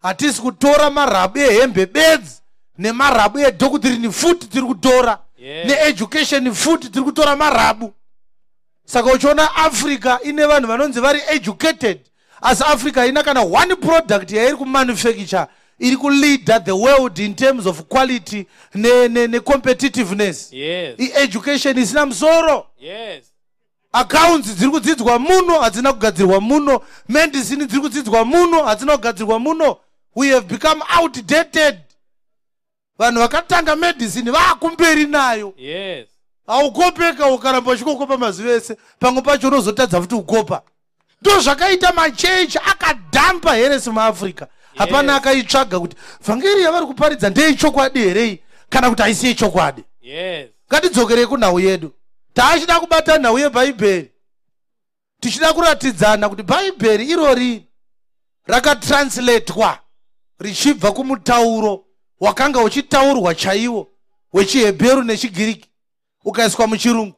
Hatisi kutora marabu ehembe bedzi nemarabu edoctrine futi tiri kutora. Yes. Needucation futi tiri kutora marabu. Saka uchiona Africa ine vanhu vanonzi vari educated, asi Africa haina kana one product yairi kumanufacture iri kuleader the world in terms of quality necompetitiveness. Yes. Ieducation isina musoro. Yes. Accounts dziri kudzidzwa muno hadzina kugadzirwa muno, medicine dziri kudzidzwa muno hadzina kugadzirwa muno. We have become outdated. Vanhu vakatanga medicine vaakumberi nayo. Yes. Haukopeka ukaramba uchikokopa mazuva ese, pamwe pacho unozotadza futi kukopa. Ndo zvakaita machechi akadhampa heresi muAfrica. Hapana akaitsvaga kuti vhangeri yavari kuparidza ndeyechokwadi here iyi kana kuti haisi yechokwadi. Yes. Ngatidzokerei kunhau yedu. Taachida kubata nhau yeBhaibheri, tichida kuratidzana kuti Bhaibheri irori rakatranslatewa richibva kumutauro wakanga uchitaurwa chaiwo wechiHebheru nechiGiriki ukaiswa muchirungu.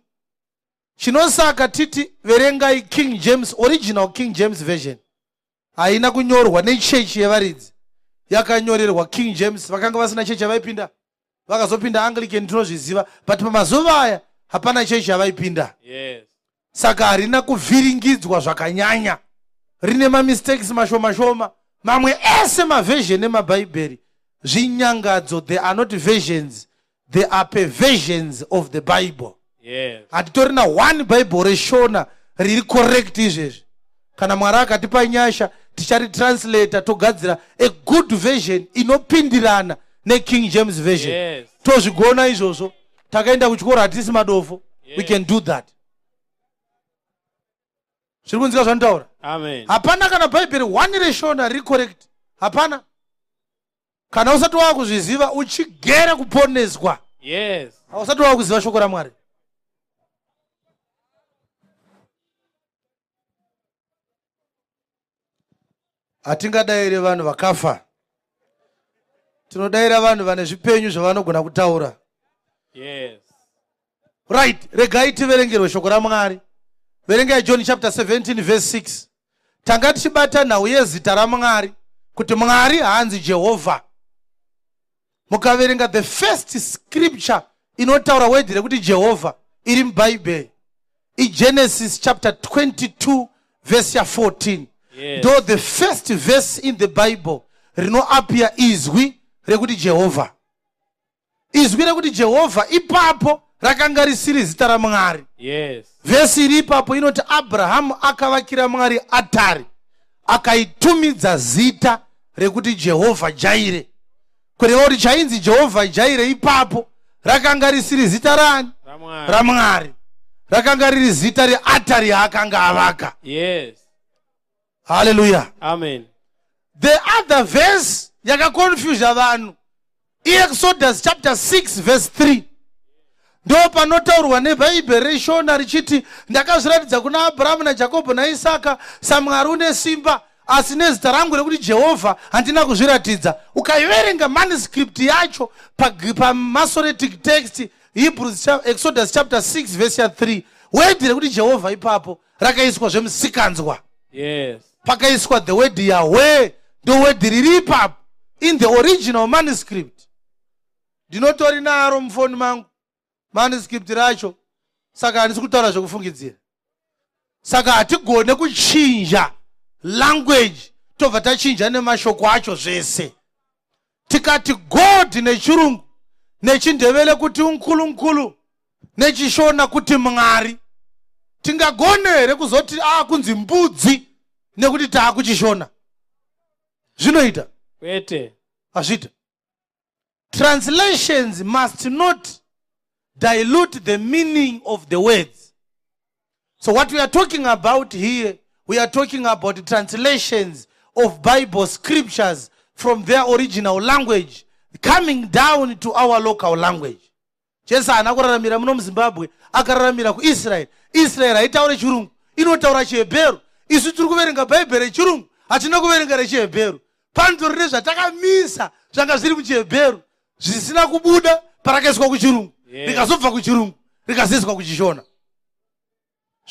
Chinosaka titi verengai King James, original King James Version. Haina kunyorwa nechechi yevaridzi, yakanyorerwa King James. Vakanga vasina chechi yavaipinda, vakazopinda Anglican tinozviziva, but pamazuva aya hapana chechi yavaipinda. Yes. Saka harina kuvhiringidzwa zvakanyanya, rine mamistakes mashoma shoma. Mamwe ese maversion emabhaibheri zvinyangadzo. They are not versions, they are perversions of the Bible. Yes. Hatitorina one Bible reshona riri correct izvezvi. Kana Mwari akatipa nyasha ticharitranslata togadzira a good version inopindirana neKing James Version. Yes. Tozvigona izvozvo. Takaenda kuchikoro, hatisi madofo. Yes. We can do that. Zviri kunzika zvanotaura? Amen. Hapana kana Bhaibheri one reshona riri correct. Hapana. Kana usati wakuzviziva uchigere kuponeswa. Yes. Hausati wakuziva shoko raMwari. Hatingadayire vanhu vakafa, tinodayira vanhu vane zvipenyu zvavanogona kutaura. Yes. Right, regai tiverengerwe shoko raMwari. Verengai John chapter 17 verse 6. Tanga tichibata nhau yezita raMwari, kuti Mwari haanzi Jehovha. Mukaverenga the first scripture inotaura wedhi rekuti Jehovha iri muBhaibheri iGenesis chapter 22 verse ya 14. Yes. Ndo the first verse in the Bible rinoappear izwi rekuti Jehovha. Izwi rekuti Jehovha ipapo Rakanga risiri zita raMwari. Yes. Vhesi iri ipapo inoti Abrahamu akavakira Mwari atari, akaitumidza zita rekuti Jehovha Jaire. Kureva kuti chainzi Jehovha Jaire ipapo rakanga risiri zita rani? RaMwari. RaMwari. Rakanga riri zita reatari yaakanga avaka. Yes. Haleluya. Amen. The other verse yakakonfusa vanhu iExodus chapter 6 verse 3. Ndo panotaurwa neBhaibheri reShona richiti ndakazviratidza kuna Abrahamu naJakobho naIsaka saMwari une simba, asi nezita rangu rekuti Jehovha handina kuzviratidza. Ukaiverenga manuscript yacho paMasoretic text, Hebrews Exodus chapter 6 verse ya 3, word rekuti Jehovha ipapo rakaiswa zvemusikanzwa. Yes. Pakaiswa the word Yahweh, ndo word riri ipapo in the original manuscript. Ndinotori naro mufoni mangu manuscript racho, saka handisi kutaura zvekufungidzira. Saka hatigone kuchinja language tobva tachinja nemashoko acho zvese. Tikati God nechirungu, nechindevele kuti uNkulunkulu, nechishona kuti Mwari, tingagone here kuzoti akunzi mbudzi nekuti taakuchishona? Zvinoita? Kwete. Hazviita. Translations must not dilute the meaning of the words. So what we are talking about here, we are talking about translations of Bible scriptures from their original language coming down to our local language. Jesu haana kuraramira muno muZimbabwe, akararamira kuIsraeri. Israeri haitaure chirungu, inotaura chiHebheru. Isu tiri kuverenga Bhaibheri rechirungu, hatina kuverenga rechiHebheru. Panotori nezvatakamisa zvanga zviri muchiHebheru zvisina kubuda parakaiswa kuchirungu, rikazobva kuchirungu rikazoiswa kuchishona.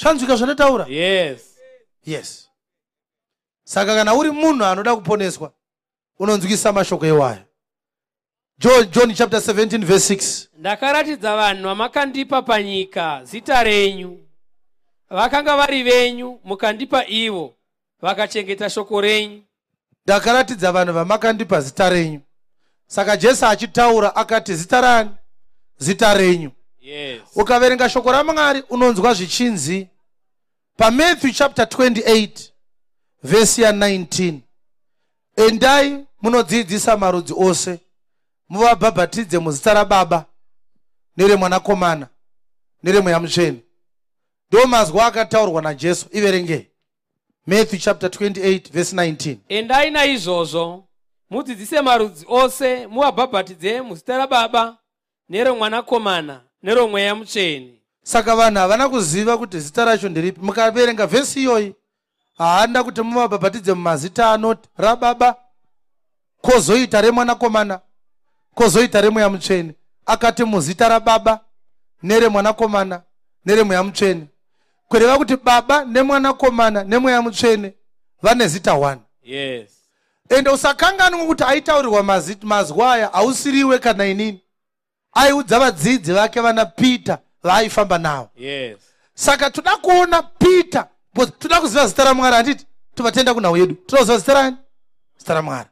Zvanzwika zvandataura? Yes. Yes. Saka kana uri munhu anoda kuponeswa, unonzwisa mashoko iwayo. John chapter 17 verse 6. Ndakaratidza vanhu vamakandipa panyika zita renyu. Vakanga vari venyu, mukandipa ivo, vakachengeta shoko renyu. Ndakaratidza vanhu vamakandipa zita renyu. Saka Jesu achitaura akati zita rani? Zita renyu. Yes. Ukaverenga shoko raMwari unonzwa zvichinzi paMatthew chapter 28 verse ya 19, endai munodzidzisa marudzi ose, muvabhabhatidze muzita raBaba nereMwanakomana nereMweya Mutsvene. Ndo mazwi akataurwa naJesu. Iverengei Matthew chapter 28 verse 19. Endai naizvozvo mudzidzise marudzi ose, muvabhabhatidze muzita raBaba nereMwanakomana neroMweya Mutsvene. Saka vanhu havana kuziva kuti zita racho nderipi. Mukaverenga vhesi iyoyi, haana kuti muvabhabhatidze mumazita anoti raBaba, kozoita reMwanakomana, kozoita reMweya Mutsvene. Akati muzita raBaba nereMwanakomana nereMweya Mutsvene, kureva kuti Baba neMwanakomana neMweya Mutsvene vane zita 1. Yes. Ende usakanganwa kuti aitaurirwa mazwi aya hausiriwe kana inini, aiudza vadzidzi vake vana Peter vaaifamba navo. Yes. Saka toda kuona Peter, toda kuziva zita raMwari, handiti? Tovatenda kunhau yedu, toda kuziva zita rani? Zita raMwari.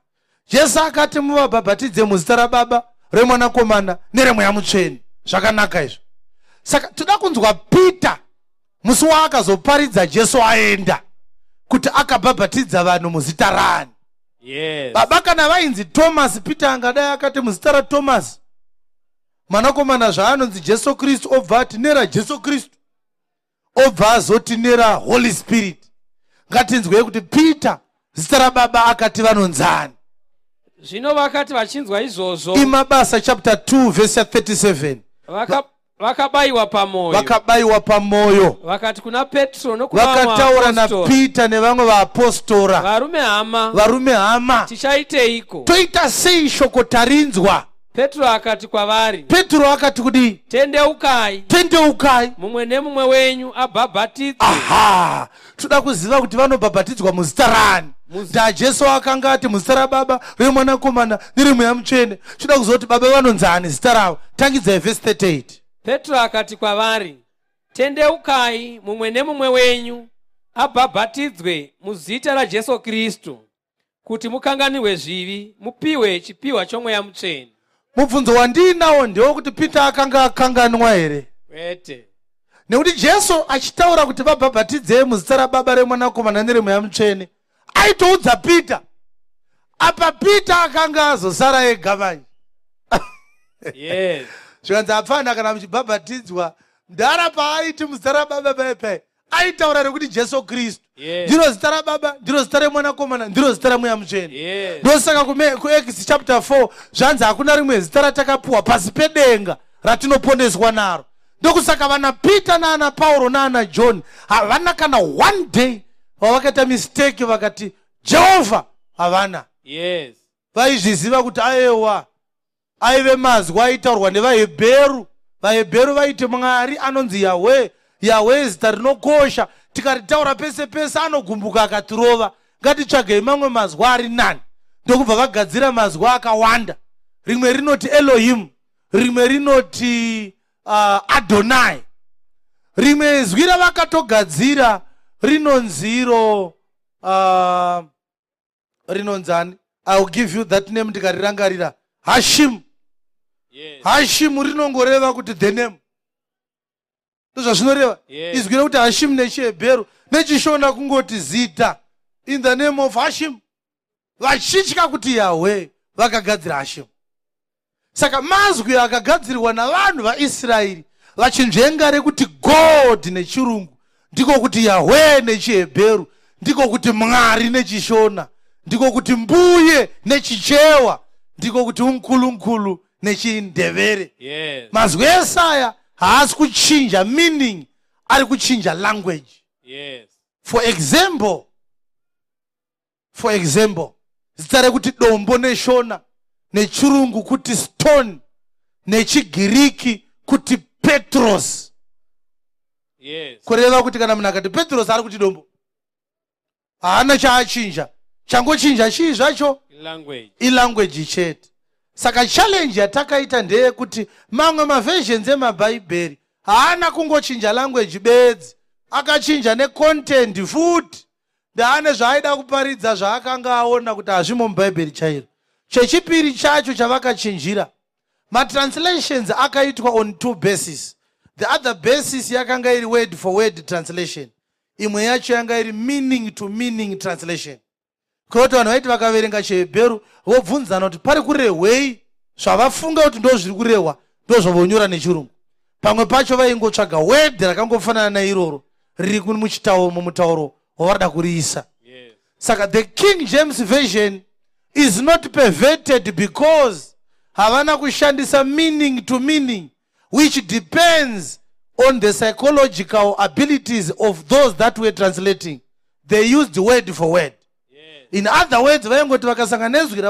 Jesu akati muvabhabhatidze muzita raBaba, reMwanakomana nereMweya Mutsvene. Zvakanaka izvo. Saka toda kunzwa Peter musi waakazoparidza Jesu aenda, kuti akabhabhatidza vanhu muzita rani? Yes. Baba kana vainzi Thomas, Peter angadai akati muzita raThomas. Mwanakomana zvaanonzi Jesu Kristu, obva ati nera Jesu Kristu, obva azoti nera Holy Spirit. Ngatinzwei kuti Peter zita raBaba akati vanonzani. Zvino vakati vachinzwa izvozvo, Imabasa chapter 2 verse 37. Vakabayiwa pamoyo. Vakabayiwa pamoyo. Vakati kuna Petro nokuna vamwe Vakataura vaapostora, naPeter nevamwe vaapostora, varume hama, varume hama, tichaiteiko? Toita sei shoko tarinzwa? Petro akati kwavari, Petro akati kudii? Tendeukai, Tendeukai, mumwe nemumwe wenyu abhabhatidzwe. Aha, toda kuziva kuti vanobhabhatidzwa muzita rani. NdaJesu akanga ati muzita raBaba, reMwanakomana nereMweya Mutsvene. Toda kuziva kuti Baba vanonzani zita ravo. Tangidzai vhesi 38. Petro akati kwavari, tendeukai, mumwe nemumwe wenyu abhabhatidzwe muzita raJesu Kristu, kuti mukanganirwe zvivi, mupiwe chipiwa choMweya Mutsvene. Mubvunzo wandiinawo ndewekuti Peter akanga akanganwa here? Kwete. Nekuti Jesu achitaura kuti vabhabhatidzei muzita raBaba, reMwanakomana nereMweya Mutsvene, aitoudza Peter. Apa Peter akanga azosara ega manje. Yes. Zvikanzi hapana kana muchibhabhatidzwa. Ndara paaiti muzita raBaba paipai aitaura rekuti Jesu Kristu. Yes. Ndiro zita raBaba, ndiro zita reMwanakomana, ndiro zita raMweya Mutsvene. Yes. Ndosaka kuActs chapter 4 zvanzi hakuna rimwe zita ratakapuwa pasi pedenga ratinoponeswa naro. Ndokusaka vana Peter naana Pauro naana John havana kana one day vavakaita mistake vakati Jehovha, havana. Yes. Vaizviziva kuti aewa aive mazwi aitaurwa nevaHebheru. VaHebheru vaiti Mwari anonzi Yahweh. Yahweh zita rinokosha, tikaritaura pese pese anogumbuka akatirova. Ngatitsvagei mamwe mazwi ari nani. Ndokubva vagadzira mazwi akawanda. Rimwe rinoti Elohim, rimwe rinoti Adonai, rimwe zwi ravakatogadzira rinonziro rinonzani, I will give you that name ndikarirangarira, Hashim. Yes. Hashim rinongoreva kuti the name, ndozvazvinoreva. Yes. Izwi rekuti Hashim nechiHebheru nechiShona kungoti zita, in the name of Hashim. Vachitya kuti Yahweh, vakagadzira Hashim. Saka mazwi akagadzirwa navanhu vaIsraeri vachinzvenga rekuti God nechirungu, ndiko kuti Yahweh nechiHebheru, ndiko kuti Mwari nechiShona, ndiko kuti Mbuye nechiChewa, ndiko kuti Unkulunkulu nechiNdevere. Yes. Mazwi ese aya haasi kuchinja meaning, ari kuchinja language. Yes. For example, zita rekuti dombo neShona, nechirungu kuti stone, nechigiriki kuti Petros. Yes. Kureva kuti kana munhu akati Petros, ari kuti dombo. Haana chaachinja. Changochinja chii zvacho? Language. Ilanguage chete. Saka challenge yatakaita ndeyekuti mamwe maversions emabhaibheri haana kungochinja language bedzi, akachinja necontent futi. Ndaane zvaaida kuparidza zvaakanga aona kuti hazvimo mubhaibheri chairo. Chechipiri chacho chavakachinjira, matranslations akaitwa on two basis. The other basis yakanga iri word for word translation, imwe yacho yanga iri meaning to meaning translation. Kureva kuti vanhu vaiti vakaverenga chiHebheru vobvunzana kuti pari kurehwei, zvavafunga kuti ndo zviri kurehwa ndo zvavonyora nechirungu. Pamwe pacho vaingotsvaga word rakangofanana nairoro riri muchitauro, mumutauro wavarida kuriisa. Yes. Saka the King James Version is not perverted because havana kushandisa meaning to meaning, which depends on the psychological abilities of those that were translating. They used word for word. Yes. In other words, vaingoti vakasangana nezwi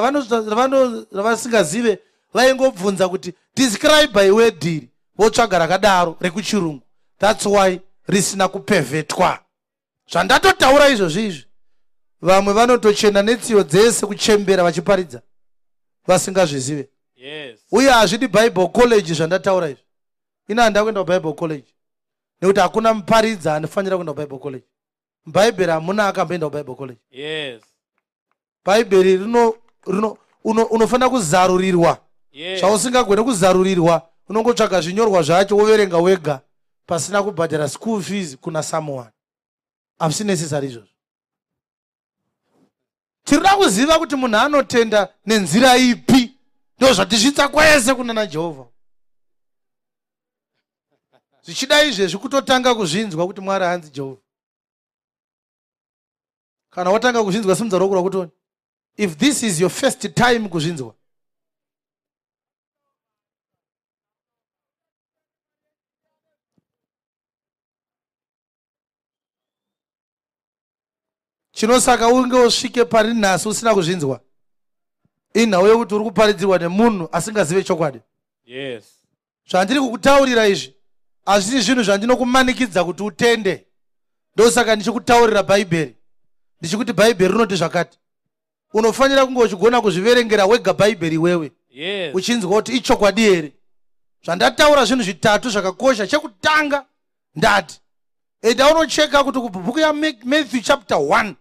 ravasingazive, vaingobvunza kuti describe by word iri, votsvaga rakadaro rekuchirungu. That's why risina kupervertwa. Zvandatotaura izvozvi izvi, vamwe vanotochena netsiyo dzese kuchembera vachiparidza vasingazvizive. Yes. Uye hazvidi Bible college zvandataura izvi. Ina handida kuenda kuBible college nekuti hakuna muparidza anofanira kuenda kuBible college. Mubhaibheri hamuna akamboenda kuBible college. Yes. Bhaibheri rino rino unofanira kuzarurirwa. Yes. Zvausingagone kuzarurirwa, unongotsvaga zvinyorwa zvacho woverenga wega pasina kubhadhara school fees kuna someone. Hazvisi necessary izvozvo. Tirida kuziva kuti munhu anotenda nenzira ipi. Ndo zvatisvitsa kwese kuna naJehovha. Zvichida izvezvi kutotanga kuzvinzwa kuti Mwari hanzi Jehovha. Kana watanga kuzvinzwa, simudza ruoko rwakutoni, if this is your first time kuzvinzwa. Chinosaka unge usvike pari nhasi usina kuzvinzwa inhau yekuti uri kuparidzirwa nemunhu asingazive chokwadi. Yes. Zvandiri kukutaurira izvi hazvisi zvinhu zvandinokumanikidza kuti utende. Ndosaka ndichikutaurira Bhaibheri, ndichikuti Bhaibheri rinoti zvakati. Unofanira kunge uchigona kuzviverengera wega Bhaibheri iwewe, Yes. uchinzwa kuti ichokwadi here zvandataura. Zvinhu zvitatu zvakakosha. Chekutanga ndati enda unocheka kuti kubhuku yaMatthew chapter 1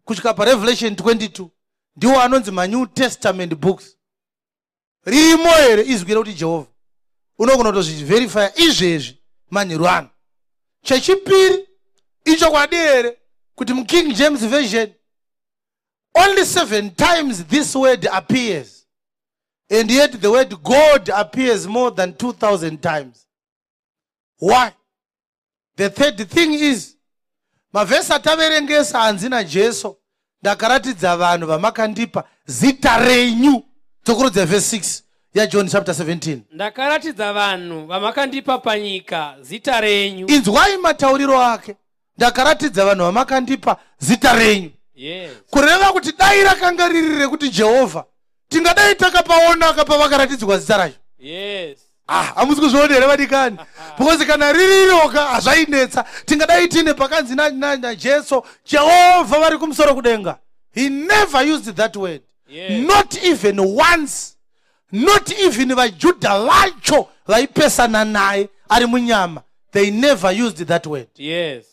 kusvika paRevelation 22 ndiwo anonzi maNew Testament books. Ririmo here izwi rekuti Jehovha? Unogona kutozviverifya izvezvi manheru ano. Chechipiri, ichokwadi here kuti muKing James Version only 7 times this word appears, and yet the word God appears more than 2,000 times? Why? The third thing is, mavhesi ataverengesa hanzi naJesu, ndakaratidza vanhu vamakandipa zita renyu. Dzokorodza vhesi 6 yaJohn chapter 17. Ndakaratidza vanhu vamakandipa panyika zita renyu. Inzwai matauriro ake, ndakaratidza vanhu vamakandipa zita renyu. Yes. Kureva kuti dai rakanga riri rekuti Jehovha, tingadai takapaonaka pavakaratidzwa zita racho. Yes. Ah, hamusi kuzviona here vadikani? Because kana ririroka hazvainetsa, tingadai tiine pakanzi naJesu Jehovha vari kumusoro kudenga. He never used that word. Yes. Not even once. Not even vaJudha vacho vaipesana naye ari munyama, they never used that word. Yes.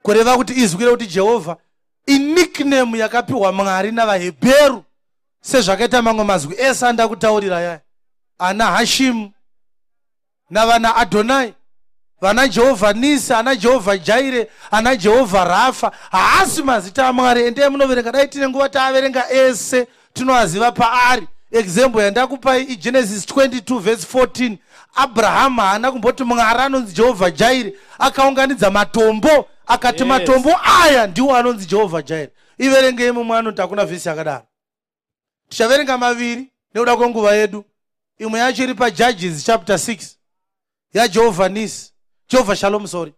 Kureva kuti izwi rekuti Jehovha inickname yakapiwa Mwari navaHebheru, sezvakaita mamwe mazwi ese andakutaurira yaya, ana Hashimu navana Adonai, vana Jehovha Nisi, ana Jehovha Jaire, ana Jehovha Rafa, haasi mazita aMwari. Endei munoverenga, dai tine nguva taaverenga ese, tinoaziva paari. Example yandakupai iGenesis 22 verse 14. Abrahamu haana kumboti Mwari anonzi Jehovha Jaire, akaunganidza matombo akati Yes. matombo aya ndiwo anonzi Jehovha Jaire. Iverengei mumwe anoti hakuna vhesi yakadaro. Tichaverenga maviri nekuda kwenguva yedu. Imwe yacho iri paJudges chapter 6 yaJehovha Nisi, Jehovha Shalom, sorry.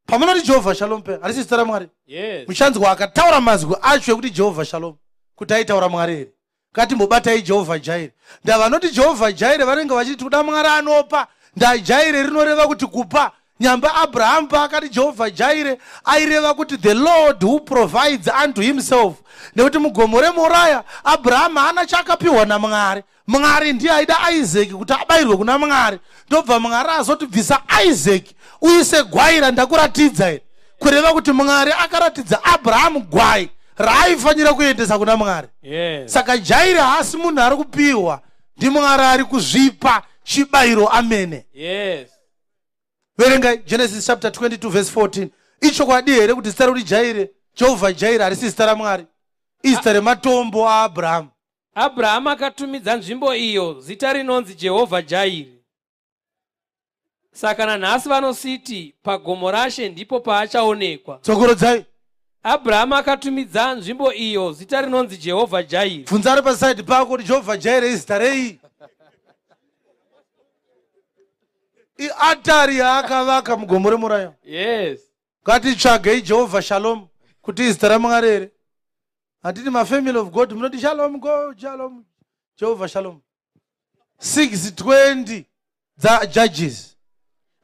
Pamunoti Jehovha Shalom pe harisi zita raMwari. Yes. Muchanzwa akataura mazwi acho ekuti Jehovha Shalom kuti aitaura Mwari here. Ngatimbobatai Jehovha Jaire. Ndavanoti Jehovha Jaire vanenge vachiti kuda Mwari anopa. NdaJaire rinoreva kuti kupa. Nyamba Abraham paakati Jehovha Jaire aireva kuti the Lord who provides unto himself. Nekuti mugomo reMoraya Abraham haana chaakapiwa naMwari. Mwari ndiye aida Isaac kuti abayirwe kuna Mwari. Ndobva Mwari azoti bvisa Isaac uise gwai randakuratidza here. Kureva kuti Mwari akaratidza Abraham gwai raaifanira kuendesa kuna Mwari. Yes. Saka Jaire haasi munhu ari kupiwa, ndiMwari ari kuzvipa chibayiro amene. Yes. Verengai Genesis chapter 22 verse 14. Ichokwadi here kuti zita rekuti Jaire, Jehovha Jaire harisi zita raMwari, izita rematombo aAbraham? Abraham akatumidza nzvimbo iyo zita rinonzi Jehovha Jaire. Saka nanhasi vanositi pagomo raShe ndipo paachaonekwa. Dzokorodzai. Abraham akatumidza nzvimbo iyo zita rinonzi Jehovha Jaire. Bvunza ari pasaidi pako kuti Jehovha Jaire izita rei? Iatari yaakavaka mugomo reMuraya. Yes. Ngatitsvagei Jehovha Shalom kuti izita raMwari here. Handiti mafamily of God munoti Shalom, go Shalom, Jehovha Shalom. 620 dzaJudges.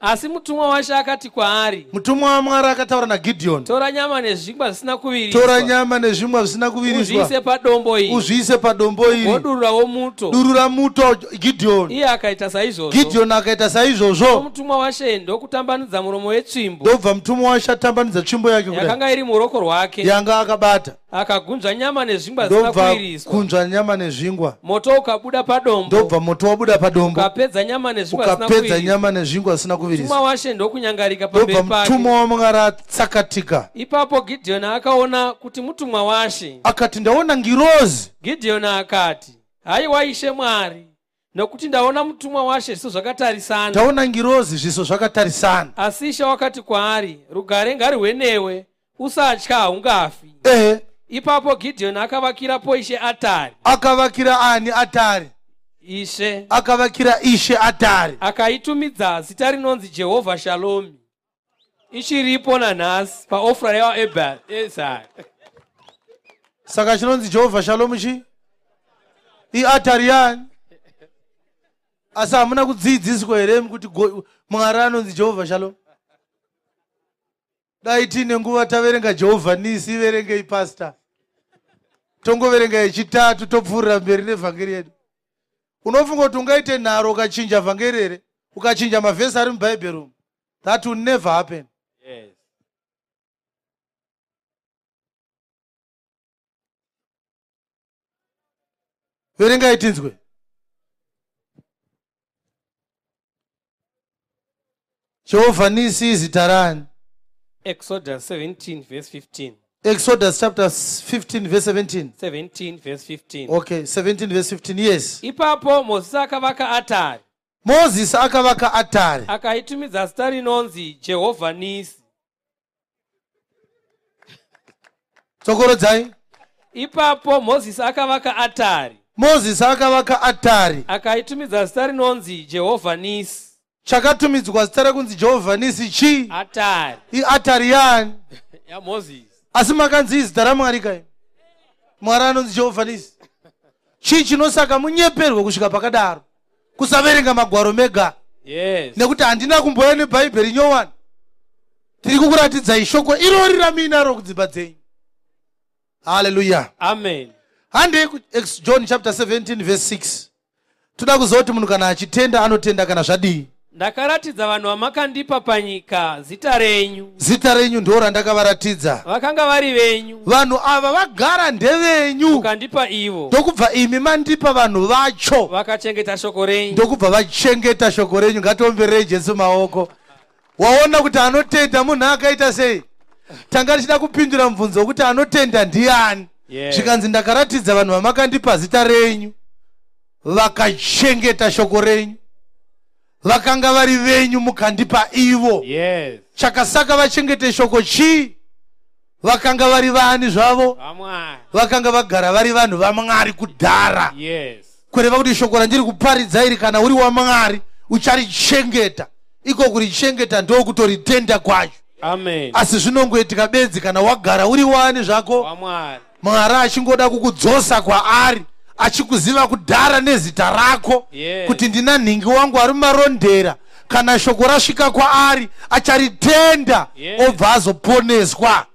Asi mutumwa waShe akati kwaari, Mutumwa waMwari akataura naGideon, tora nyama nezvingwa zvisina kuviriswa, tora nyama nezvingwa zvisina kuviriswa, uzviise padombo iri, uzviise padombo iri, wodururawo muto. Durura muto, Gideon. Iye akaita saizvozvo. Gideon akaita saizvozvo. Mutumwa waShe ndokutambanudza muromo wetsvimbo Ndobva mutumwa waShe atambanudza tsvimbo yake kudai, yakanga iri muruoko rwake, yanga akabata, akagunzva nyama nezvingwa zvisina ndobva kuviriswa. kunzva nyama nezvingwa. Moto ukabuda padombo, Ndobva moto wabuda padombo, ukapedza nyama nezvingwa zvisina ukapedza kuviriswa. nyama nezvingwa zvisina Mutumwa kuviriswa. waShe ndokunyangarika pamberi Ndobva pake. mutumwa waMwari atsakatika. Ipapo Gideoni akaona kuti mutumwa waShe. Akati ndaona ngirozi. Gideoni akati, haiwa Ishe Mwari, nokuti ndaona mutumwa waShe zviso zvakatarisana. Ndaona ngirozi zviso zvakatarisana. Asi Ishe wakati kwaari, rugare ngaruve newe, usatya, haungafi. Ehe. Ipapo Gideoni akavakirapo Ishe atari. Akavakira ani atari? Ishe. Akavakira Ishe atari. Akaitumidza zita rinonzi Jehovha Shalomi. Ichiripo nanhasi paOfra yaEbhezari. Saka chinonzi Jehovha Shalom chi iatari yani? Asi hamuna kudzidziswa here kuti Mwari anonzi Jehovha Shalom? Dai tiine nguva taverenga Jehovha Nisi, iverengei pastor. Tongoverenga yechitatu topfuurira mberi nevhangeri yedu. Unofunga kuti ungaite nharo ukachinja vhangeri here? Ukachinja mavhesi ari muBhaibheri umu? That will never happen. Yes. Verengai tinzwe. Jehovha Nisi izita rani? Exodus 17 verse 15. Exodus chapter 15 verse 17. 17 verse 15. Okay, 17 verse 15. Yes. Ipapo Mozisi akavaka atari. Mozisi akavaka atari. Akaitumidza zita rinonzi Jehovha Nisi. Tsokorodzai. Ipapo Mozisi akavaka atari. Mozisi akavaka atari. Akaitumidza zita rinonzi Jehovha Nisi. Chakatumidzwa zita rekunzi Jehovha Nisi chii? Atari. Iatari yani? YaMozisi. Asi makanzi izita raMwari kai? Mwari anonzi Jehovha Nisi. Chii chinosaka munyeperwe kusvika pakadaro? Kusaverenga magwaro mega. Yes. Nekuti handina kumboya neBhaibheri nyowani. Tiri kukuratidzai shoko irori ramuinaro kudzimba dzenyu. Hallelujah. Amen. Handei John chapter 17 verse 6. Toda kuziva kuti munhu kana achitenda anotenda kana zvadii. Ndakaratidza vanhu vamakandipa panyika zita renyu. Zita renyu ndo randakavaratidza. Vakanga vari venyu. Vanhu ava vagara ndevenyu. Mukandipa ivo. Ndokubva imi mandipa vanhu vacho. Vakachengeta shoko renyu. Ndokubva vachengeta shoko renyu. Ngatiombererei Jesu maoko. Waona kuti anotenda munhu akaita sei? Tanga tichida kupindura mubvunzo wekuti anotenda ndiani? Zvikanzi ndakaratidza vanhu vamakandipa zita renyu. Vakachengeta shoko renyu. Vakanga vari venyu mukandipa ivo. Yes. Chakasaka vachengete shoko chii? Vakanga vari vani zvavo? Vakanga vagara vari vanhu vaMwari kudhara. Yes. Kureva kuti shoko randiri kuparidza iri kana uri waMwari ucharichengeta. Iko kurichengeta ndokutoritenda kwacho. Amen. Asi zvinongoitika bedzi kana wagara uri wani zvako. WaMwari. Mwari achingoda kukudzosa kwaari. Achikuziva kudhara nezita rako. Yes. Kuti ndina nhingi wangu ari mumarondera, kana shoko rasvika kwaari acharitenda. Yes. Obva azoponeswa.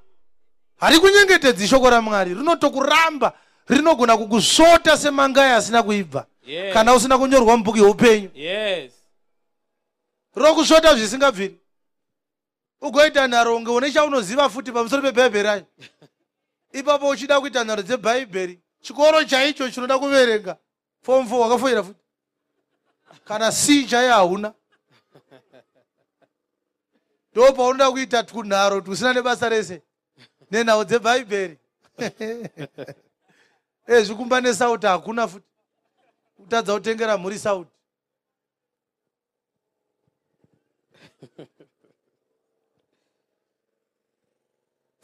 Hari kunyengetedzi shoko raMwari, rinotokuramba, rinogona kukusvota semangaya asina kuibva. Yes. Kana usina kunyorwa mubhuku yeupenyu. Yes. Rinokusvota zvisingabviri. Ugoita nharo unge une chaunoziva futi pamusoro pebhaibheri racho. Ipapo uchida kuita nharo dzebhaibheri, chikoro chaicho chinoda kuverenga form 4 wakafoira futi, kana C chaiyo hauna. Ndo paunoda kuita twunharo twusina nebasa rese nenhau dzebhaibheri. Zvikumba nesauti hakuna futi, kutadza kutengera mhuri sauti.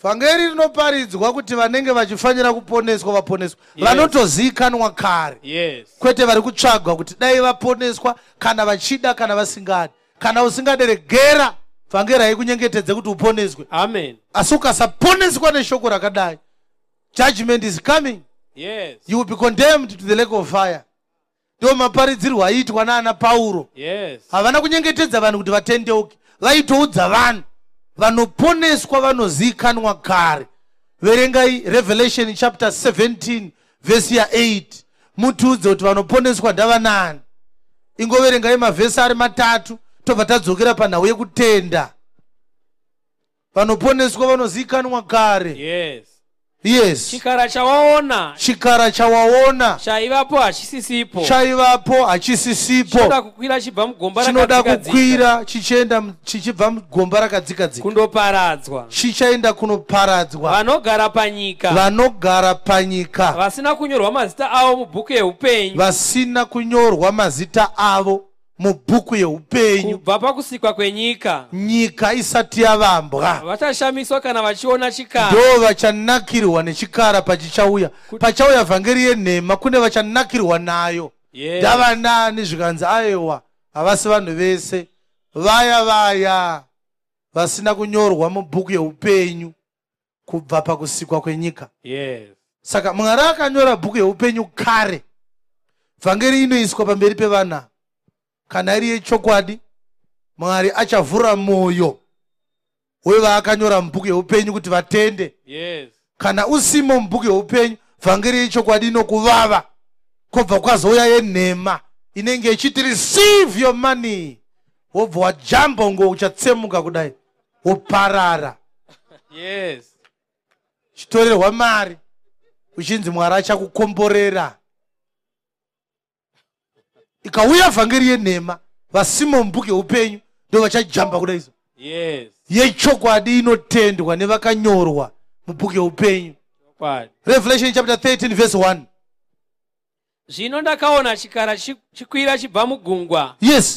Vhangeri rinoparidzwa kuti vanenge vachifanira kuponeswa vaponeswa. Yes. Vanotozikanwa kare. Yes. Kwete vari kutsvagwa kuti dai vaponeswa kana vachida kana vasingadi. Kana usingaderegera vhangeri haikunyengetedze kuti uponeswe. Amen. Asi ukasaponeswa neshoko rakadai, judgment is coming. Yes. You will be condemned to the lake of fire. Ndo maparidzirwo aiitwa naana Pauro. Yes. Havana kunyengetedza vanhu kuti vatendeuke. Vaitoudza vanhu vanoponeswa vanozikanwa kare. Verengai Revelation chapter 17 verse ya 8. Mutiudze kuti vanoponeswa ndavanani. Ingoverengai mavhesi ari matatu tobva tadzokera panhau yekutenda. Vanoponeswa vanozikanwa kare. Yes. Yes. Chikara chawaona. Chikara chawaona. Chaivapo hachisisipo. Chaivapo hachisisipo. Chinoda kukwira chibva mugomba Chinoda rakadzika-dzika. kukwira chichienda chichibva mugomba rakadzika-dzika. Kundoparadzwa. Chichaenda kunoparadzwa. Vanogara panyika. Vanogara panyika. Vasina kunyorwa mazita avo mubhuku yeupenyu. Vasina kunyorwa mazita avo mubhuku yeupenyu. Kubva pakusikwa kwenyika. Nyika isati yavambwa. Vachashamiswa kana vachiona chikara. Ndo vachanakirwa nechikara pachichauya. Pachauya vhangeri yenhema kune vachanakirwa nayo. Yes. Ndavanani zvikanzi aiwa havasi vanhu vese. Vaya vaya vasina kunyorwa mubhuku yeupenyu kubva pakusikwa kwenyika. Yes. Saka Mwari akanyora bhuku yeupenyu kare. Vhangeri inoiswa pamberi pevana. Kana iri yechokwadi, Mwari achavhura moyo wevaakanyora mubhuku yeupenyu kuti vatende. Yes. Kana usimo mubhuku yeupenyu, vhangeri yechokwadi inokuvava. Kobva kwazouya yenhema inenge ichiti receive your money. Wobva wajamba ngo uchatsemuka kudai, woparara. Yes. Chitorerwa mari uchinzi Mwari achakukomborera. Ikauya vhangeri yenhema, vasimo mubhuku yeupenyu ndo vachajamba kudai so. Yechokwadi inotendwa nevakanyorwa mubhuku yeupenyu. Chokwadi. Revelation chapter 13 verse 1. Zvino ndakaona chikara chikwira chibva mugungwa,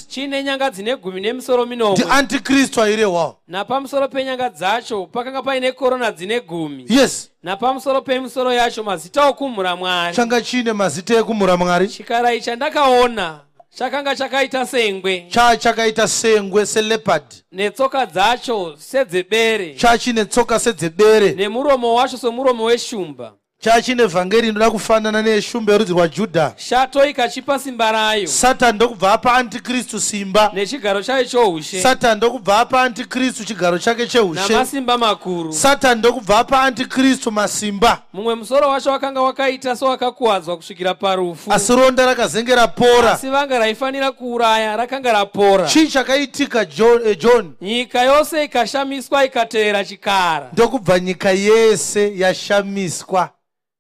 chiine nyanga dzine 10 nemisoro minomwe. Ndiantikristu airehwawo. Napamusoro penyanga dzacho pakanga paine korona dzine 10. Napamusoro pemisoro yacho mazita okumhura Mwari. Changa chiine mazita ekumhura Mwari. Chikara ichi chandakaona chakanga chakaita sengwe. Chakaita sengwe, seleopard. Netsoka dzacho sedzebere. Chachine tsoka sedzebere. Nemuromo wacho somuromo weshumba. Chachine vhangeri inoda kufanana neyeshumba yerudzi rwaJudha. Shato ikachipa simba rayo. Satani ndokubva apa antikristu simba. Nechigaro chayo choushe. Satani ndokubva apa antikristu chigaro chake cheushe. Namasimba makuru. Satani ndokubva apa antikristu masimba. Mumwe musoro wacho wakanga wakaita sowakakuwadzwa kusvikira parufu. Asi ronda rakazenge rapora. Asi vanga raifanira kuuraya rakanga rapora. Chii chakaitika, John? Nyika yose ikashamiswa, ikatevera chikara. Ndokubva nyika yese yashamiswa,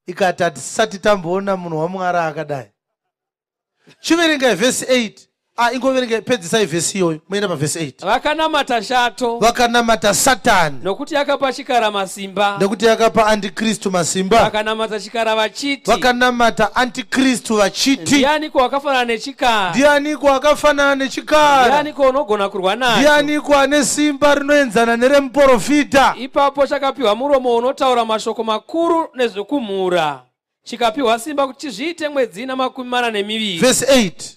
ikati hatisati tamboona munhu waMwari akadai. Chiverengai vhesi 8. Ah, ingoverengai, pedzisai vhesi iyoyo, muenda pavhesi 8. Vakanamata shato. Vakanamata Satani. Nokuti yakapa chikara masimba. Nekuti yakapa antikristu masimba. Vakanamata chikara vachiti, Vakanamata antikristu vachiti, "Ndianiko wakafanana nechikara? Ndianiko akafanana nechikara? Ndianiko unogona kurwa nacho?" Ndianiko ane simba rinoenzana neremuprofita? Ipapo chakapiwa muromo unotaura mashoko makuru nezvekumhura, chikapiwa simba kuti chizviite mwedzi ina 42. Vhesi 8.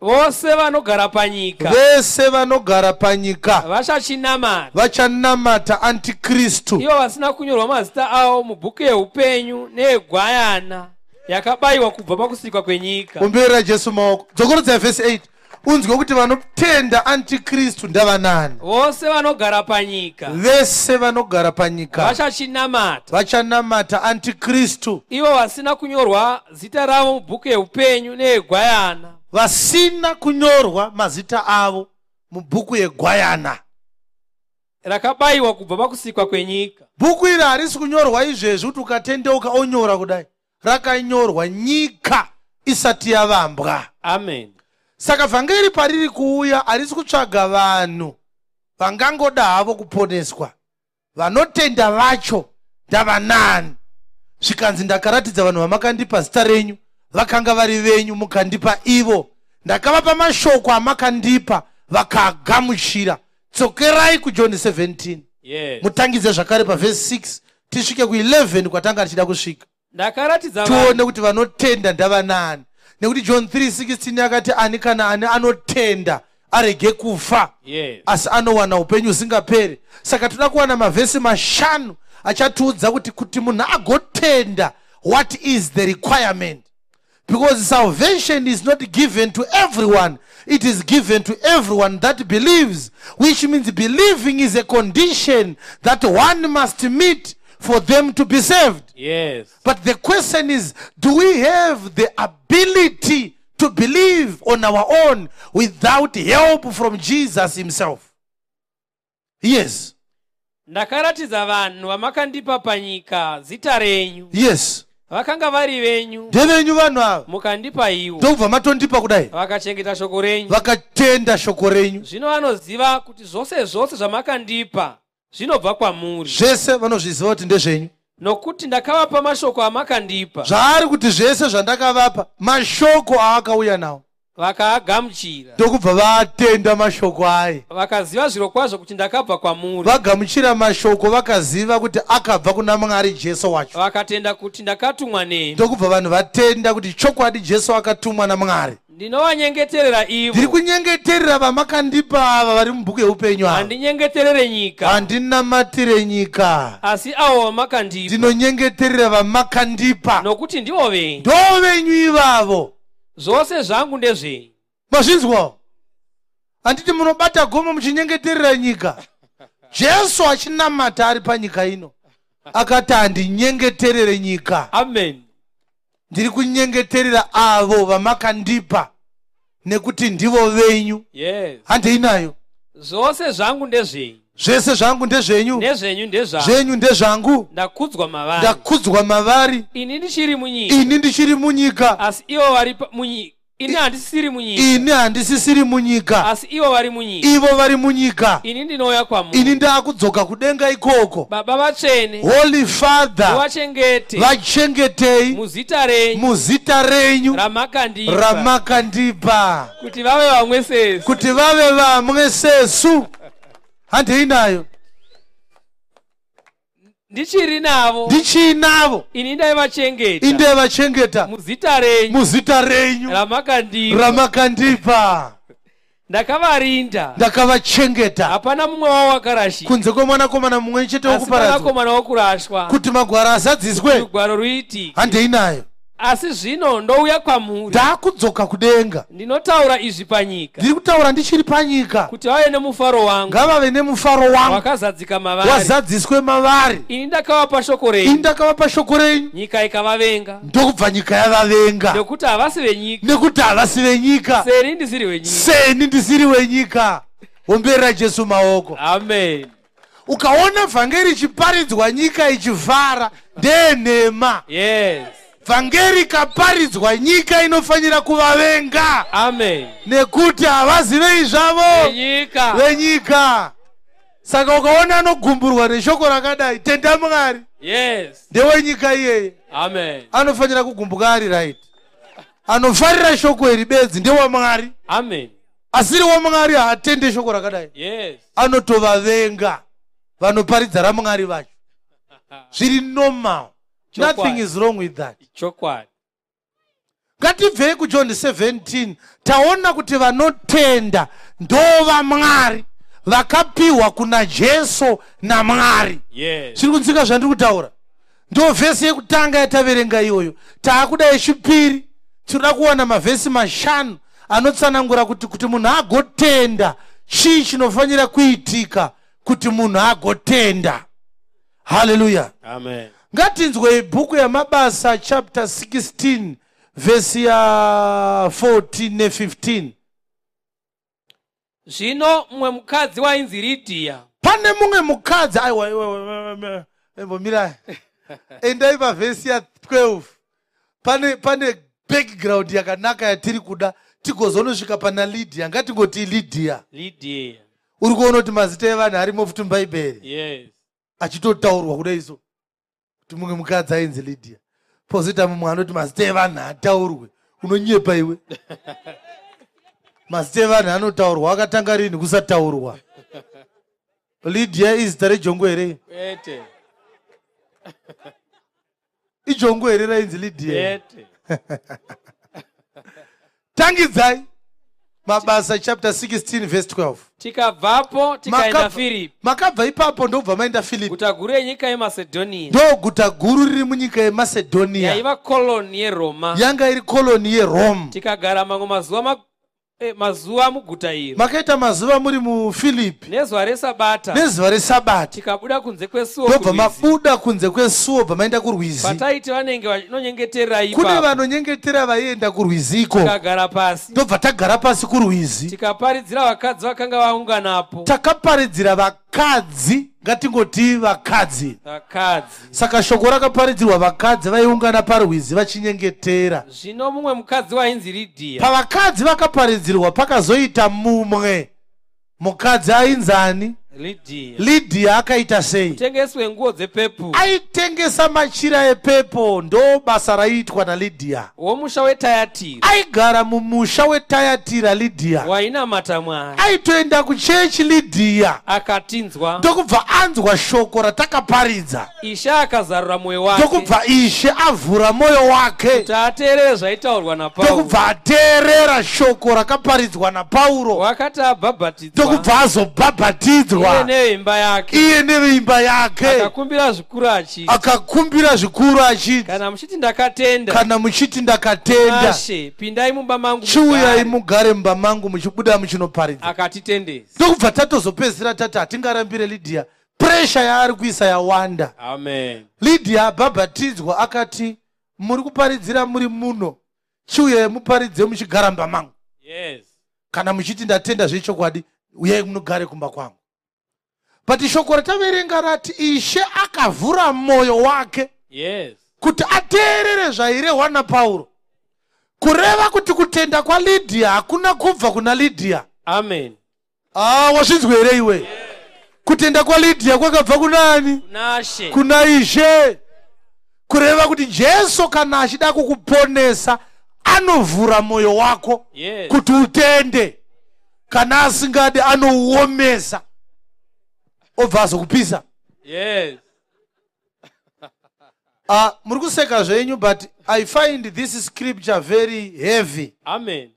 Vose vanogara panyika Vese vanogara panyika vachachinamata, vachanamata antikristu, ivo vasina kunyorwa mazita avo mubhuku yeupenyu neyegwayana yakabayiwa kubva pakusikwa kwenyika. Omberera Jesu maoko. Dzokorodzai vhesi 8, unzwe kuti vanotenda antikristu ndavanani. Vose vanogara panyika Vese vanogara panyika vachachinamata, vachanamata antikristu, ivo vasina kunyorwa zita ravo mubhuku yeupenyu neyegwayana vasina kunyorwa mazita avo mubhuku yegwayana rakabayiwa kubva pakusikwa kwenyika. Bhuku iri harisi kunyorwa izvezvi kuti ukatendeuka onyora kudai. Rakanyorwa nyika isati yavambwa. Amen. Saka vhangeri pariri kuuya, harisi kutsvaga vanhu vangangoda havo kuponeswa. Vanotenda vacho ndavanani? Zvikanzi, "Ndakaratidza vanhu vamakandipa zita renyu. Vakanga vari venyu, mukandipa ivo. Ndakavapa mashoko amakandipa, vakagamuchira." Tsokerai kuJohn 17. Mutangidze zvakare pavhesi 6, tisvike ku11 kwatanga tichida kusvika. Ndakaratidza vanhu Tione kuti vanotenda ndavanani, nekuti John 3:16 yakati ani kana ani anotenda arege kufa, asi anowana upenyu husingaperi. Saka toda kuwana mavhesi 5 achatiudza kuti munhu agotenda, what is the requirement, because salvation is not given to everyone. It is given to everyone that believes, which means believing is a condition that one must meet for them to be saved. But the question is, do we have the ability to believe on our own without help from Jesus himself? Yes. Ndakaratidza vanhu vamakandipa panyika zita renyu. Vakanga vari venyu, Ndevenyu vanhu ava, mukandipa ivo, ndokubva matondipa kudai, vakachengeta shoko renyu. Vakatenda shoko renyu. Zvino vanoziva kuti zvose zvose zvamakandipa zvinobva kwamuri. Zvese vanozviziva kuti ndezvenyu. Nokuti ndakavapa mashoko amakandipa, Zvaari kuti zvese zvandakavapa mashoko aakauya nawo, vakaagamuchira, ndokubva vatenda mashoko aya, vakaziva zvirokwazvo kuti ndakabva kwamuri, vagamuchira mashoko, vakaziva kuti akabva kuna Mwari, Jesu wacho, vakatenda kuti ndakatumwa nemi. Ndokubva vanhu vatenda kuti chokwadi Jesu akatumwa naMwari. Ndinovanyengeterera Ndiri ivo. kunyengeterera vamakandipa ava vari mubhuku yeupenyu ava. Handinyengeterere nyika, Handinamatire nyika, asi avo vamakandipa, ndinonyengeterera vamakandipa, nokuti ndivo venyu. Ndo venyu ivavo. Zvose zvangu ndezvenyu. Mazvinzwawo, handiti? Munobata gomo muchinyengeterera nyika. Jesu achinamata ari panyika ino akati, "Handinyengeterere nyika, Amen. ndiri kunyengeterera avo vamakandipa nekuti ndivo venyu." Handei nayo. Zvose zvangu ndezvenyu, Zvese zvangu ndezvenyu, nezvenyu ndezvangu, zvenyu ndezvangu, ndakudzwa mavari. Ndakudzwa mavari. Ini ndichiri munyika, Ini ndichiri munyika, asi ivo vari Ini handisisiri munyika. Ini handisisiri munyika. Asi ivo vari munyika. Ivo vari munyika. Ini ndinouya kwamuri. Ini ndaakudzoka kudenga ikoko. Baba vatsvene. Holy Father. Vachengete. Vachengetei. Muzita renyu. Muzita renyu. Ramakandipa. Ramakandipa. Kuti vave vamwe sesu. Kuti vave vamwe sesu. Handei nayo. Ndichiri navo. Ndichinavo. Ini ndaivachengeta. Ini ndaivachengeta. Muzita renyu. Muzita renyu. Ramakandipa. Ramakandipa. Ndakavarinda. Ndakavachengeta. Hapana mumwe wavo wakarashika. Kunze kwemwanakomana mumwe chete wokuparadzwa. Asi mwanakomana wokurashwa. Kuti magwaro azadziswe. Rugwaro ruitike. Handei nayo. Asi zvino ndouya kwamuri. Ndakudzoka kudenga. Ndinotaura izvi panyika. Ndiri kutaura ndichiri panyika. Kuti vave nemufaro wangu. Ngavave nemufaro wangu. Wakazadzika mavari. Wazadziswe mavari. Ini ndakavapa shoko renyu. Ini ndakavapa shoko renyu. Nyika ikavavenga. Ndokubva nyika yavavenga. Nekuti havasi venyika. Nekuti havasi venyika. Seni ndisiri wenyika. Seni ndisiri wenyika. Omberera Jesu maoko. Amen. Ukaona vhangeri ichiparidzwa nyika ichivhara ndenhema. Yes. Vhangeri ikaparidzwa nyika inofanira kuvavenga. Amen. Nekuti havazivei zvavo venyika. Venyika. Saka ukaona anogumburwa neshoko rakadai, tenda Mwari. Yes. Ndewenyika iyeye. Amen. Anofanira kugumbuka ari right. Anofarira shoko iri bedzi ndewaMwari. Amen. Asiri waMwari haatende shoko rakadai. Yes. Anotovavenga vanoparidza raMwari vacho. Zviri normal. Nothing is wrong with that. Chokwadi. Ngatibvei kuJohn 17 taona kuti vanotenda ndova Mwari vakapiwa kuna Jesu naMwari. Yes. Zviri kunzwika zvandiri kutaura. Ndo vhesi yekutanga yataverenga iyoyo. Taakuda yechipiri. Tinoda kuwana mavhesi mashanu anotsanangura kuti munhu agotenda chii chinofanira kuitika kuti munhu agotenda. Hallelujah. Amen. Ngatinzwei bhuku yaMabasa chapter 16 vhesi ya 14 ne 15. Zvino mumwe mukadzi wainzi Ridhia. Pane mumwe mukadzi aiwa iwe imbomirai. Endai pavhesi ya 12. Pane background yakanaka yatiri kuda tigozonosvika pana Lydia. Ngatingoti Lydia. Lydia. Uri kuona kuti mazita evanhu arimo futi muBhaibheri. Yes. Achitotaurwa kudai so. Kuti mumwe mukadzi ainzi Lydia. Pozoita mumwe anoti mazita evanhu ataurwe. Unonyepa iwe. Mazita evanhu anotaurwa akatanga rini kusataurwa. Lydia izita rejongo here? Kwete. Ijongo here rainzi Lydia? Kwete. Tangidzai. Mabasa chapter 16 verse 12. Tikabvapo tikaenda Filipi. Makabva ipapo ndobva maenda Filipi. Guta guru renyika yeMacedonia. Ndo guta guru riri munyika yeMacedonia. Yaiva koloni yeRoma. Yanga iri koloni yeRome. Tikagara mamwe mazuva muguta iro. Makaita mazuva muri muFilipi. Nezuva reSabata. Nezuva reSabata. Tikabuda kunze kwesuo. Ndobva mabuda kunze kwesuo bva maenda kurwizi. Pataiti vanenge vanonyengetera ipapo. Kune vanonyengetera vaienda kurwizi iko. Tikagara pasi. Ndobva tagara pasi kurwizi. Tikaparidzira vakadzi vakanga vaunganapo. Takaparidzira vakadzi, ngatingoti vakadzi. Vakadzi. Saka shoko rakaparidzirwa vakadzi vaiungana parwizi vachinyengetera. Zvino mumwe mukadzi wainzi Lydia. Pavakadzi vakaparidzirwa pakazoita mumwe mukadzi ainzani? Lydia. Lydia akaita sei? Mutengesi wenguo dzepepo. Aitengesa machira epepo, ndo basa raiitwa naLydia. Womusha weTayatira. Aigara mumusha weTayatira Lydia. Wainamata Mwari. Aitoenda kuchechi Lydia. Akatinzwa. Ndokubva anzwa shoko ratakaparidza. Ishe akazarura mwoyo wake. Ndokubva Ishe avhura mwoyo wake. Kuti ateerere zvaitaurwa naPauro. Ndokubva ateerera shoko rakaparidzwa naPauro. Wakati abhabhatidzwa. Ndokubva azobhabhatidzwa. Iye neveimba yake. Iye neveimba yake. Akakumbira zvikuru achiti. Akakumbira zvikuru achiti. Kana muchiti ndakatenda. Kana muchiti ndakatenda. Nashe, pindai mumba mangu. Chiuyai mugare mumba mangu muchibuda muchinoparidza. Akatitendesa. Ndokubva tatozopedzisira tati hatingarambire Lydia. Pressure yaari kuisa yawanda. Amen. Lydia abhabhatidzwa akati muri kuparidzira muri muno. Chiuyai muparidze muchigara mumba mangu. Yes. Kana muchiti ndatenda zvechokwadi, uyai munogare kumba kwangu. But shoko rataverenga rati Ishe akavhura mwoyo wake. Yes. Kuti ateerere zvairehwa naPauro. Kureva kuti kutenda kwaLydia hakuna kubva kuna Lydia. Amen. Ah, wazvinzwa here iwe? Kutenda kwaLydia kwakabva kunani? Kunashe. Kuna Ishe. Kureva kuti Jesu kana achida kukuponesa anovhura mwoyo wako kuti utende. Kana asingadi anouomesa obva azokupisa. Yes. Muri kuseka zvenyu, but I find this scripture very heavy. Amen.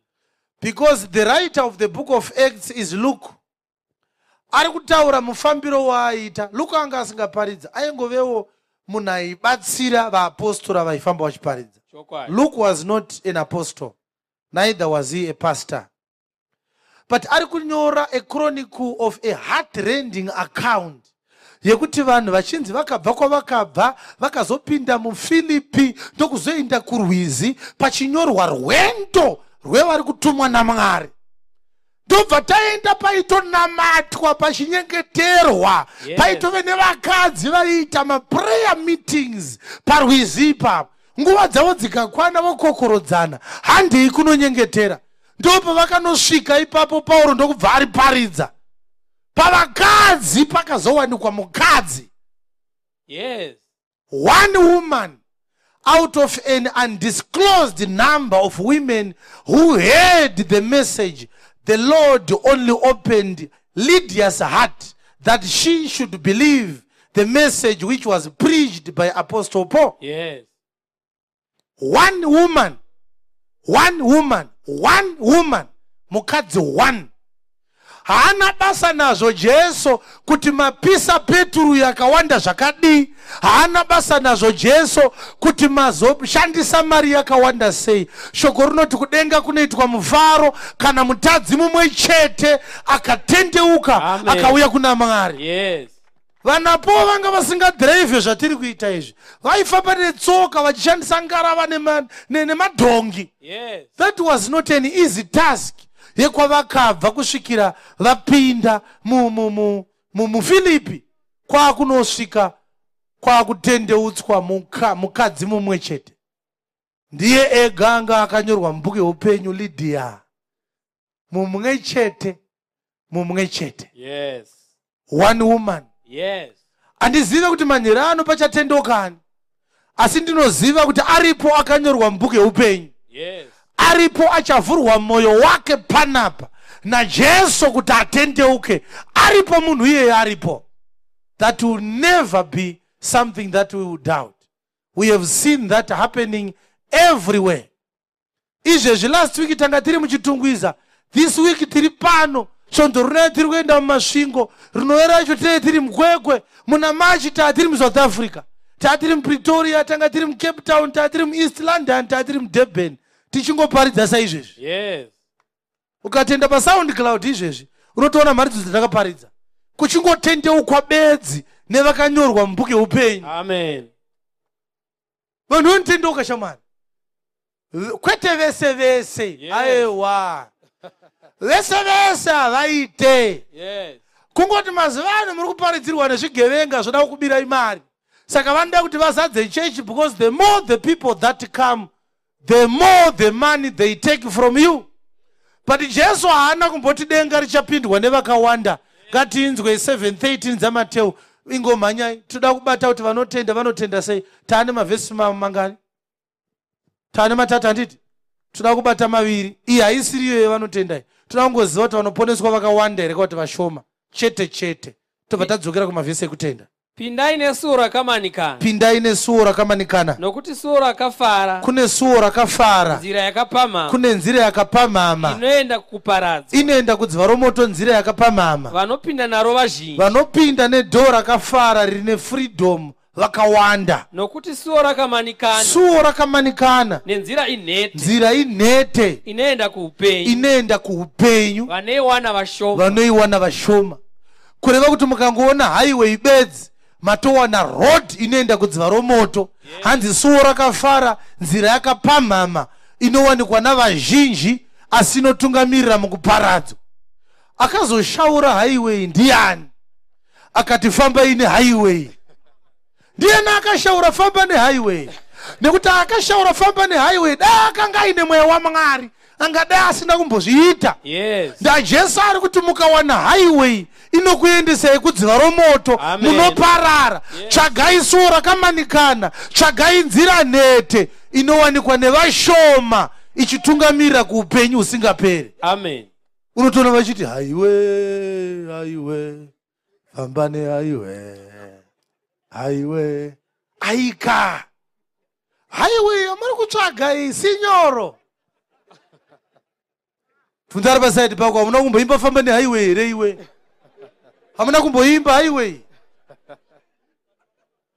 Because the writer of the book of Acts is Luke. Ari kutaura mufambiro waaita. Luke anga asingaparidza, aingovewo munhu aibatsira vaapostora vaifamba vachiparidza. Chokwadi. Luke was not an apostle, neither was he a pastor. But ari kunyora a chronicle of a heart-rending account yekuti vanhu vachinzi vakabva kwavakabva vakazopinda muFilipi ndokuzoenda kurwizi, pachinyorwa rwendo rwevari kutumwa naMwari. Ndobva taenda paitonamatwa, pachinyengeterwa. Paitove nevakadzi vaiita maprayer meetings parwizi ipapo. Nguva dzavo dzikakwana vokokorodzana, handei kunonyengetera. Ndopavakanosvika ipapo, Pauro ndokubva ariparidza. Pavakadzi pakazowanikwa mukadzi. One woman out of an undisclosed number of women who heard the message. The Lord only opened Lydia's heart that she should believe the message which was preached by Apostle Paul. One woman, one woman, one woman, mukadzi one. Haana basa nazvo Jesu kuti mapisa peturu yakawanda zvakadii. Haana basa nazvo Jesu kuti mazoshandisa mari yakawanda sei. Shoko rinoti kudenga kunoitwa mufaro kana mutadzi mumwe chete akatendeuka, Amen. akauya kuna Mwari. Vanapo vanga vasingadhiraivhe zvatiri kuita izvi, vaifamba netsoka vachishandisa ngarava nemadhongi. That was not an easy task yekwavakabva kusvikira vapinda muFilipi, kwakunosvika kwakutendeutswa mukadzi mumwe chete. Ndiye ega anga akanyorwa mubhuku yeupenyu, Lydia. Mumwe chete, mumwe chete. One woman. Handizive kuti manheru ano pachatendokani, asi ndinoziva kuti aripo akanyorwa mubhuku yeupenyu. Aripo achavhurwa mwoyo wake panapa naJesu kuti atendeuke. Aripo munhu iyeye, aripo. That will never be something that we will doubt. We have seen that happening everywhere. Izvezvi last week tanga tiri muChitungwiza, this week tiri pano, svondo rinouya tiri kuenda muMasvingo, rinouya racho tinee tiri muKwekwe, muna March taa tiri muSouth Africa, taa tiri muPretoria, tanga tiri muCape Town, taa tiri muEast London, taa tiri muDurban, tichingoparidza saizvezvi. Ukatenda paSoundCloud izvezvi unotoona mharidzo dzatakaparidza, kuchingotendeukwa bedzi nevakanyorwa mubhuku yeupenyu. Amen. Vanhu vanotendeuka shamwari, kwete vese vese. Aiwa, vese vese havaite. Kungoti mazuva ano muri kuparidzirwa nezvigevenga zvoda kukubirai mari, saka vanoda kuti vazadze chechi, because the more the people that come, the more the money they take from you. But Jesu haana kumboti denga richapindwa nevakawanda. Ngatinzwe 7:13 dzaMateu. Ingomhanyai, toda kubata kuti vanotenda vanotenda sei. Taane mavhesi mangani? Taane matatu, handiti? Toda kubata maviri. Iyi haisiriyo yevanotendai. Toda kungoziva kuti vanoponeswa vakawanda here kuti vashoma chete chete. Tobva tadzokera kumavhesi ekutenda. Pindai nesuo rakamanikana. Pindai nesuo rakamanikana. Nokuti suo rakafara, Kune suo rakafara, nzira yakapamhama, kune nzira yakapamhama, inoenda kuparadzwa, inoenda kudziva romoto, nzira yakapamhama. Vanopinda naro vazhinji. Vanopinda nedhoo rakafara rine freedom vakawanda. Nokuti suo rakamanikana, Suo rakamanikana, nenzira inhete, nzira inhete, inoenda kuupenyu, inoenda kuupenyu, vanoiwana vashoma. Vanoiwana vashoma. Kureva kuti mukangoona highway bedzi, matowana road inoenda kudziva romoto. Hanzi suo rakafara, nzira yakapamhama, inowanikwa navazhinji, asi inotungamirira mukuparadzwa. Akazoshaura highway ndiani? Akati fambai nehighway, ndiyani akashaura famba nehighway? Nekuti akashaura famba nehighway, dai akanga aine mweya waMwari, angadai asina kumbozviita. Ndajesu ari kuti mukawana highway inokuendesai kudziva romoto, munoparara. Tsvagai suo rakamanikana, tsvagai nzira nhete inowanikwa nevashoma ichitungamirira kuupenyu husingaperi. Amen. Unotoona vachiti highway, highway, famba nehighway, highway. Aika, highway yamuri kutsvaga iyi sinyoro. Bvunza ari pasaidi pako, hamuna kumboimba famba nehighway here iwe? Hamuna kumboimba highway?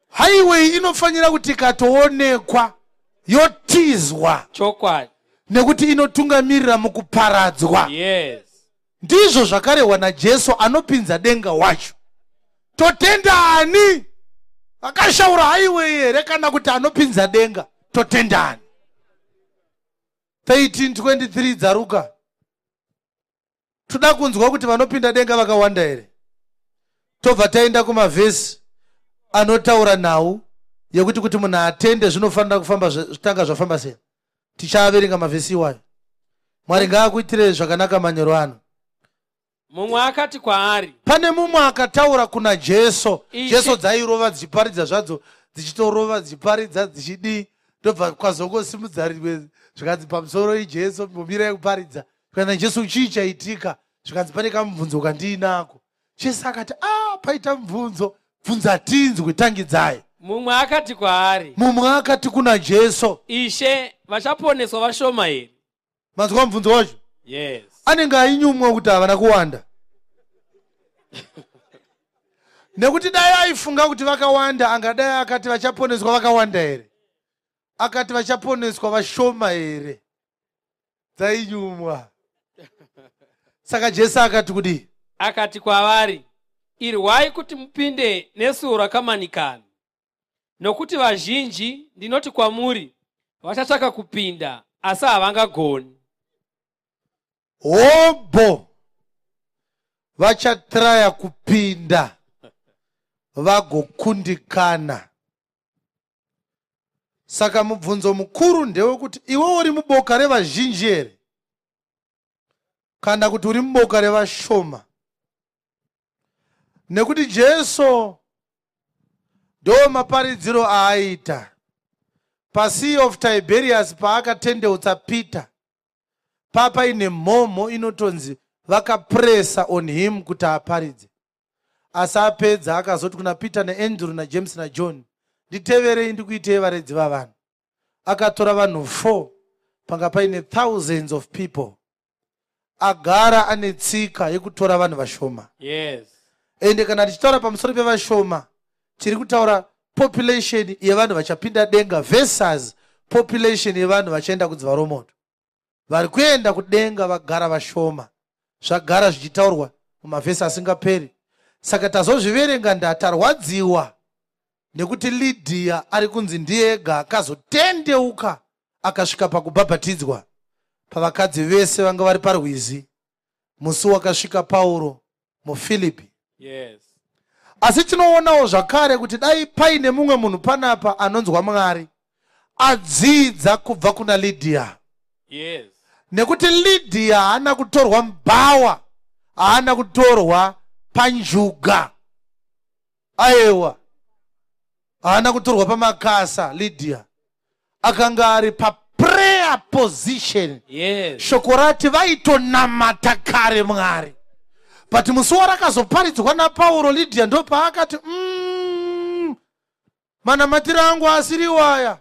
Highway inofanira kuti ikatoonekwa yotizwa. Chokwadi. Nekuti inotungamirira mukuparadzwa. Ndizvo zvakarehwa naJesu anopinza denga wacho. Totenda ani? Akashaura highway here kana kuti anopinza denga? Totenda ani? 13:23 dzaruka. Toda kunzwa kuti vanopinda denga vakawanda here? Tobva taenda kumavhesi anotaura nhau yekuti kuti munhu atende zvinofanira kufamba, zvitanga zvafamba sei. Tichaverenga mavhesi iwayo. Mwari ngaakuitire zvakanaka manyoro ano. Mumwe akati kwaari, pane mumwe akataura kuna Jesu. Jesu dzairova dzichiparidza zvadzo, dzichitorova dzichiparidza dzichidii, ndobva kwazongosimudza rimwe zvikanzi pamusoro iJesu, mbomirai kuparidza. Kana Jesu chii chaitika? Zvikanzi pane kamubvunzo kandiinako. Jesu akati, paita mubvunzo, bvunza tinzwe, tangidzai. Mumwe akati kwaari, mumwe akati kuna Jesu, Ishe, vachaponeswa vashoma here? Manzwa mubvunzo wacho? Yes. Anenge ainyumwa kuti havana kuwanda. Nekuti dai aifunga kuti vakawanda, angadai akati vachaponeswa vakawanda here? Akati vachaponeswa vashoma here? Dzainyumwa. Saka Jesu akati kudii? Akati kwavari, irwai kuti mupinde nesuo rakamanikana, nokuti vazhinji, ndinoti kwamuri, vachatsvaka kupinda, asi havangagoni. Hobo vachatraya kupinda vagokundikana. Saka mubvunzo mukuru ndewekuti iwe uri muboka revazhinji here kana kuti uri muboka revashoma? Nekuti Jesu ndo maparidziro aaita paSea of Tiberias paakatendeutsa Peter. Papa ine mhomho inotonzi vakapresa on him kuti aparidze, asi apedza akazoti kuna Peter naAndrew naJames naJohn, nditeverei ndikuitei varedzi vavanhu. Akatora vanhu 4 panga paine thousands of people. Agara ane tsika yekutora vanhu vashoma. Ende kana tichitaura pamusoro pevashoma, tiri kutaura population yevanhu vachapinda denga versus population yevanhu vachaenda kudziva romoto. Vari kuenda kudenga vagara vashoma, zvagara zvichitaurwa mumavhesi asingaperi. Saka tazozviverenga, ndatarwadziwa nekuti Lydia ari kunzi ndiye ega akazotendeuka akasvika pakubhabhatidzwa pavakadzi vese vanga vari parwizi musi wakasvika Pauro muFilipi. Asi tinoonawo zvakare kuti dai paine mumwe munhu panapa anonzwa Mwari adzidza kubva kuna Lydia. Nekuti Lydia haana kutorwa mubhawa, haana kutorwa panjuga, aiwa, haana kutorwa pamakasa. Lydia akanga ari paprayer position. Shoko rati vaitonamata kare Mwari, but musi warakazoparidzwa naPauro, Lydia ndo paakati, manamatiro angu asiriwo aya,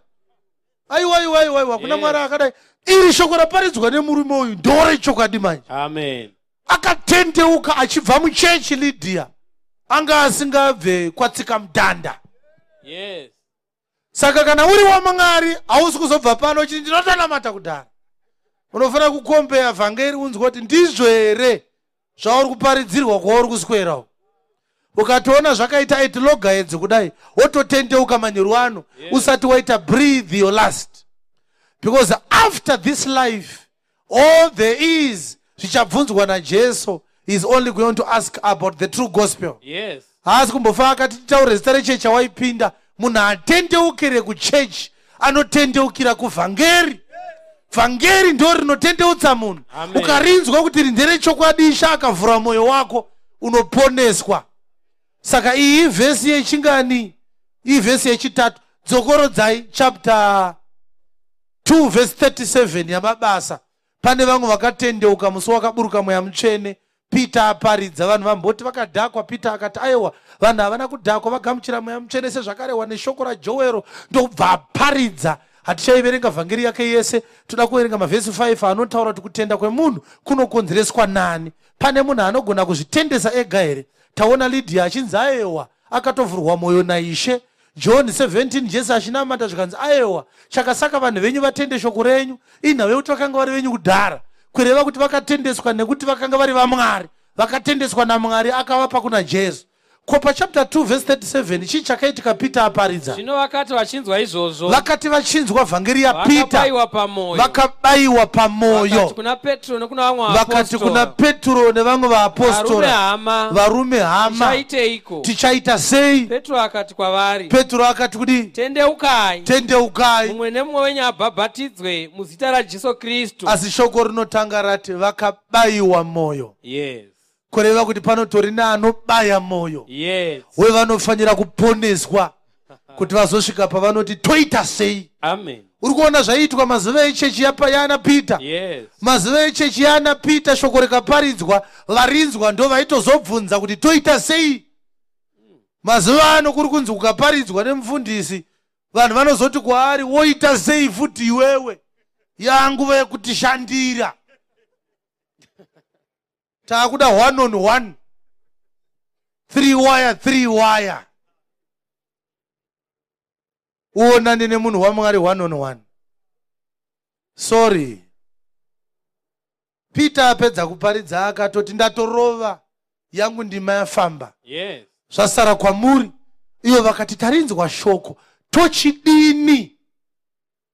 aiwa, aiwa, aiwa, aiwa, kuna Mwari akadai. Iri shoko raparidzwa nemurume uyu ndorechokwadi manje. Amen. Akatendeuka achibva muchechi. Lydia anga asingabve kwatsika mudhanda. Saka kana uri waMwari, hausi kuzobva pano uchiti ndinotonamata kudhara. Unofanira kukombeya vhangeri, unzwa kuti ndizvo here zvauri kuparidzirwa kwauri kuswera uko. Ukatoona zvakaita at loggerheads kudai, wototendeuka manheru ano, usati waita breathe your last, because after this life all there is zvichabvunzwa naJesu is only going to ask about the true gospel. Haasi kumbofa akati titaure zita rechechi waipinda. Munhu atendeukire kuchechi. Anotendeukira kuvhangeri. Vhangeri ndo rinotendeutsa munhu. Ukarinzwa kuti iri nderechokwadi, Ishe akavhura mwoyo wako, unoponeswa. Saka iyi ivhesi yechingani? Ivhesi yechitatu. Dzokorodzai chapter 2 vhesi 37 yaMabasa. Pane vamwe vakatendeuka musi wakaburuka Mweya Mutsvene, Peter aparidza. Vanhu vamboti vakadhakwa. Peter akati aiwa, vanhu havana kudhakwa, vagamuchira Mweya Mutsvene sezvakarehwa neshoko raJoero, ndokubva aparidza. Hatichaiverenga vhangeri yake yese, toda kuverenga mavhesi 5 anotaura kuti kutenda kwemunhu kunokonzereswa nani. Pane munhu anogona kuzvitendesa ega here? Taona Lydia achinzi aewa, akatovhurwa mwoyo naIshe. John 17, Jesu achinamata, zvikanzi aewa, chakasaka vanhu venyu vatende shoko renyu inhau yekuti vakanga vari venyu kudhara. Kureva kuti vakatendeswa nekuti vakanga vari vaMwari, vakatendeswa naMwari akavapa kuna Jesu. Ko pachapter 2 vhesi 37 chii chakaitika Peter aparidza? Zvino vakati vachinzwa izvozvo, Vakati vachinzwa vhangeri yaPeter, vakabayiwa pamwoyo, vakabayiwa vakati pamwoyo, kuna Petro nokuna vamwe vakati kuna vaapostora, Petro nevamwe "Varume vaapostora, hama, varume hama, tichaiteiko?" Tichaita sei? Petro akati kwavari, Petro akati kudii? "Tendeukai, Tendeukai, mumwe nemumwe wenyu abhabhatidzwe muzita raJesu Kristu." Asi shoko rinotanga rati vakabayiwa mwoyo. Kureva kuti panotori neanobaya mwoyo wevanofanira kuponeswa kuti vazosvika pavanoti toita sei. Amen. Uri kuona zvaiitwa mazuva echechi yana Peter? Yes. Mazuva echechi yana Peter, shoko rikaparidzwa, varinzwa ndo vaitozobvunza kuti toita sei. Mazuva ano kuri kunzi ukaparidzwa nemufundisi, vanhu vanozoti kwaari, "Woita sei futi iwewe? Yanguva yekutishandira, taakuda one on one, three wire, three wire, uonane nemunhu waMwari one on one." Sorry, Peter apedza kuparidza akatoti, "Ndatorova yangu ndima, yafamba. Zvasara kwamuri." Ivo vakati, "Tarinzwa shoko, tochidini?"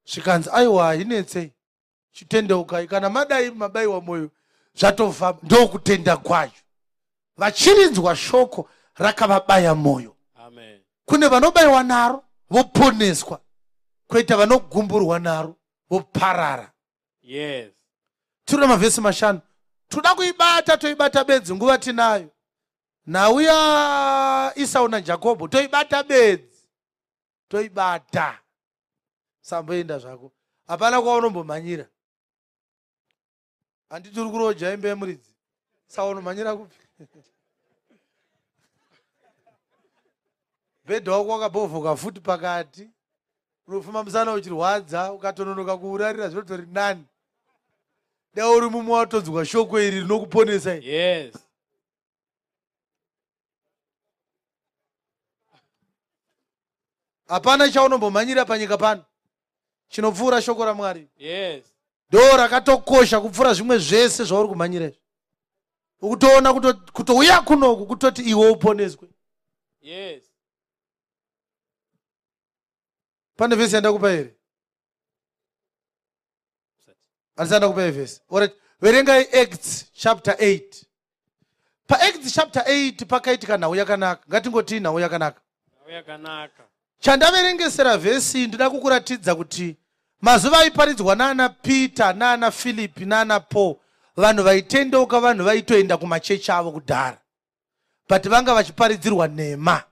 Zvikanzi, "Aiwa, hainetsei, chitendeukai. Kana madai mabayiwa mwoyo, zvatofamba." Ndokutenda kwacho. Vachirinzwa shoko, rakavabaya mwoyo. Amen. Kune vanobayiwa naro voponeswa, kwoita vanogumburwa naro voparara. Tinoda mavhesi 5, toda kuibata, toibata bedzi, nguva tinayo. Nhau yaIsau naJakobho toibata bedzi, toibata. Samboenda zvako, hapana kwaunombomhanyira. Handiti uri kuroja imba yemuridzi? Saunomhanyira kupi? Bhedha wako wakabhovhoka futi pakati, unofuma musana uchirwadza, ukatononoka kuurarira zvinotori nani. Dai uri mumwe watonzwa shoko iri rinokuponesa iri. Hapana chaunombomhanyira panyika pano chinopfuura shoko raMwari. Ndo rakatokosha kupfuura zvimwe zvese zvauri kumhanyira izvi. Ukutoona kutouya kunoku kutoti iwe uponeswe. Pane vhesi yandakupa here? Handisati ndakupa vhesi. Alright, verengai Acts chapter 8. PaActs chapter 8 pakaitika nhau yakanaka. Ngatingotii nhau yakanaka. Nhau yakanaka. Chandaverengesera vhesi, ndida kukuratidza kuti mazuva aiparidzwa naana Peter, naana Philipi, naana Paul, vanhu vaitendeuka, vanhu vaitoenda kumachechi avo kudhara, but vanga vachiparidzirwa nhema.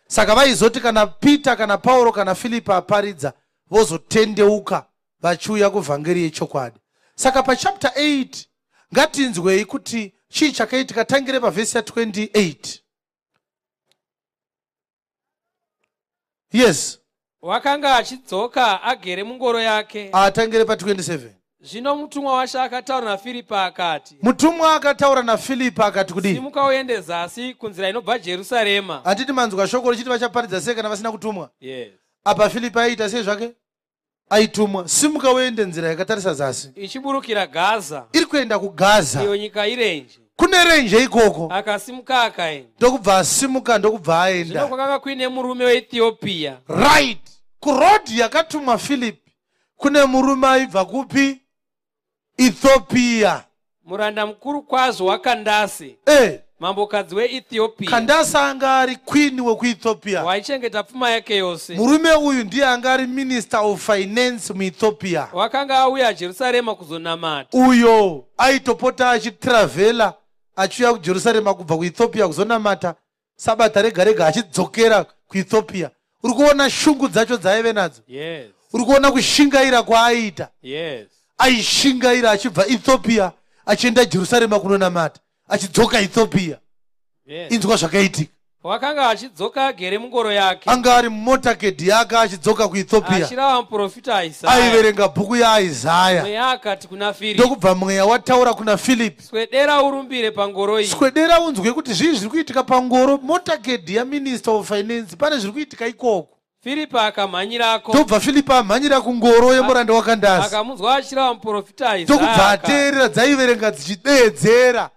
Saka vaizoti kana Peter, kana Pauro, kana Filipi aparidza, vozotendeuka vachiuya kuvhangeri yechokwadi. Saka pachapter 8 ngatinzwei kuti chii chakaitika. Tangire pavhesi ya28. Yes. Wakanga achidzoka agere mungoro yake. Atangire pa27. Zvino mutumwa waShe akataura naFiripi akati, Mutumwa akataura naFilipi akati kudii? "Simuka uende zasi kunzira inobva Jerusarema." Handiti manzwa shoko richiti vachaparidza sei kana vasina kutumwa? Yes. Apa Filipi aiita sei zvake? Aitumwa. "Simuka uende nzira yakatarisa zasi, ichiburukira Gaza, iri kuenda kuGaza, iyo nyika irenje." Kune renje ikoko. Akasimuka akaenda. Ndokubva asimuka, ndokubva Zvino aenda. kwakanga kuine murume weEthiopia, Right, kurodhi yakatumwa Filipi kune murume aibva kupi? Ethiopia. Muranda mukuru kwazvo waKandase, Mambokadzi weEthiopia. Kandasa anga ari queen wekuEthiopia. Waichengeta pfuma yake yose. Murume uyu ndiye anga ari minister of finance muEthiopia. Wakanga auya Jerusarema kuzonamata. Uyo aitopota achitravhela achiuya kuJerusarema kubva kuEthiopia kuzonamata sabata rega rega achidzokera kuEthiopia. Uri kuona shungu dzacho dzaaive nadzo? Yes. Uri kuona kushingaira kwaaiita? Yes. Aishingaira achibva Ethiopia achienda Jerusarema kunonamata, achidzoka Ethiopia. Yes. Inzwa zvakaitika. Wakanga achidzoka agere mungoro yake. Anga ari mumotakedi yake achidzoka kuEthiopia. Achirava muprofita Isaya. Aiverenga bhuku yaIsaya. Mweya akati kuna Firipi. Ndokubva mweya wataura kuna Filipi. Swedera urumbire pangoro iyi. Swedera unzwe kuti zvii zviri kuitika pangoro motakedi yaMinister of Finance, pane zviri kuitika ikoko. Firipi akamhanyirako. Ndokubva Filipi amhanyira kungoro yemuranda waKandasi. Akamunzwa achirava muprofita Isaya. Ndokubva ateerera, dzaiverenga dzichideedzera.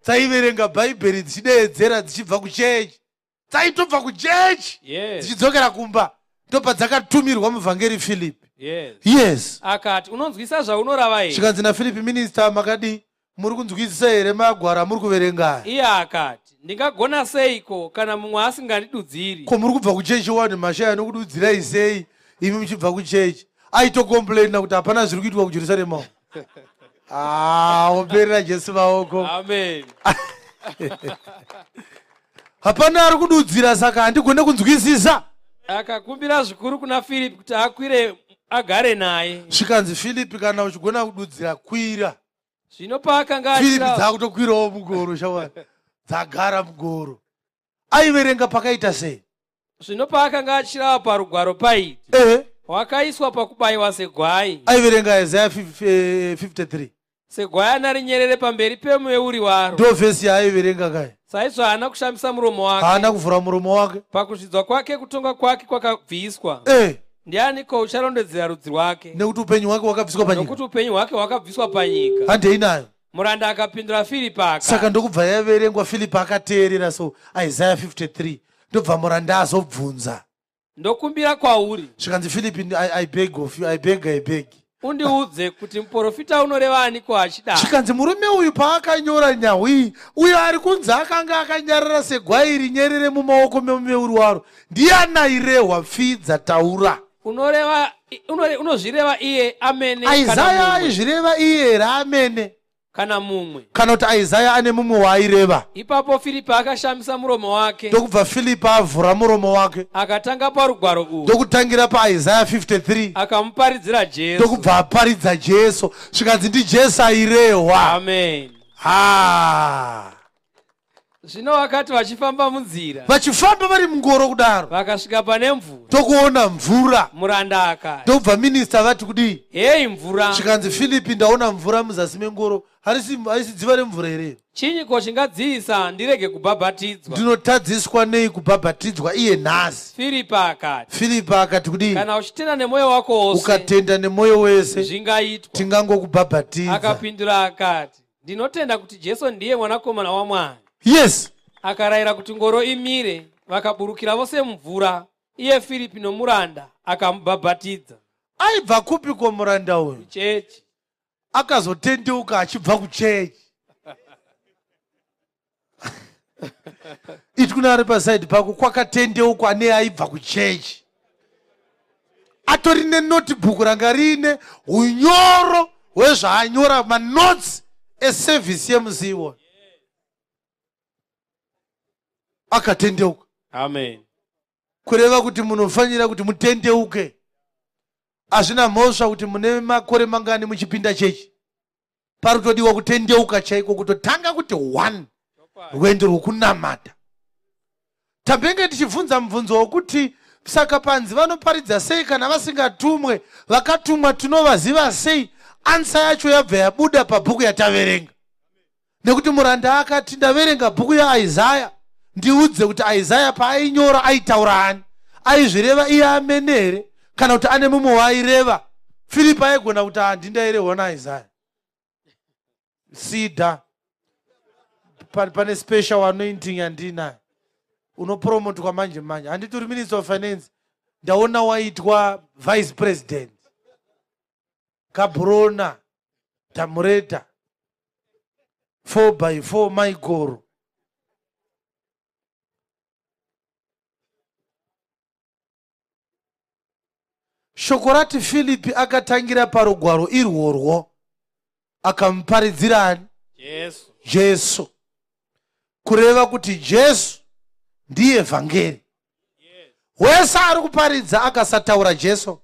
Dzaiverenga Bhaibheri dzichideedzera dzichibva kuchechi. Dzaitobva kuchechi. Yes. Dzichidzokera kumba. Ndopadzakatumirwa muvhangeri Filipi. Yes. Yes. Akati, unonzwisa zvaunorava here? Zvikanzi naFilipi, minister makadii? Muri kunzwisisa here magwaro amuri kuverenga aya? Iye akati, ndingagona seiko kana mumwe asingandidudziri? Ko muri kubva kuchechi wani mashaya anokududzirai sei imi muchibva kuchechi? Aitocomplaina kuti hapana zviri kuitwa kuJerusarema uko. Ah, operera Jesu maoko. Amen. Hapana ari kududzira saka handigone kunzwisisa. Akakumbira zvikuru kuna Filipi kuti akwire agare naye. Zvikanzi Filipi kana uchigona kududzira kwira. Zvino paakanga Filipi achira dzakutokwirawo mugoro shamwari. Dzagara mugoro. Aiverenga pakaita sei? Zvino paakanga achirava parugwaro paiti. Ehe. Wakaiswa pakubayiwa segwai. Aiverenga Isaiah 53. Segwayana rinyerere pamberi pemuveuri waro. Ndo vhesi yaaiverenga kai. Saizvo haana kushamisa muromo wake. Haana kuvhura muromo wake. Pakuzvidzwa kwake kutonga kwake kwakabviswa. Ndianiko ucharondedzera rudzi rwake? Nekuti upenyu hwake hwakabviswa panyika. Nokuti upenyu hwake hwakabviswa panyika. Handei nayo. Muranda akapindura Filipi akati. Saka ndokubva yaverengwa, Filipi akateerera so Isaiah 53. Ndobva muranda azobvunza. Ndokumbira kwauri. Zvikanzi Filipi, I beg of you, I beg, I beg. Undiudze kuti muprofita unoreva aniko achidaro. Zvikanzi murume uyu paakanyora nhau iyi, uyo ari kunzi akanga akanyarara segwai rinyerere mumaoko memuveuri waro, ndiani airehwa? Pfidza, taura. Unoreva, unozvireva iye amene. Isaya aizvireva iye here amene? Kana mumwe. Kana kuti Isaya ane mumwe waaireva. Ipapo Filipi akashamisa muromo wake. Ndokubva Filipi avhura muromo wake. Akatanga parugwaro urwu. Ndokutangira paIsaya 53. Akamuparidzira Jesu. Ndokubva aparidza Jesu. Zvikanzi ndiJesu airehwa. Amen. Ha. Zvino vakati vachifamba munzira. Vachifamba vari mungoro kudaro. Vakasvika pane mvura. Tokuona mvura. Muranda akati. Ndobva minister vati kudii? Hei mvura. Zvikanzi Filipi ndaona mvura muzasi mengoro. Harisi dziva remvura here? Chinyiko chingadziyisa ndirege kubhabhatidzwa? Ndinotadziswa nei kubhabhatidzwa iye nhasi? Filipi akati. Filipi akati kudii? Kana uchitenda nemwoyo wako wose. Ukatenda nemwoyo wese. Zvingaitwa. Tingangokubhabhatidza. Akapindura akati, ndinotenda kuti Jesu ndiye mwanakomana waMwari. Yes. Akarayira kuti ngoro imire, vakaburukira vose mumvura, iye Filipi nomuranda akamubhabhatidza. Aibva kupi ko muranda uyu? Kuchechi. Akazotendeuka achibva kuchechi. Iti kuna ari pasaidi pako kwakatendeukwa neaibva kuchechi. Atori nenotebook ranga riine unyoro hwezvaanyora, manotes eservice yemusi iwoyo. Akatendeuka. Amen. Kureva kuti munofanira kuti mutendeuke. Hazvina mhosva kuti mune makore mangani muchipinda chechi. Parikutodiwa kutendeuka chaiko, kutotanga kuti one rwendo rwokunamata. Tambenge tichibvunza mubvunzo wokuti saka panzi vanoparidza sei kana vasingatumwe? Vakatumwa tinovaziva sei? Ansa yacho yabva yabuda pabhuku yataverenga. Nekuti muranda akati ndaverenga bhuku yaIsaya, ndiudze kuti Isaya paainyora aitaura ani? Aizvireva iye amene here? Kana kuti ane mumwe waaireva? Filipi aigona kuti handindairehwa naIsaya. Sida. Pane special anointing yandinayo. Unopromotwa manje manje. Handiti uri Minister of Finance. Ndaona waitwa Vice President. Kabrona Tamureta 4x4 Maigoro. Shoko rati Filipi akatangira parugwaro irworwo akamuparidzira ani? Jesu. Jesu. Kureva kuti Jesu ndiye vhangeri. Wese ari kuparidza akasataura Jesu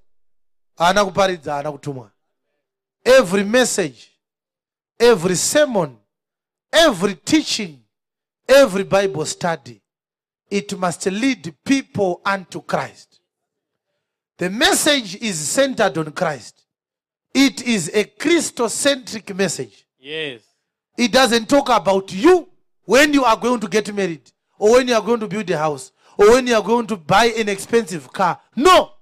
haana kuparidza, haana kutumwa. Every message, every sermon, every teaching, every Bible study, it must lead people unto Christ. The message is centered on Christ. It is a Christocentric message. Yes. It doesn't talk about you when you are going to get married, or when you are going to build a house, or when you are going to buy an expensive car. No.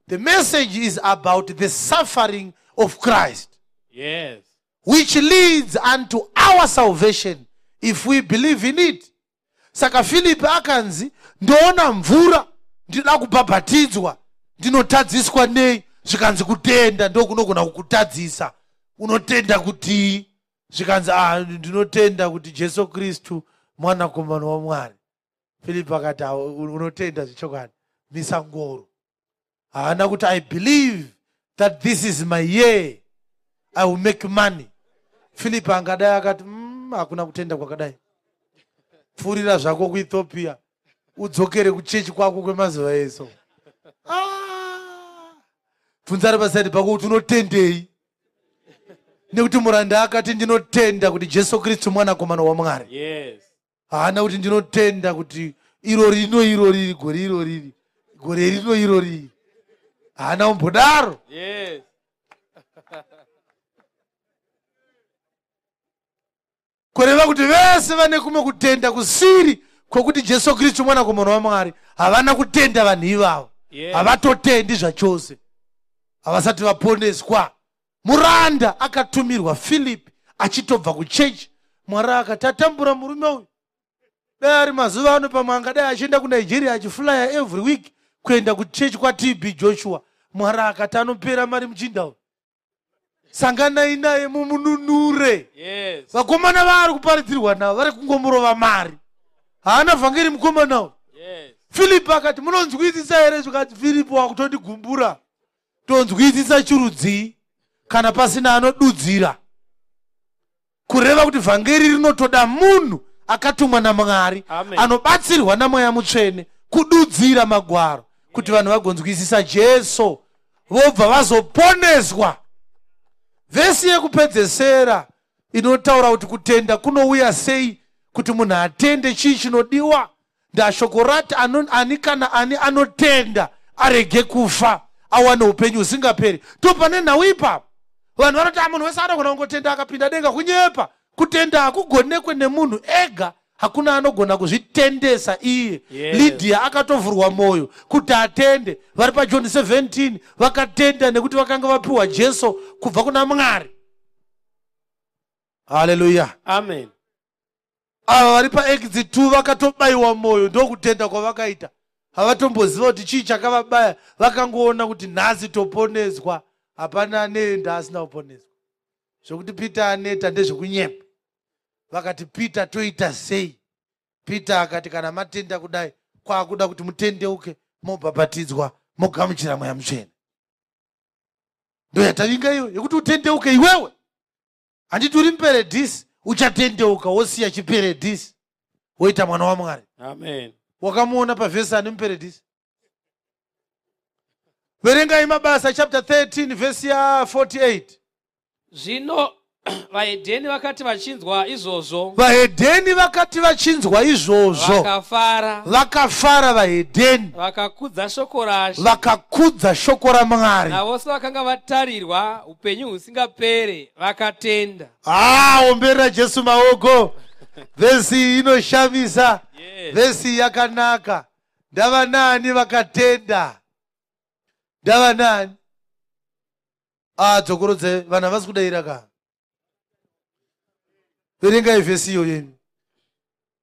The message is about the suffering of Christ. Yes. Which leads unto our salvation if we believe in it. Saka Philip akanzi, ndoona mvura, ndinoda kubhabhatidzwa, ndinotadziswa nei? Zvikanzi kutenda ndokunogona kukutadzisa. Unotenda kuti? Zvikanzi, ndinotenda kuti Jesu Kristu mwanakomana waMwari. Philip akati, unotenda zvechokwadi, misa ngoro. Haana kuti I believe that this is my year, I will make money. Philip angadai akati, hakuna kutenda kwakadai. Pfuurira zvako kuEthiopia, udzokere kuchechi kwako kwemazuva eso. Bvunza ari pasaidi pako kuti unotendei? Nekuti muranda akati ndinotenda kuti Jesu Kristu mwanakomana waMwari. Yes. Haana kuti ndinotenda kuti iro rino iro riri, gore iro riri, gore rino iro riri. Haana kumbodaro. Yes. Kureva kuti vese vane kumwe kutenda kusiri kwekuti Jesu Kristu mwanakomana waMwari, havana kutenda vanhu ivavo. Yes. Havatotendi zvachose. Havasati vaponeswa. Muranda akatumirwa Philip achitobva kuchechi. Mwari akati atambura murume uyu. Dai ari mazuva ano pamwe angadai achienda kuNigeria achiflya every week kuenda kuchechi kwaTB Joshua. Mwari akati anopera mari muchinda uyu. Sanganai naye mumununure. Yes. Vakomana vaari kuparidzirwa navo vari kungomurova mari. Haana vhangeri mukomana uyu. Yes. Philip akati munonzwisisa here? Zvikati Philip wakutonigumbura. Tonzwisisa chirudzii kana pasina anodudzira. Kureva kuti vhangeri rinotoda munhu akatumwa naMwari, anobatsirwa naMweya Mutsvene kududzira magwaro kuti vanhu vagonzwisisa Jesu vobva vazoponeswa. Vhesi yekupedzesera inotaura kuti kutenda kunouya sei, kuti munhu atende chii chinodiwa. Ndashoko rati ani kana ani anotenda arege kufa awane upenyu husingaperi. Topane nhau ipapo. Vanhu vanoti munhu wese anogona kungotenda akapinda denga. Kunyepa. Kutenda hakugonekwe nemunhu ega, hakuna anogona kuzvitendesa iye. Yes. Lydia akatovhurwa moyo kuti atende. Vari paJohn 17 vakatenda nekuti vakanga vapiwa Jesu kubva kuna Mwari. Hallelujah. Amen. Ava vari paActs 2 vakatobayiwa moyo, ndokutenda kwavakaita. Havatomboziva kuti chii chakavabaya, vakangoona kuti nhasi toponeswa, hapana anoenda asina kuponeswa. Zvokuti Peter aneta ndezvekunyepa. Vakati Peter toita sei? Peter akati kana matenda kudai kwakuda kuti mutendeuke, mobhabhatidzwa, mogamuchira Mweya Mutsvene. Ndoyatavinga iyo yekuti utendeuke iwewe. Handiti uri muperedhisi, uchatendeuka wosiya chiperedhisi woita mwana waMwari. Amen. Wakamuona pavhesi ani muperedhisi? Verengai Mabasa chapter 13 vhesi ya 48. Zvino vahedheni vakati vachinzwa izvozvo, Vahedheni vakati vachinzwa izvozvo, vakafara, vakafara vahedheni, vakakudza shoko raShe, vakakudza shoko raMwari. Navose vakanga vatarirwa upenyu husingapere vakatenda. Omberera Jesu maoko. Vhesi inoshamisa. Yes. Vhesi yakanaka. Ndava nani vakatenda? Ndava nani? Dzokorodze vanhu havasi kudaira ka. Verengai vhesi iyo yenu.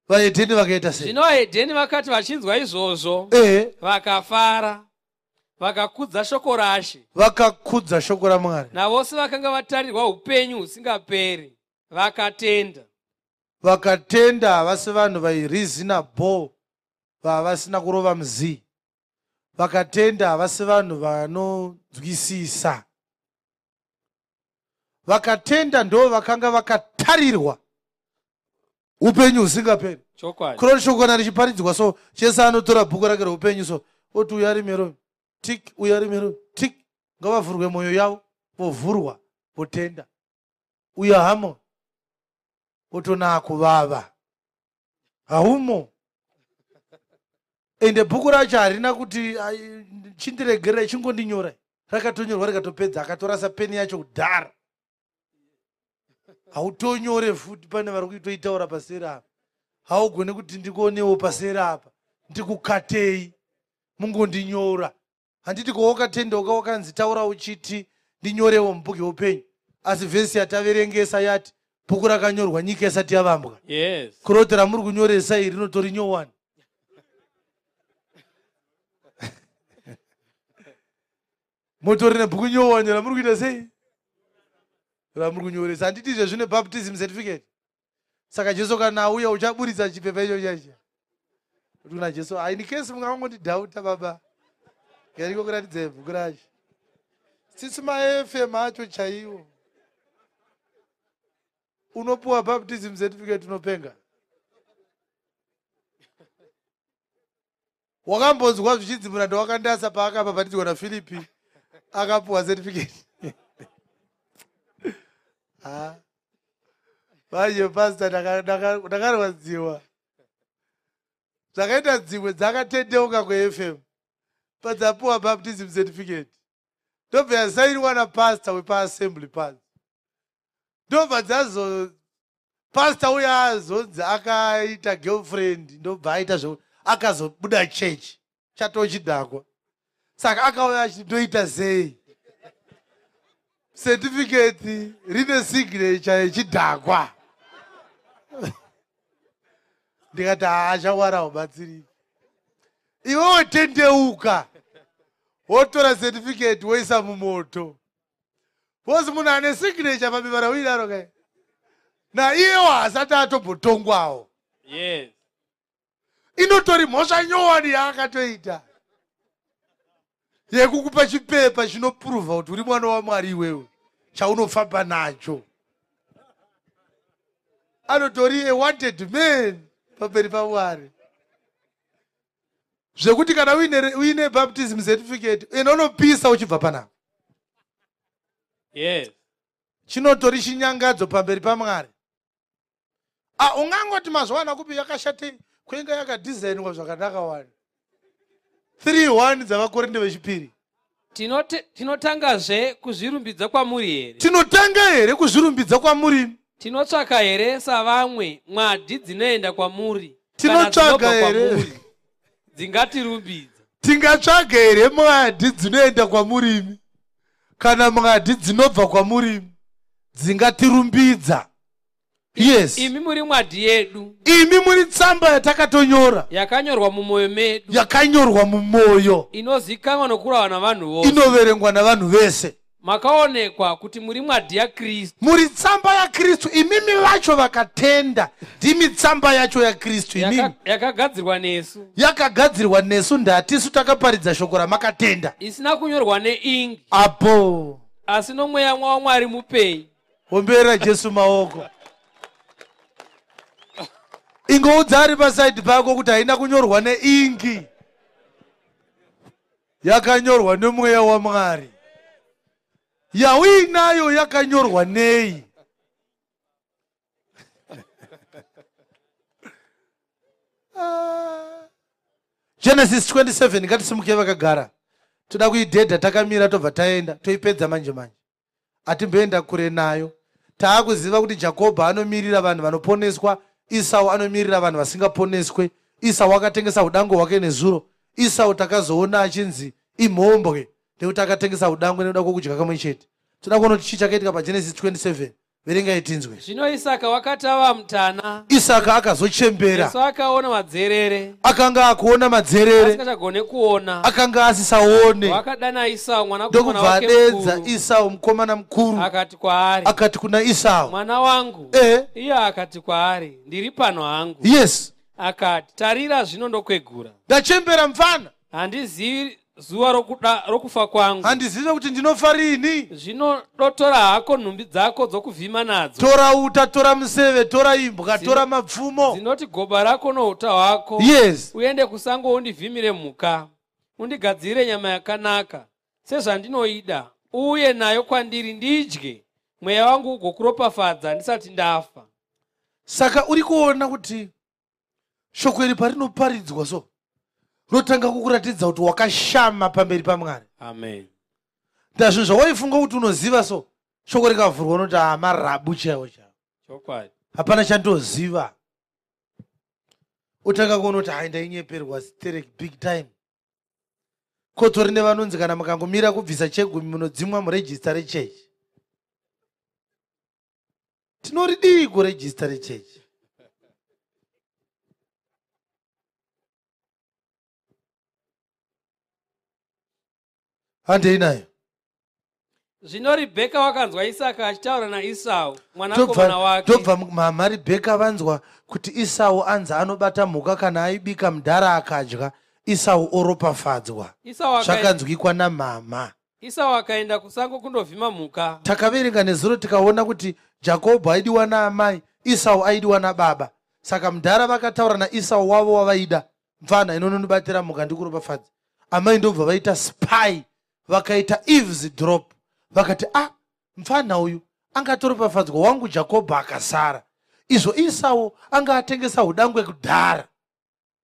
Vahedheni vakaita sei? Zvino vahedheni vakati vachinzwa izvozvo, vakafara, vakakudza shoko raShe, vakakudza shoko raMwari. Navose vakanga vatarirwa upenyu husingaperi vakatenda. Vakatenda havasi vanhu vaireasonable, vavasina kurova muzii. Vakatenda havasi vanhu vanonzwisisa. Vakatenda ndo vakanga vakatarirwa upenyu husingaperi. Chokwadi. Kuroti shoko kana richiparidzwa so, Jesu anotora bhuku rake reupenyu so, oti uyu ari mero tik, uyu ari mero tik, ngavavhurwe mwoyo yavo, vovhurwa, votenda. Uyu hamo otonaa kuvava, haumo. Ende bhuku racho harina kuti chindiregerera, chingondinyorai. Rakatonyorwa rikatopedza, akatorasa peni yacho kudhara. Hautonyore futi, pane vari kuitoitaura paseri apa. Haugone kuti ndikuonewo paseri apa, ndikukatei, mungondinyora. Handiti ko wakatendeuka wakanzi taura uchiti ndinyorewo mubhuku yeupenyu, asi vhesi yataverengesa yati bhuku rakanyorwa nyika isati yavambwa. Yes. Kuroti ramuri kunyoresa iri rinotori nyowani. Motori nebhuku nyowani ramuri kuita sei? Ramuri kunyoresa. Handiti izvo zvine baptism certificate. Saka Jesu kana auya uchaburitsa chipepa icho chacho. Kuti kuna Jesu, in case mungangondidhauta baba, ngariko kuratidza bhuku racho. Tsitsi maFM acho chaiwo. Unopuwa baptism certificate unopenga. Wakambonzwa zvichinzi muranda wakandasa paakabhabhatidzwa naFilipi akapuwa certificate. Ha. Manje pastor, ndakarwadziwa. Zvakaita dzimwe dzakatendeuka kuFM padzapuwa baptism certificate, ndobva yasainwa napastor wepaAssembly panzi, ndobva dzazo pastor uya azonzi akaita girlfriend, ndobva aita zvo akazobuda chechi chatochidhakwa. Saka akauya achiti ndoita sei, certificate rine signature yechidhakwa. Ndikati haachawara, ubatsiriki iwe, wotendeuka wotora certificate woisa mumoto, because munhu ane signature pabepa rauinaro kai naiyewo haasati atombotongwawo. Inotori mhosva nyowani yaakatoita yekukupa chipepa chinopuruvha kuti uri mwana waMwari iwewe, chaunofamba nacho. Anotori a wanted man pamberi paMwari, zvekuti kana uine baptism certificate ende unopisa uchibva panapa. Chinotori chinyangadzo pamberi paMwari. Ah, ungangoti mazuva kupi yakashatei, kuinga yakadhizainwa zvakanaka wani. 3:1 dzavaKorinde vechipiri. Tinotangazve kuzvirumbidza kwamuri here? Tinotanga here kuzvirumbidza kwamuri? Tinotsvaka here savamwe mwadhi dzinoenda kwamuri kana Tinotsvaga dzinobva here? kwamuri dzingatirumbidza? Tingatsvaga here mwadhi dzinoenda kwamurimi kana mwadhi dzinobva kwamurimi dzingatirumbidza? Yes. Imi muri mwadhi yedu. Imi muri tsamba yatakatonyora. Yakanyorwa mumwoyo medu. Yakanyorwa mumwoyo. Inozikanwa nokurahwa navanhu vose. Inoverengwa navanhu vese. Makaonekwa kuti muri mwadhi yaKristu. Muri tsamba yaKristu imimi vacho vakatenda, ndimi tsamba yacho yaKristu imimi. Yakagadzirwa nesu. Yakagadzirwa nesu, ndatisu takaparidza shoko ramakatenda. Isina kunyorwa neingi, Apo. asi nomweya waMwari mupenyu. Omberera Jesu maoko. Ingoudza ari pasaidhi pako kuti haina kunyorwa neingi, yakanyorwa nemweya waMwari. Yauinayo yakanyorwa nei? Ah. Genesis 27, ngatisimuke vakagara, toda kuidhedha takamira, tobva taenda toipedza manje manje, hatimboenda kure nayo. Taakuziva kuti Jakobho anomirira vanhu vanoponeswa, Isau anomirira vanhu vasingaponeswe. Isau akatengesa udango hwake nezuro. Isau takazoona achinzi imhombwe nekuti akatengesa udango nekuda kwokudya kamwe chete. Toda kuona kuti chii chakaitika paGenesis 27. Verengai tinzwe. Zvino Isaka wakati ava mutana, Isaka akazochembera, Esau akaona madzerere, akanga akuona madzerere, asingachagone kuona. Akanga asisaone. Wakadana Isau mwanakomana Ndokubva wake adedza mukuru, Isau mukomana mukuru, akati kwaari, akati kuna Isau, "Mwana wangu." Iye akati kwaari, "Ndiri pano hangu." Akati, "Tarira, zvino ndokwegura, Ndachembera mufana. Handizivi zuva rokuda rokufa kwangu. Handizive kuti ndinofa riini. Zvino dotora hako nhumbi dzako dzokuvhima nadzo. Tora uta, tora museve, tora imbwa, tora mapfumo. Dzinoti goba rako nouta hwako. Yes. Uende kusango undivhimire mhuka, undigadzirire nyama yakanaka sezvandinoida, uuye nayo kwandiri ndidye, mweya wangu ugokuropafadza ndisati ndafa. Saka uri kuona kuti shoko iri parinoparidzwa so rotanga kukuratidza kuti wakashama pamberi paMwari. Amen. Ndazvinhu zvawaifunga kuti unoziva so, shoko rikavhurwa unoti amarabu chaiwo chaiwo. Chokwadi. Hapana chandoziva. Utanga kuona kuti hai, ndainyeperwa sterek big time. Kotori nevanonzi kana mukangomira kubvisa chegumi munodzimwa murejista rechechi. Tinoridii kurejista rechechi? Handei nayo. Zvino Ribheka wakanzwa Isaka achitaura naIsau mwanakomana wake. Tobva mama Ribheka vanzwa kuti Isau anzi anobata mhuka kana aibika mudhara akadya, Isau oropafadzwa. Zvakanzwikwa namama. Isau akaenda kusango kundovhima mhuka. Takaverenga nezuro tikaona kuti Jakobho aidiwa naamai, Isau aidiwa nababa. Saka mudhara vakataura naIsau wavo wavaida, mfana inonondibatira mhuka ndikuropafadza. Amai ndobva vaita spy, vakaita eavesdrop, vakati a ah, mfana uyu angatoropafadzwa, wangu Jakobho akasara. Izvo Isau anga atengesa udangwe kudhara.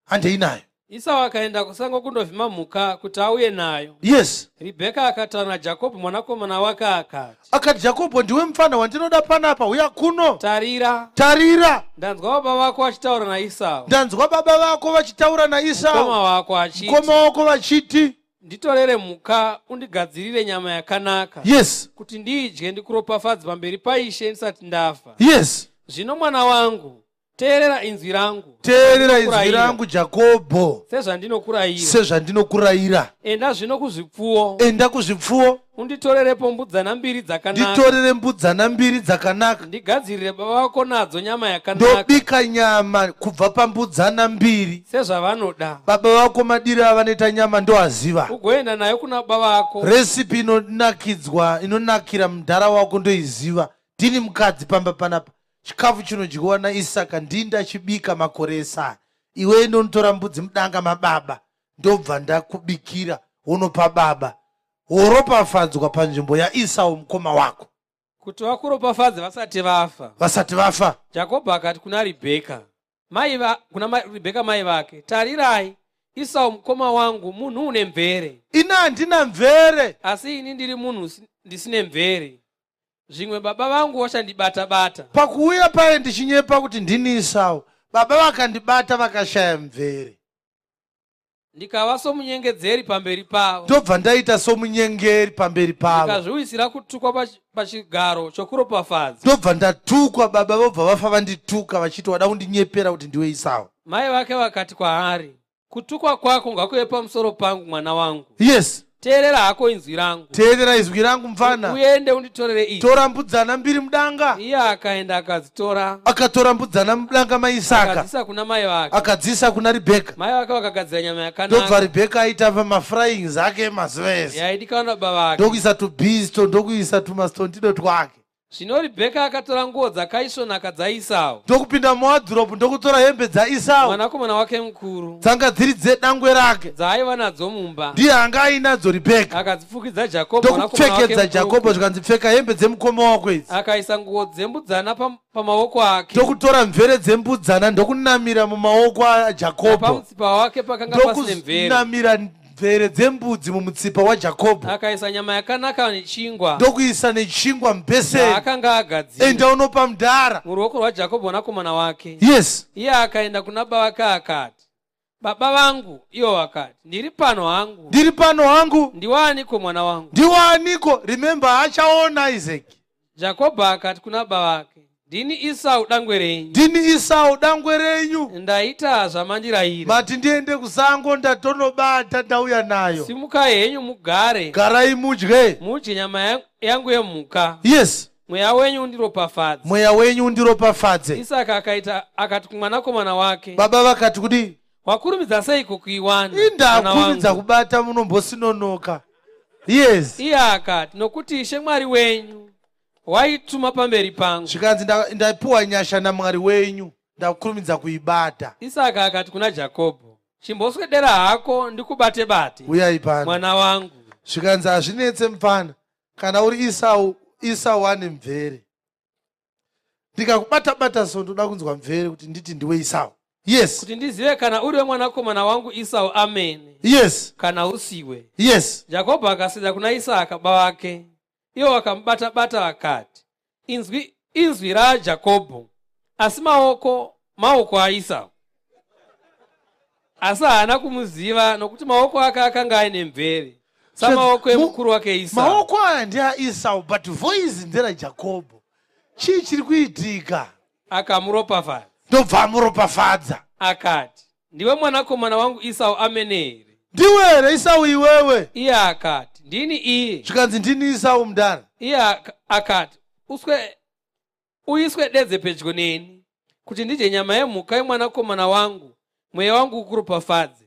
Handei nayo. Isau akaenda kusango kundovhima mhuka kuti auye nayo. Yes. Ribheka akataura naJakobho mwanakomana wake akati. Akati, Jakobho, ndiwe mufana wandinoda panapa, uya kuno. Tarira. Tarira. Ndanzwa baba vako vachitaura naIsau. Ndanzwa baba vako vachitaura naIsau. Mukoma wako achiti. Mukoma wako vachiti. Nditorere mhuka undigadzirire nyama yakanaka. Yes. Kuti ndidye ndikuropafadze pamberi paIshe ndisati ndafa. Yes. Zvino mwana wangu, teerera inzwi rangu. Teerera inzwi rangu Jakobho. Sezvandinokurayira. Sezvandinokurayira. Enda zvino kuzvipfuwo. Enda kuzvipfuwo. Unditorerepo mbudzana mbiri dzakanaka. Nditorere mbudzana mbiri dzakanaka. Ndigadzirire baba vako nadzo nyama yakanaka. Ndobika nyama kubva pambudzana mbiri. Sezvavanoda. Baba vako madiro avanoita nyama ndoaziva. Ugoenda nayo kuna baba vako. Recipe inonakidzwa inonakira mudhara wako ndoiziva. Ndini mukadzi pamba panapa. Chikafu chinodyiwa naIsaka ndini ndachibika makore ese. Iwe inonotora mbudzi mudanga mababa, ndobva ndakubikira wonopa baba, woropafadzwa panzvimbo yaIsau mukoma wako. Kuti vakuropafadze vasati vafa. Vasati vafa. Jakobho akati kuna Ribheka mai kuna Ribheka mai vake, tarirai, Isau mukoma wangu munhu une mvere. Ini handina mvere. Asi ini ndiri munhu ndisine mvere. Zvimwe baba vangu vachandibata-bata. Pakuuya paye ndichinyepa kuti ndini Isau, baba vakandibata vakashaya mvere. Ndikava somunyengedzeri pamberi pavo. Ndobva ndaita somunyengeri pamberi pavo. Ndikazviwisira kutukwa pachigaro chokuropafadza. Ndobva ndatukwa, baba vobva vafa vandituka vachiti wada kundinyepera kuti ndiwe Isau. Mai vake vakati kwaari, kutukwa kwako ngakuve pamusoro pangu mwana wangu. Yes. Teerera hako inzwi rangu. Teerera izwi rangu mfana. Uende unditorere idzi. Tora mbudzana mbiri mudanga. Iye akaenda akadzitora. Akatora mbudzana mudanga maIsaka. Akadzisa kuna mai vake. Akadzisa kuna Ribheka. Mai vake vakagadzira nyama yakanaka. Ndobva Ribheka aita mafryings ake mazuva ese. Yaidikanwa nababa vake. Ndokuisa tubisto, ndokuisa tumastontido twake. Zvino Ribheka akatora nguo dzakaisvonaka dzaIsau. Ndokupinda muwadhiropu ndokutora hembe dzaIsau. Mwanakomana wake mukuru. Dzanga dziri dzedangwe rake. Dzaaiva nadzo mumba. Ndiye anga ainadzo Ribheka. Akadzipfukidza Jakobho mwanakomana wake Ndokupfekedza Jakobho zvikanzi pfeka hembe dzemukoma wako idzi. Akaisa nguo dzembudzana pamaoko ake. Ndokutora mvere dzembudzana ndokunamira mumaoko aJakobho. Pamutsipa wake pakanga pasine mvere. Ndokunamira mvere dzembudzi mumutsipa waJakobho. Akaisa nyama yakanaka nechingwa. Ndokuisa nechingwa mubheseni. Akanga agadzira. Enda unopa mudhara. Muruoko rwaJakobho mwanakomana wake. Yes. Iye akaenda kuna baba vake akati, baba vangu. Ivo vakati, ndiri pano hangu. Ndiri pano hangu. Ndiwaniko mwana wangu? Ndiwaniko? Remember achaona Isaac. Jakobho akati kuna baba vake, ndini Isau dangwe renyu. Ndini Isau dangwe renyu. Ndaita zvamandirayira. Mati ndiende kusango, ndatonobata ndauya nayo. Simukai henyu mugare. Garai mudye. Mudye nyama yangu yemhuka. Yes. Mweya wenyu undiropafadze. Mweya wenyu undiropafadze. Isaka akaita akati kumwanakomana wake. Baba vakati kudii? Wakurumidza seiko kuiwana, mwana Indakurumidza wangu? kubata, munombosinonoka. Yes. Iye akati, nokuti Ishe Mwari wenyu waituma pamberi pangu. Zvikanzi, ndapiwa nyasha naMwari wenyu, ndakurumidza kuibata. Isaka akati kuna Jakobho, chimboswedera hako ndikubate bate, Uyai pano. mwana wangu. Zvikanzi, hazvinetse mufana, kana uri Isau, Isau ane mvere. Ndikakubata-bata so, ndoda kunzwa mvere kuti nditi ndiwe Isau. Yes. Kuti ndizive kana uri wemwanakomana wangu Isau amene, kana usiwe. Jakobho akaswedera kuna Isaka baba vake, ivo vakamubata-bata vakati, inzwi, inzwi raJakobho, asi maoko maoko aIsau. Asi haana kumuziva, nokuti maoko ake akanga aine mvere samaoko emukuru wake Isau. Maoko aya ndeaIsau, but voice nderaJakobho. Chii chiri kuitika? Akamuropafadza. Ndobva amuropafadza. Akati, ndiwe mwanakomana wangu Isau amene here? Ndiwe here Isau iwewe? Iye akati, ndini iye. Zvikanzi, ndini Isau, mudara. Iye akati, uswe uiswe dedze pedyo neni, kuti ndidye nyama yemhuka yemwanakomana wangu, mweya wangu ukuropafadze.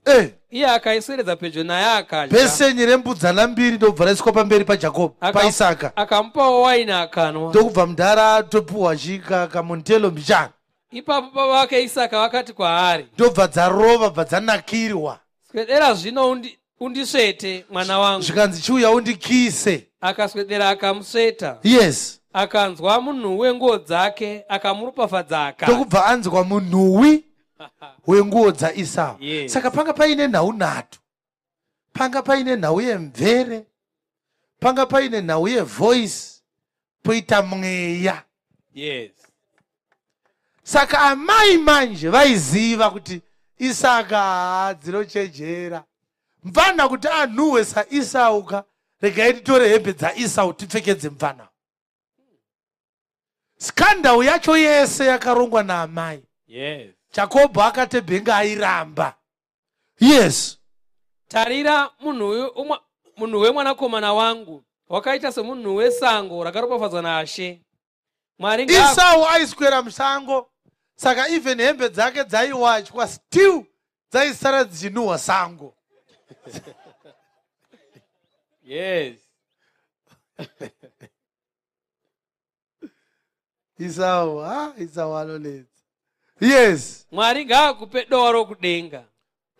Iye akaisweredza pedyo naye, akadya. Besenyi rembudzana mbiri ndobva raiswa pamberi paJakobho, paIsaka. Akamupawo waini, akanwa. Ndokubva mudhara topiwa chika kamontelo mbichana. Ipapo baba vake Isaka vakati kwaari, Ndobva dzarova, bva dzanakirwa. Swedera zvino undisvete, mwana wangu. Zvikanzi, chiuya undikise. Akaswedera, akamusveta. Akanzwa munhuwi wenguo dzake, akamuropafadza, akati, Ndokubva anzwa munhuwi wenguo dzaIsau. Saka panga paine nhau nhatu. Panga paine nhau yemvere, panga paine nhau yevoice, poita mweya. Saka amai manje vaiziva kuti Isaka haadzinochejera mufana kuti anhuhwe saIsauka. Regai titore hembe dzaIsau tipfekedze mufana. Scandal yacho yese yakarongwa naamai. Jakobho akatebhenga, airamba. Yes. Tarira, munhu wemwanakomana wangu wakaita semunhu wesango rakaropafadzwa naShe Mwari. Isau aiswera musango, saka even hembe dzake dzaiwachwa, still dzaisara dzichinhuhwa sango. Isau, ha, Isau anonetsa. Yes. Mwari ngaakupe dova rokudenga,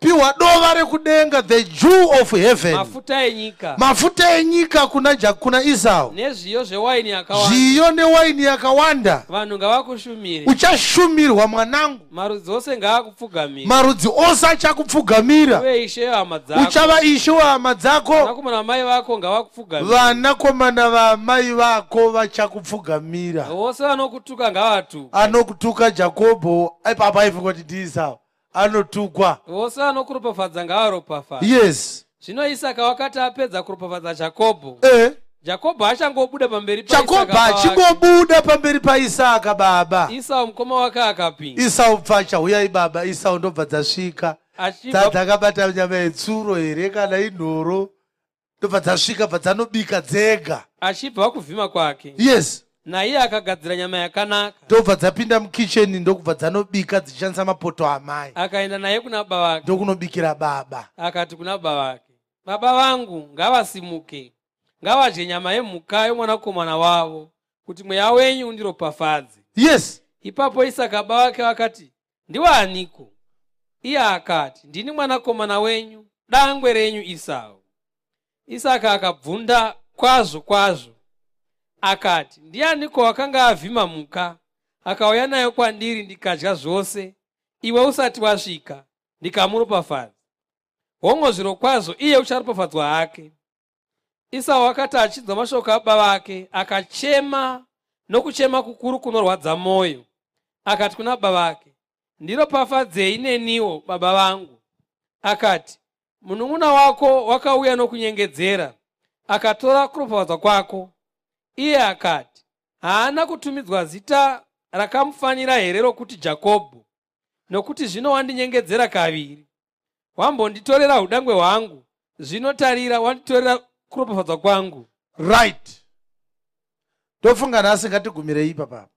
Piwa dova rekudenga, the dew of heaven, mafuta enyika, mafuta enyika kuna Isau, nezviyo zvewaini yakawanda. Zviyo newaini yakawanda. Vanhu ngavakushumire. Uchashumirwa, mwanangu. Marudzi ose ngaakupfugamire. Marudzi ose achakupfugamira. Uye ishe wehama dzako. Uchava ishe wehama dzako. Vanakomana vamai vako ngavakupfugamire. Vanakomana vamai vako vachakupfugamira. Vose vanokutuka ngavatuka. Anokutuka Jakobho ipapa aifunga kuti ndiIsau, anotukwa. Vose vanokuropafadza ngavaropafadza. Zvino Isaka wakati apedza kuropafadza Jakobho, Jakobho achangobuda pamberi Jakobho paIsaka baba vake, achingobuda pamberi paIsaka baba, Isau mukoma wake akapinda, Isau pfacha, huyai baba Isau. Ndobva dzasvika. Achibva Dzakabata nyama yetsuro here kana inhoro, ndobva dzasvika, bva dzanobika dzega. Achibva kuvhima kwake. Naiye akagadzira nyama yakanaka. Ndobva dzapinda mukicheni, ndokubva dzanobika dzichishandisa mapoto amai. Akaenda naye kuna baba vake. Ndokunobikira baba. Akati kuna baba vake, baba vangu ngavasimuke, ngavadye nyama yemhuka yomwanakomana wavo, kuti mweya wenyu undiropafadze. Ipapo Isaka baba vake vakati, ndiwaniko? Iye akati, ndini mwanakomana wenyu, dangwe renyu Isau. Isaka akabvunda kwazvo kwazvo, akati, ndianiko wakanga avhima mhuka, akauya nayo kwandiri, ndikadya zvose iwe usati wasvika, ndikamuropafadza? Hongo, zviro kwazvo iye ucharopafadzwa hake. Isau akati achinzwa mashoko ababa vake, akachema nokuchema kukuru kunorwadza mwoyo. Akati kuna baba vake, ndiropafadzei neniwo, baba vangu. Akati, munun'una wako wakauya nokunyengedzera, akatora kuropafadzwa kwako. Iye akati, haana kutumidzwa zita rakamufanira here rokuti Jakobho? Nokuti zvino wandinyengedzera kaviri. Wambonditorera udangwe hwangu, zvino tarira, wanditorera kuropafadzwa kwangu. Right, ndofunga nhasi ngatigumirei ipapapa.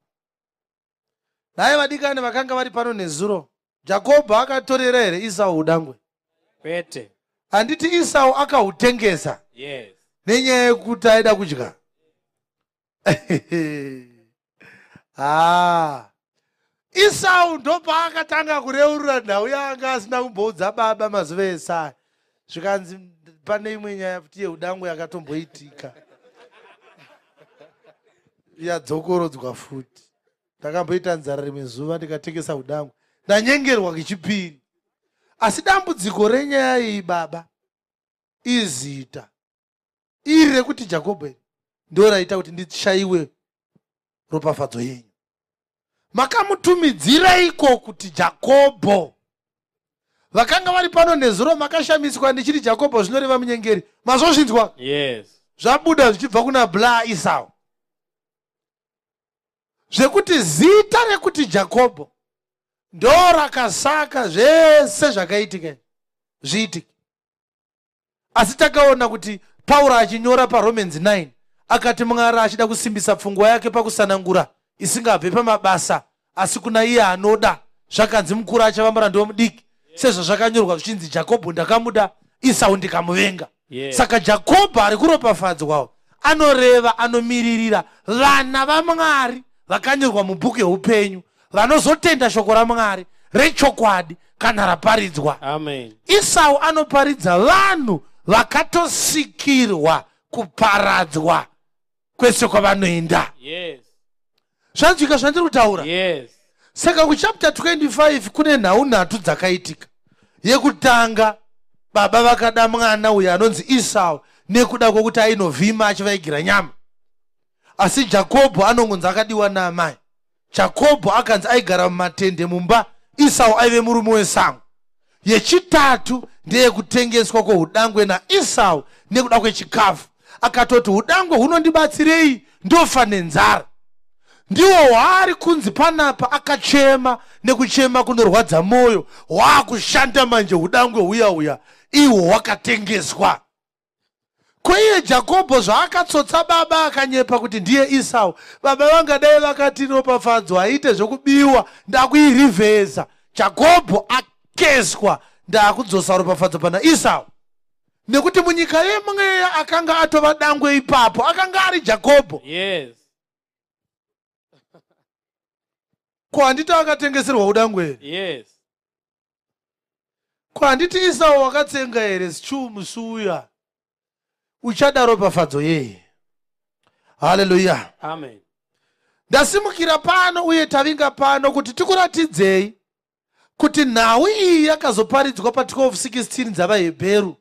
Nhai vadikani vakanga vari pano nezuro, Jakobho akatorera here Isau udangwe? Kwete. Handiti Isau akahutengesa? Yes. Nenyaya yekuti aida kudya. Ah. Isau ndopaakatanga kureurura nhau yaanga asina kumboudza baba mazuva ese aya. Zvikanzi pane imwe nyaya futi yeudangwe yakatomboitika. Yadzokorodzwa futi. Ndakamboita nzara rimwe zuva ndikatengesa udangwe. Ndanyengerwa kechipiri. Asi dambudziko renyaya iyi baba izita iri rekuti Jakobho iri ndoraita kuti ndishaiwe ropafadzo yenyu. Makamutumidzireiko kuti Jakobho? Vakanga vari pano nezuro makashamiswa ndichiti Jakobho zvinoreva munyengeri. Mazozvinzwa? Yes. Zvabuda zvichibva kuna Bla Esau. Zvekuti zita rekuti Jakobho ndo rakasaka zvese zvakaitika zviitike. Asi takaona kuti Pauro achinyora paRomans 9 akati Mwari achida kusimbisa pfungwa yake pakusanangura isingabve pamabasa asi kuna iye anoda. Zvakanzi mukuru achava muranda womudiki, sezvazvakanyorwa zvichinzi Jakobho ndakamuda, Isau ndikamuvenga. Saka Jakobho ari kuropafadzwawo anoreva anomiririra vana vaMwari vakanyorwa mubhuku yeupenyu vanozotenda shoko raMwari rechokwadi kana raparidzwa. Amen. Isau anoparidza vanhu vakatosikirwa kuparadzwa kwese kwavanoenda. Yes. Zvanzwika zvandiri kutaura? Yes. Saka kuchapter 25 kune nhau nhatu dzakaitika. Yekutanga, baba vakada mwana uyu anonzi Isau nekuda kwokuti ainovhima achivaigira nyama. Asi Jakobho anongonzi akadiwa naamai. Jakobho akanzi aigara mumatende mumba, Isau aive murume wesango. Yechitatu ndeyekutengeswa kwoudangwe naIsau nekuda kwechikafu. Akatoti udangwe hunondibatsirei ndofa nenzara. Ndiwo hwaari kunzi panapa akachema nekuchema kunorwadza moyo, hwaakushanda manje udangwe huya huya ihwo hwakatengeswa. Ko iye Jakobho zvaakatsotsa baba akanyepa kuti ndiye Isau, baba vangadai vakati ropafadzo aite zvekubiwa, ndakuirivhesa. Jakobho akeswa, ndakudzosa ropafadzo pana Isau. Nekuti munyika yemweya akanga atova dangwe ipapo, akanga ari Jakobho. Yes. Ko handiti akatengeserwa udangwe here? Yes. Ko handiti Isau wakatsenga here stew musi uya? Uchada ropafadzo yei? Haleluya. Amen. Ndasimukira pano uye tavinga pano kuti tikuratidzei kuti nhau iyi yakazoparidzwa pa 12:16 dzavaHebheru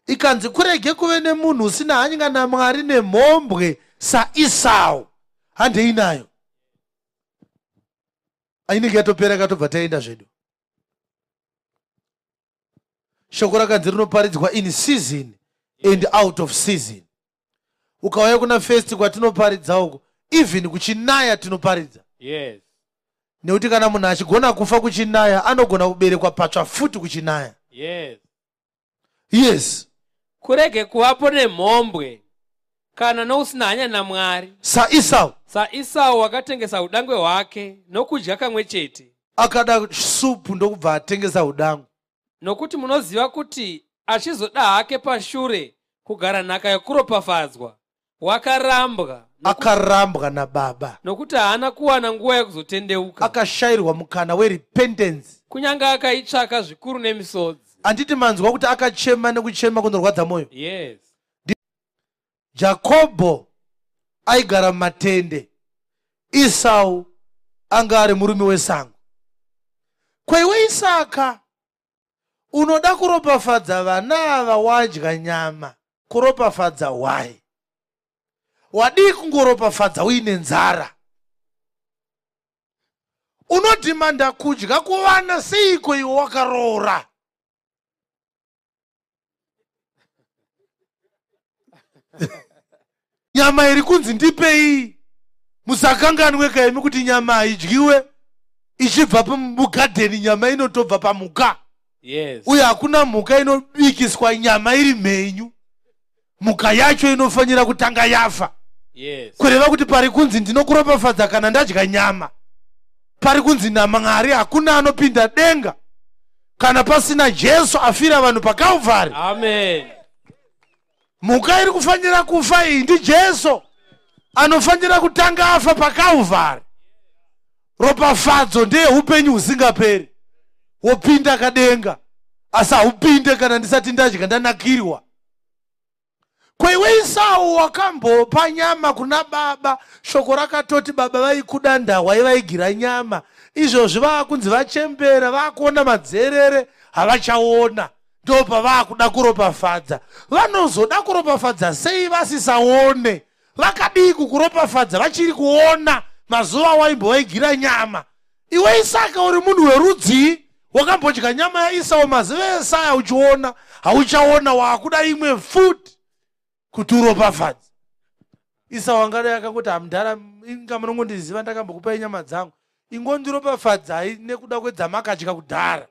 ikanzi kurege kuve nemunhu usina hanya naMwari nemhombwe saIsau. Handei nayo. Inenge yatopera yakatobva taenda zvedu. Shoko rakanzi rinoparidzwa in season and out of season. Ukauya kuna first kwatinoparidza uko, even kuchinaya tinoparidza. Yes. Nekuti kana munhu achigona kufa kuchinaya, anogona kuberekwa patsva futi kuchinaya. Yes. Yes. Kurege kuvapo nemhombwe kana nousina hanya naMwari. SaIsau. SaIsau wakatengesa udangwe hwake nokudya kamwe chete. Akada supu ndokubva atengesa udangwe. Nokuti munoziva kuti achizoda hake pashure kugara nhaka yokuropafadzwa, wakarambwa. Akarambwa nababa. Nokuti haana kuwana nguva yekuzotendeuka. Akashayirwa mukana werepentance. Kunyange akaitsvaka zvikuru nemisodzi. Handiti manzwa kuti akachema nekuchema kunorwadza moyo? Yes. Jakobho aigara mumatende, Isau anga ari murume wesango. Kweiwe Isaka unoda kuropafadza vana ava wadya nyama, kuropafadza hwai? Wadii kungoropafadza uine nzara? Unodhimanda kudya kuvana seiko iwe wakaroora? Nyama iri kunzi ndipei, musakanganwe kaimi kuti nyama haidyiwe ichibva mugadheni, nyama inotobva pamuka. Yes. Uye hakuna mhuka inobikiswa nyama iri mhenyu. Mhuka yacho inofanira kutanga yafa. Yes. Kureva kuti pari kunzi ndinokuropafadza kana ndadya nyama. Pari kunzi naMwari hakuna anopinda denga kana pasina Jesu afira vanhu paKalvari. Amen. Mhuka iri kufanira kufa iyi ndiJesu anofanira kutanga afa paKalvari. Ropafadzo ndeyeupenyu husingaperi. Wopinda kadenga, asi haupinde kana ndisati ndadya ndanakirwa. Ko iwe Isau wakambopa nyama kuna baba, shoko rakatoti baba vaikuda ndahwa ivaigira nyama. Izvozvi vaakunzi vachembera, vaakuona madzerere, havachaona. Ndopavaakuda kuropafadza. Vanozoda kuropafadza sei vasisaone? Vakadii kukuropafadza vachiri kuona mazuva waimbovaigira nyama? Iwe Isaka uri munhu werudzii? Wakambodya nyama yaIsau mazuva esaya uchiona, hauchaona, waakuda imwe futi kuti uropafadze. Isau angadai akangoti hamudhara, inga munongondiziva ndakambokupai nyama dzangu, ingondiropafadzai nekuda kwedzamakadya kudhara.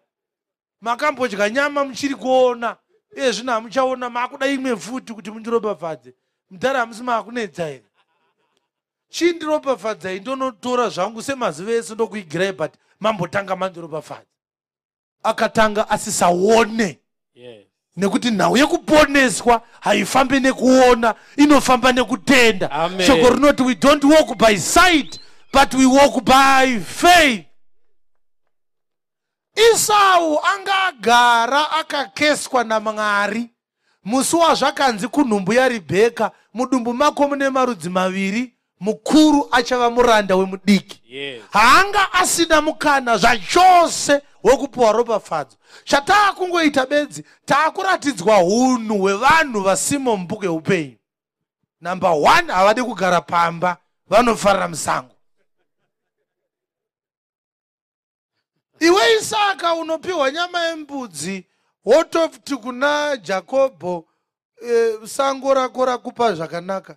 Makambodya nyama muchiri kuona, iye zvino hamuchaona, maakuda imwe futi kuti mundiropafadze. Mudhara hamusi maakunetsa here? Chindiropafadzai ndonotora zvangu semazuva ese ndokuigirai, but mambotanga mandiropafadza. Akatanga asisaone. Yes. Nekuti nhau yekuponeswa haifambi nekuona, inofamba nekutenda. Amen. Shoko rinoti we don't walk by sight but we walk by faith. Isau anga agara akakeswa naMwari musi wazvakanzi kunhumbu yaRibheka, mudumbu mako mune marudzi maviri, mukuru achava muranda wemudiki. Yes. Haanga asina mukana zvachose wekupiwa ropafadzo. Chataakungoita bedzi, taakuratidzwa hunhu hwevanhu vasimo mubhuku yeupenyu. Number 1, havadi kugara pamba, vanofarira musango. Iwe Isaka unopiwa nyama yembudzi, wototi kuna Jakobho, sango rako rakupa zvakanaka.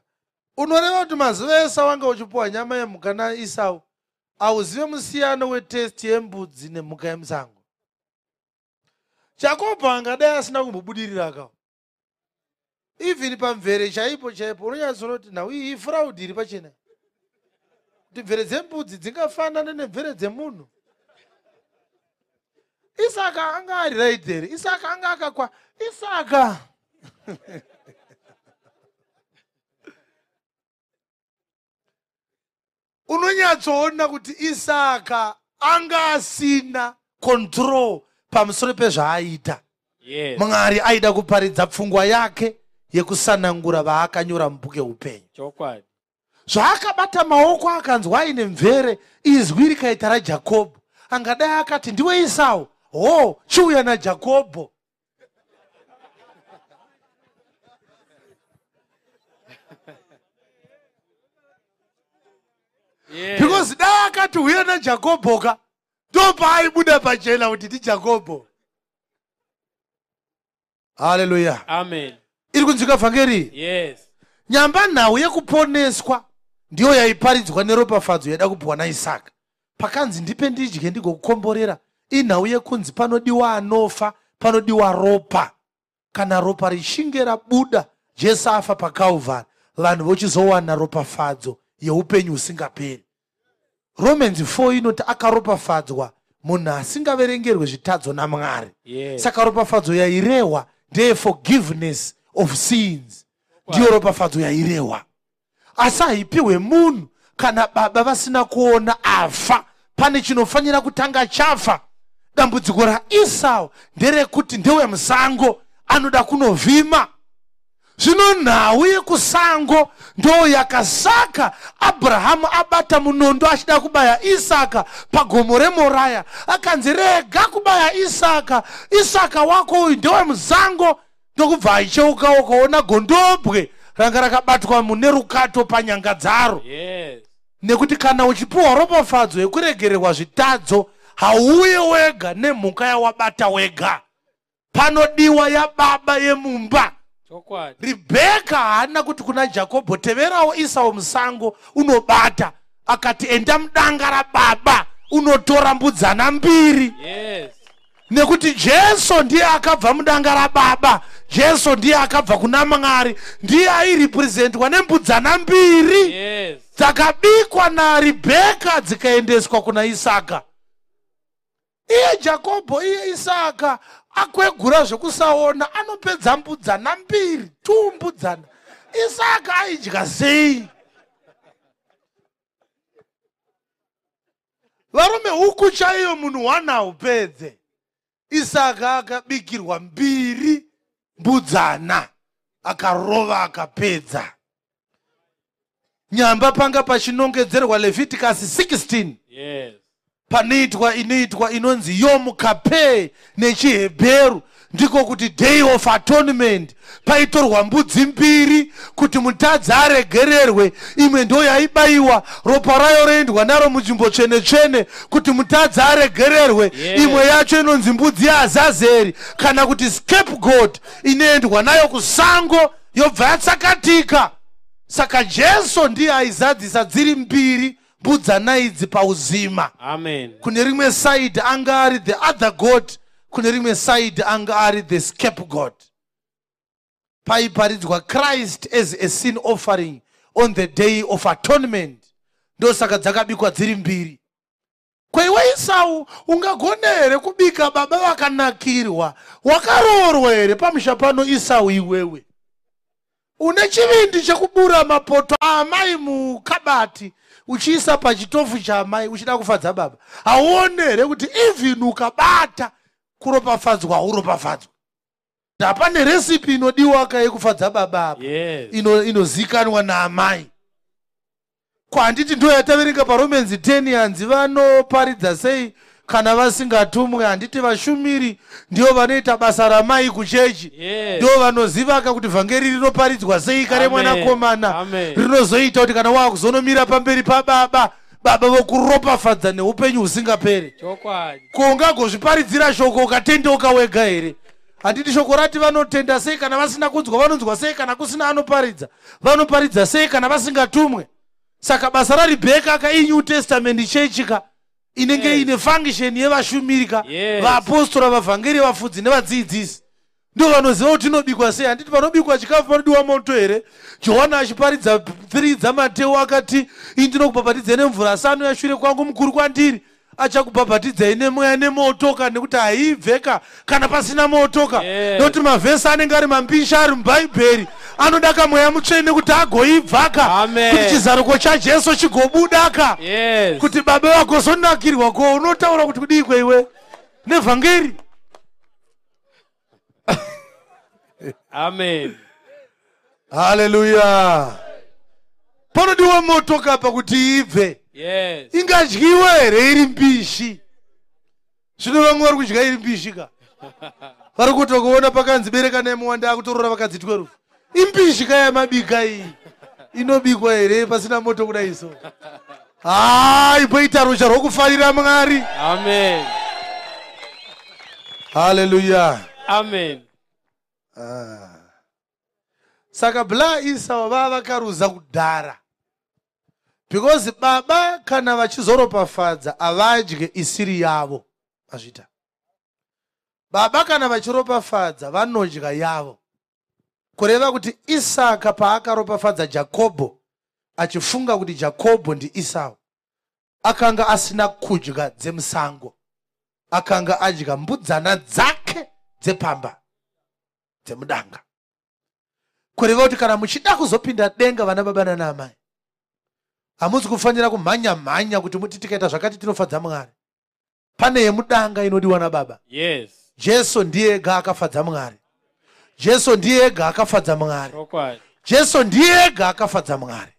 Unoreva kuti mazuva ese wanga uchipiwa nyama yemhuka naIsau, hauzive musiyano wetesti yembudzi nemhuka yemusango. Jakobho angadai asina kumbobudirira ka. Even pamvere chaipo chaipo unonyatsoona kuti nhau iyi ifraud iri pachena. Kuti mvere dzembudzi dzingafanana nemvere dzemunhu. Isaka anga ari right here? Isaka anga akakwa. Isaka unonyatsoona kuti Isaka anga asina control pamusoro pezvaaita. Yes. Mwari aida kuparidza pfungwa yake yekusanangura vaakanyora mubhuku yeupenyu. Chokwadi. Zvaakabata maoko akanzwa aine mvere, izwi rikaita raJakobho. Angadai akati ndiwe Isau, ho chiuya naJakobho. Yes. Because dai akati uya naJakobho ka, ndopaaibuda pachena kuti ndiJakobho. Hallelujah. Amen. Iri kunzwika vhangeri? Yes. Nyamba nhau yekuponeswa ndiyo yaiparidzwa neropafadzo yaida kupiwa naIsaka. Pakanzi ndipe ndidye ndigokukomborera, inhau yekunzi panodiwa anofa, panodiwa ropa. Kana ropa richinge rabuda, Jesu afa paKalvari, vanhu vochizowana ropafadzo yeupenyu husingaperi. Romans 4 inoti akaropafadzwa munhu asingaverengerwe zvitadzo naMwari. Yes. Saka ropafadzo yairehwa ndeye forgiveness of sins. Ndiyo ropafadzo yairehwa. Asi haipiwe munhu kana baba vasina kuona afa. Pane chinofanira kutanga chafa. Dambudziko raIsau nderekuti ndewemusango, anoda kunovhima. Zvino nhau yekusango ndo yakasaka Abrahamu abata munondo achida kubaya Isaka pagomo reMoraya. Akanzi rega kubaya Isaka, Isaka wako uyu ndewemusango. Ndokubva acheuka ukaona gondobwe ranga rakabatwa mune rukato panyanga dzaro. Yes. Nekuti kana uchipiwa ropafadzo yekuregererwa zvitadzo, hauuye wega nemhuka yawabata wega. Panodiwa yababa yemumba. Chokwadi. Rebheka haana kuti kuna Jakobho teverawo Isau musango unobata. Akati enda mudanga rababa unotora mbudzana mbiri. Yes. Nekuti Jesu ndiye akabva mudanga rababa, Jesu ndiye akabva kuna Mwari, ndiye airepresentwa nembudzana mbiri dzakabikwa naRibheka dzikaendeswa kuna Isaka. Iye Jakobho, iye Isaka akwegura zvekusaona, anopedza mbudzana mbiri, 2 mbudzana. Isaka aidya sei? Varume, huku chaiyo munhu wana upedze. Isaka akabikirwa mbiri mbudzana, akarova akapedza. Nyamba panga pachinongedzerwa Leviticus 16. Yes. Panoitwa inoitwa inonzi Yom Kippur nechiHebheru, ndiko kuti Day of Atonement. Paitorwa mbudzi mbiri kuti mutadzi aregererwe, imwe ndo yaibayiwa, ropa rayo roendwa naro munzvimbo tsvene tsvene kuti mutadzi aregererwe. Imwe yacho inonzi mbudzi yaAzazeri kana kuti scapegoat, inoendwa nayo kusango yobva yatsakatika. Saka Jesu ndiye aizadzisa dziri mbiri mbudzana idzi pauzima. Amen. Kune rimwe side anga ari the other god, kune rimwe side anga ari the scapegoat. Paiparidzwa Christ as a sin offering on the day of atonement. Ndosaka dzakabikwa dziri mbiri. Kweiwe Isau, ungagone here kubika baba vakanakirwa? Wakaroorwa here pamusha pano Isau iwewe? Une chivindi chekubura mapoto aamai mukabati uchiisa pachitofu chaamai uchida kufadza baba. Hauone here kuti even ukabata kuropafadzwa hauropafadzwa? Hapane recipe inodiwa ka yekufadza baba apa. Yes. Inozikanwa naamai. Ko handiti ndo yataverenga paRomans 10 yanzi vanoparidza sei kana vasingatumwe? Handiti vashumiri ndio vanoita basa ramai kuchechi. Yes. Ndio vanozivaka kuti vhangeri rinoparidzwa sei kare mwanakomana. Rinozoita kuti kana wakuzonomira pamberi pababa, baba vokuropafadza neupenyu husingaperi. Chokwadi. Ko ungagozviparidzira shoko ukatendeuka wega here? Handiti shoko rati vanotenda sei kana vasina kunzwa, vanonzwa sei kana kusina anoparidza, vanoparidza sei kana vasingatumwe? Saka basa raRibheka ka iNew Testament church ka inenge ine function yevashumiri ka, vaapostora, vavhangeri, vafudzi nevadzidzisi. Ndio vanoziva kuti inobikwa sei. Handiti panobikwa chikafu panodiwa moto here? Johana achiparidza 3 dzaMateo akati, ini ndinokubhabhatidzai nemvura, asi anouya shure kwangu mukuru kwandiri, achakubhabhatidzai nemweya nemoto ka, nekuti haibveka kana pasina moto ka. Nekuti mavhesi anenge ari mambishi ari muBhaibheri anoda kamweya mutsvene kuti agoibva ka, kuti chizaruko chaJesu chigobuda ka, kuti baba vagozonakirwa. Ko unotaura kuti kudii kweiwe nevhangeri? Amen. Hallelujah. Panodiwa moto kapa kuti ibve. Yes. Ingadyiwa here iri mbishi? Zvino vamwe vari kudya iri mbishi ka. Vari kutokuona pakanzi bereka nemuwanda akutorora vakadzi 12. Imbishi ka yamabika iyi. Inobikwa here pasina moto kudai so? Hai, poita ruzha rwokufarira Mwari. Amen. Hallelujah. Amen. Saka bla Esau vava vakaruza kudhara. Because baba kana vachizoropafadza avadye isiri yavo. Mazvita. Baba kana vachiropafadza vanodya yavo. Kureva kuti Isaka paakaropafadza Jakobho achifunga kuti Jakobho ndi Esau, akanga asina kudya dzemusango, akanga adya mbudzana dzake dzepamba dzemudanga. Kureva kuti kana muchida kuzopinda denga vana baba nana amai, hamuzi kufanira kumhanya mhanya kuti muti tikaita zvakati tinofadza Mwari. Pane yemudanga inodiwa nababa. Yes. Jesu ndiye ega akafadza Mwari. Jesu ndiye ega akafadza Mwari. Chokwadi. Jesu ndiye ega akafadza Mwari.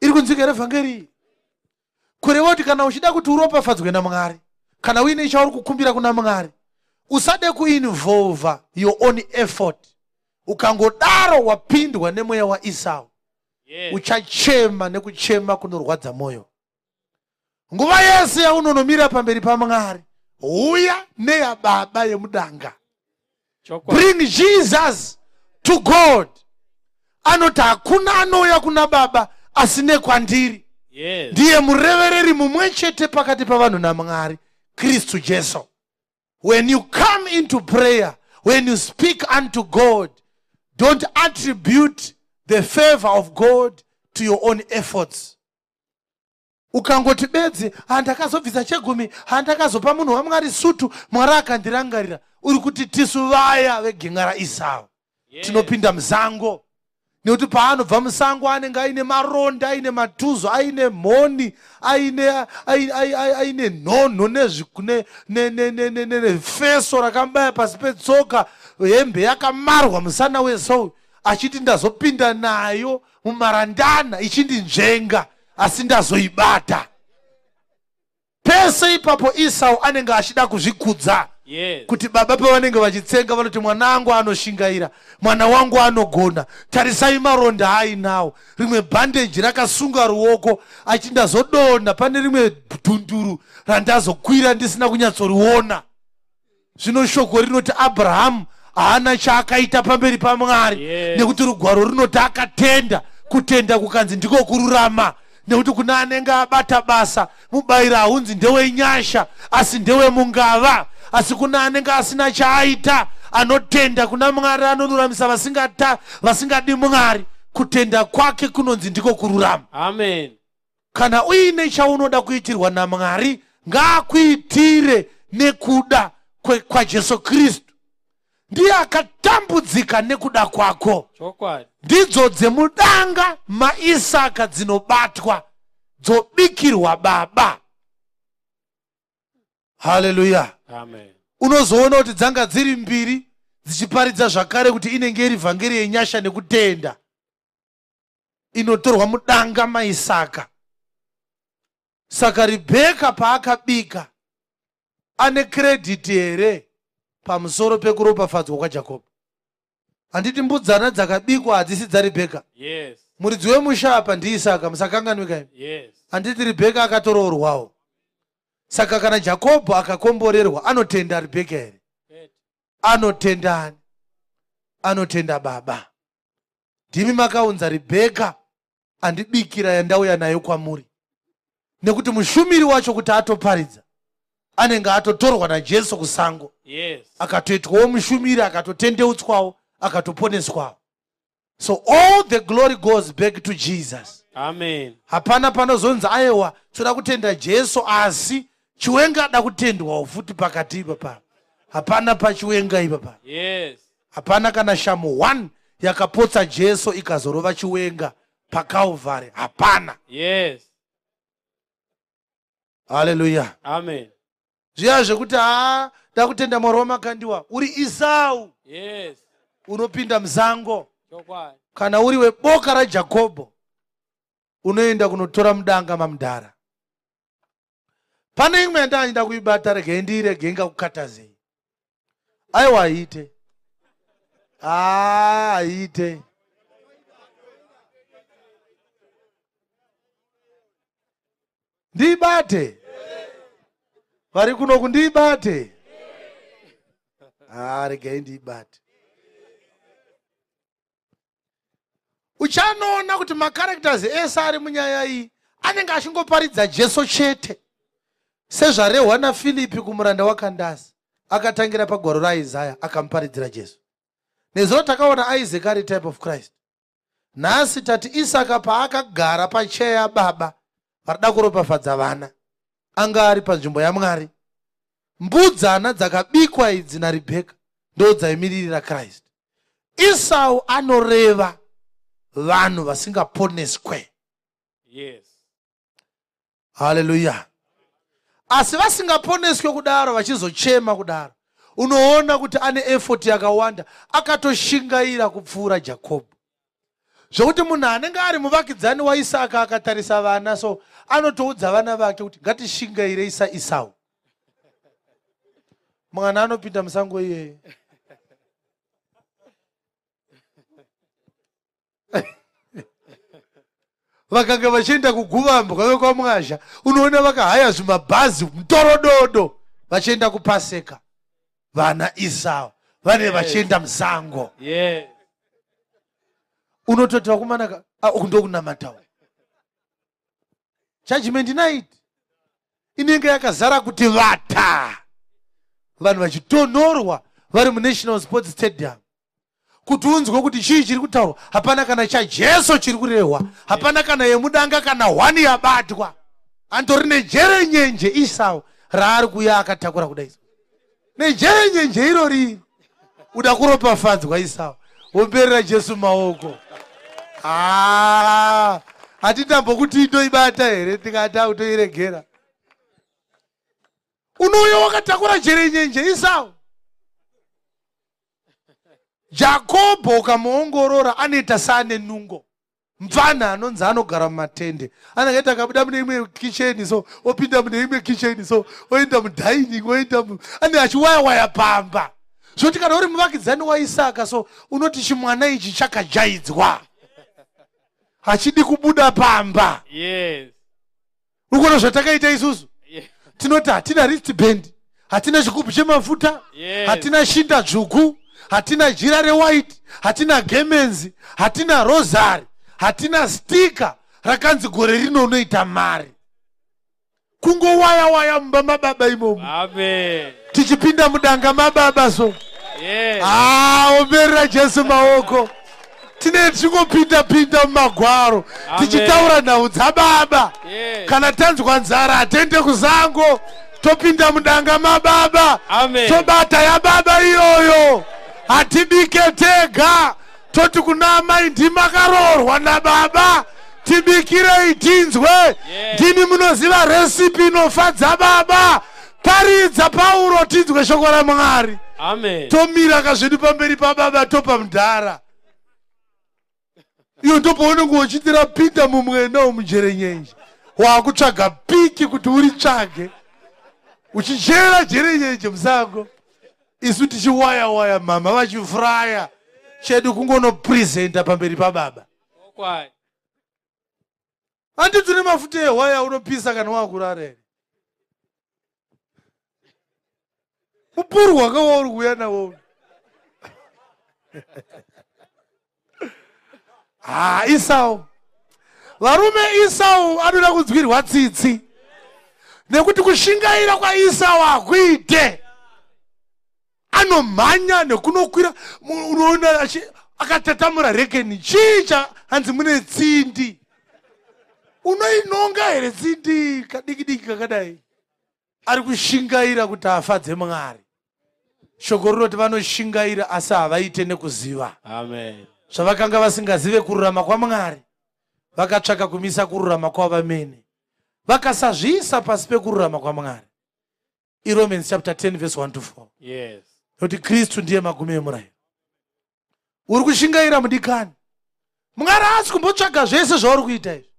Iri kunzwika here vhangeri? Kureva kuti kana uchida kuti uropafadzwe naMwari, kana uine chauri kukumbira kuna Mwari, usade kuinvolve your own effort. Ukangodaro wapindwa nemweya waEsau. Yes. Uchachema nekuchema kunorwadza moyo. Nguva yese yaunonomira pamberi paMwari, huya neya baba yemudanga. Bring Jesus to God. Anoti hakuna anouya kuna baba asi nekwandiri. Yes. Ndiye murevereri mumwe chete pakati pavanhu naMwari, Kristu Jesu. When you come into prayer, when you speak unto God, don't attribute the favor of God to your own efforts. Ukangoti bedzi handakazobvisa chegumi, handakazopa munhu waMwari sutu, Mwari akandirangarira, uri kuti tisu vaya vegenga raIsau. Tinopinda musango, nekuti paanobva musango anenge aine maronda, aine matuzo, aine mhoni, aine nhonho, nefeso rakamubaya pasi petsoka, hembe yakamarwa musana wesou, achiti ndazopinda nayo mumarandana ichindinzvenga, asi ndazoibata. Pese ipapo Isau anenge achida kuzvikudza. Kuti baba pavanenge vachitsenga vanoti mwana wangu anoshingaira, mwana wangu anogona, tarisai maronda ainawo, rimwe bhandeji rakasunga ruoko, achi ndazodonha pane rimwe dhunduru randazokwira ndisina kunyatsoriona. Zvino shoko rinoti Abrahamu haana chaakaita pamberi paMwari, nekuti rugwaro rinoti akatenda, kutenda kukanzi ndiko kururama, nekuti kuna anenge abata basa mubayiro haunzi ndewenyasha asi ndewemungava. Asi kuna anenge asina chaaita anotenda kuna Mwari anoruramisa vasingadi Mwari, kutenda kwake kunonzi ndiko kururama. Amen. Kana uine chaunoda kuitirwa naMwari, ngaakuitire nekuda kwaJesu Kristu. Ndiye akatambudzika nekuda kwako. Ndidzo dzemudanga maIsaka dzinobatwa, dzobikirwa baba. Haleluya. Amen. Unozoona kuti dzanga dziri mbiri dzichiparidza zvakare kuti inenge iri vhangeri yenyasha nekutenda inotorwa mudanga maIsaka. Saka Rebheka paakabika ane credit here pamusoro pekuropafadzwa kwaJakobho? Handiti mbudzana dzakabikwa hadzisi dzaRebheka? Yes. Muridzi wemusha apa ndiIsaka, musakanganwika imi. Yes. Handiti Rebheka akatoroorwawo? Saka kana Jakobho akakomborerwa anotenda Rebheka here? Anotenda ani? Anotenda baba. Ndimi makaunza Rebheka andibikira yandauya nayo kwamuri. Nekuti mushumiri wacho kuti atoparidza anenge atotorwa naJesu kusango. Yes. Akatoitwawo mushumiri, akatotendeutswawo, akatoponeswawo. So all the glory goes back to Jesus. Amen. Hapana panozonzi aiwa toda kutenda Jesu asi Chiwenga ada kutendwawo futi pakati ipapa. Hapana paChiwenga ipapa. Yes. Hapana kana shamu 1 yakapotsa Jesu ikazorova Chiwenga paCalvary. Hapana. Yes. Hallelujah. Amen. Zviya zvekuti da kutenda Mwari wamakandiwa uri Isau. Yes. Unopinda musango. Kana uri weboka raJakobho unoenda kunotora mudanga mamudhara. Pane imwe yandaida kuibata, regei ndiirege ingakukatazei. Aiwa haite. Haite. Ndiibate. Vari kuno kundiibate. Regei ndiibate. Uchanoona kuti macharacters ese ari munyaya iyi anenge achingoparidza Jesu chete. Sezvarehwa naFilipi kumuranda waKandasi, akatangira pagwaro raIsaya akamuparidzira Jesu. Nezuro takaona Isaac ari type of Christ. Nhasi tati Isaka paakagara pacheya baba varida kuropafadza vana, anga ari panzvimbo yaMwari. Mbudzana dzakabikwa idzi naRebheka ndo dzaimiririra Christ. Esau anoreva vanhu vasingaponeswe. Yes. Hallelujah. Asi vasingaponeswe kudaro vachizochema kudaro, unoona kuti ane effort yakawanda, akatoshingaira kupfuura Jakobho. Zvokuti munhu anenge ari muvakidzani waIsaka akatarisa vana so anotoudza vana vake kuti ngatishingairei saEsau. Mwana anopinda musango iyeye. Vakanga vachienda kuguvambwa vekwaMwazha, unoona vakahaya zvimabhazi mutorododo vachienda kupaseka. Vana Esau vane vachienda musango. Yes. Unototi vakomana uku ndokunamatawo. Judgment night inenge yakazara kuti vata. Vanhu vachitonhorwa vari muNational Sports Stadium. Kuti unzwe kuti chii chiri kutaurwa, hapana kana chaJesu chiri kurehwa, hapana kana yemudanga kana hwani yabatwa. Antori nejerenyenje Isau raari kuuya akatakura kudai. Nejerenyenje irori uda kuropafadzwa Isau. Omberera Jesu maoko. Ah, hatindambokuti itoibata here tikati akutoiregera. Unouya wakatakura jerenyenje Isau. Jakobho ukamuongorora anoita saane nungo. Mfana anonzi anogara mumatende. Anenge aita akabuda mune imwe kicheni so, opinda mune imwe kicheni so, oenda mudining, oenda mu ane achiwaya waya pamba. Zvoti kana uri muvakidzani waIsaka so, unoti chimwana ichi chakajaidzwa. Hachidi kubuda pamba. Yes. Urikuona zvatakaita isusu? Yes. Tinoti hatina wristband, hatina chigubhu chemafuta, Yes. hatina shinda dzvuku, hatina jira rewhite, hatina gemenzi, hatina rosary, hatina stika rakanzi gore rino unoita mari. Kungowaya waya mumba mababa imomo. Amen. Tichipinda mudanga mababa so. Yes. Ah, omberera Jesu maoko. Tine tichingopinda pinda mumagwaro tichitaura nhau dzababa. Yes. Kana tanzwa nzara hatende kuzango, topinda mudanga mababa. Amen. Tobata yababa iyoyo, hatibike tega, toti kuna amai ndimakaroorwa nababa, tibikirei tinzwe. Yes. Ndimi munoziva resipi inofadza baba. Paridza Pauro tinzwe shoko raMwari. Amen. Tomira kazvedu pamberi pababa topa mudhara. Iyo ndopaunenge uchitira pinda mumwena umujerenyenje, wakutsvaga piki kuti uritsvage, uchichera jerenyenje musango. Isu tichiwaya waya, mama vachifuraya, chedu kungonopresenta pamberi pababa. Chokwadi. Handiti une mafuta ehwaya unopisa kana wakurara here? Mupurwa wakawa uri kuuya nawo. Ha, Isau. Varume, Isau anoda kunzwirwa tsitsi. Nekuti kushingaira kwaIsau hakuite. Anomhanya nekunokwira, unoona akatatamura rekeni. Chicha hanzi mune tsindi. Unoinonga here tsindi kadiki diki kakadai? Ari kushingaira kuti afadze Mwari. Shoko rinoti vanoshingaira asi havaite nekuziva. Amen. Zvavakanga vasingazive kururama kwaMwari, vakatsvaka kumisa kururama kwavamene, vakasazviisa pasi pekururama kwaMwari. IRomans chapter 10 verse 1 to 4. Yes. Nokuti Kristu ndiye magumo emurayiro. Uri kushingaira mudikani. Mwari haasi kumbotsvaga zvese zvauri kuita izvi.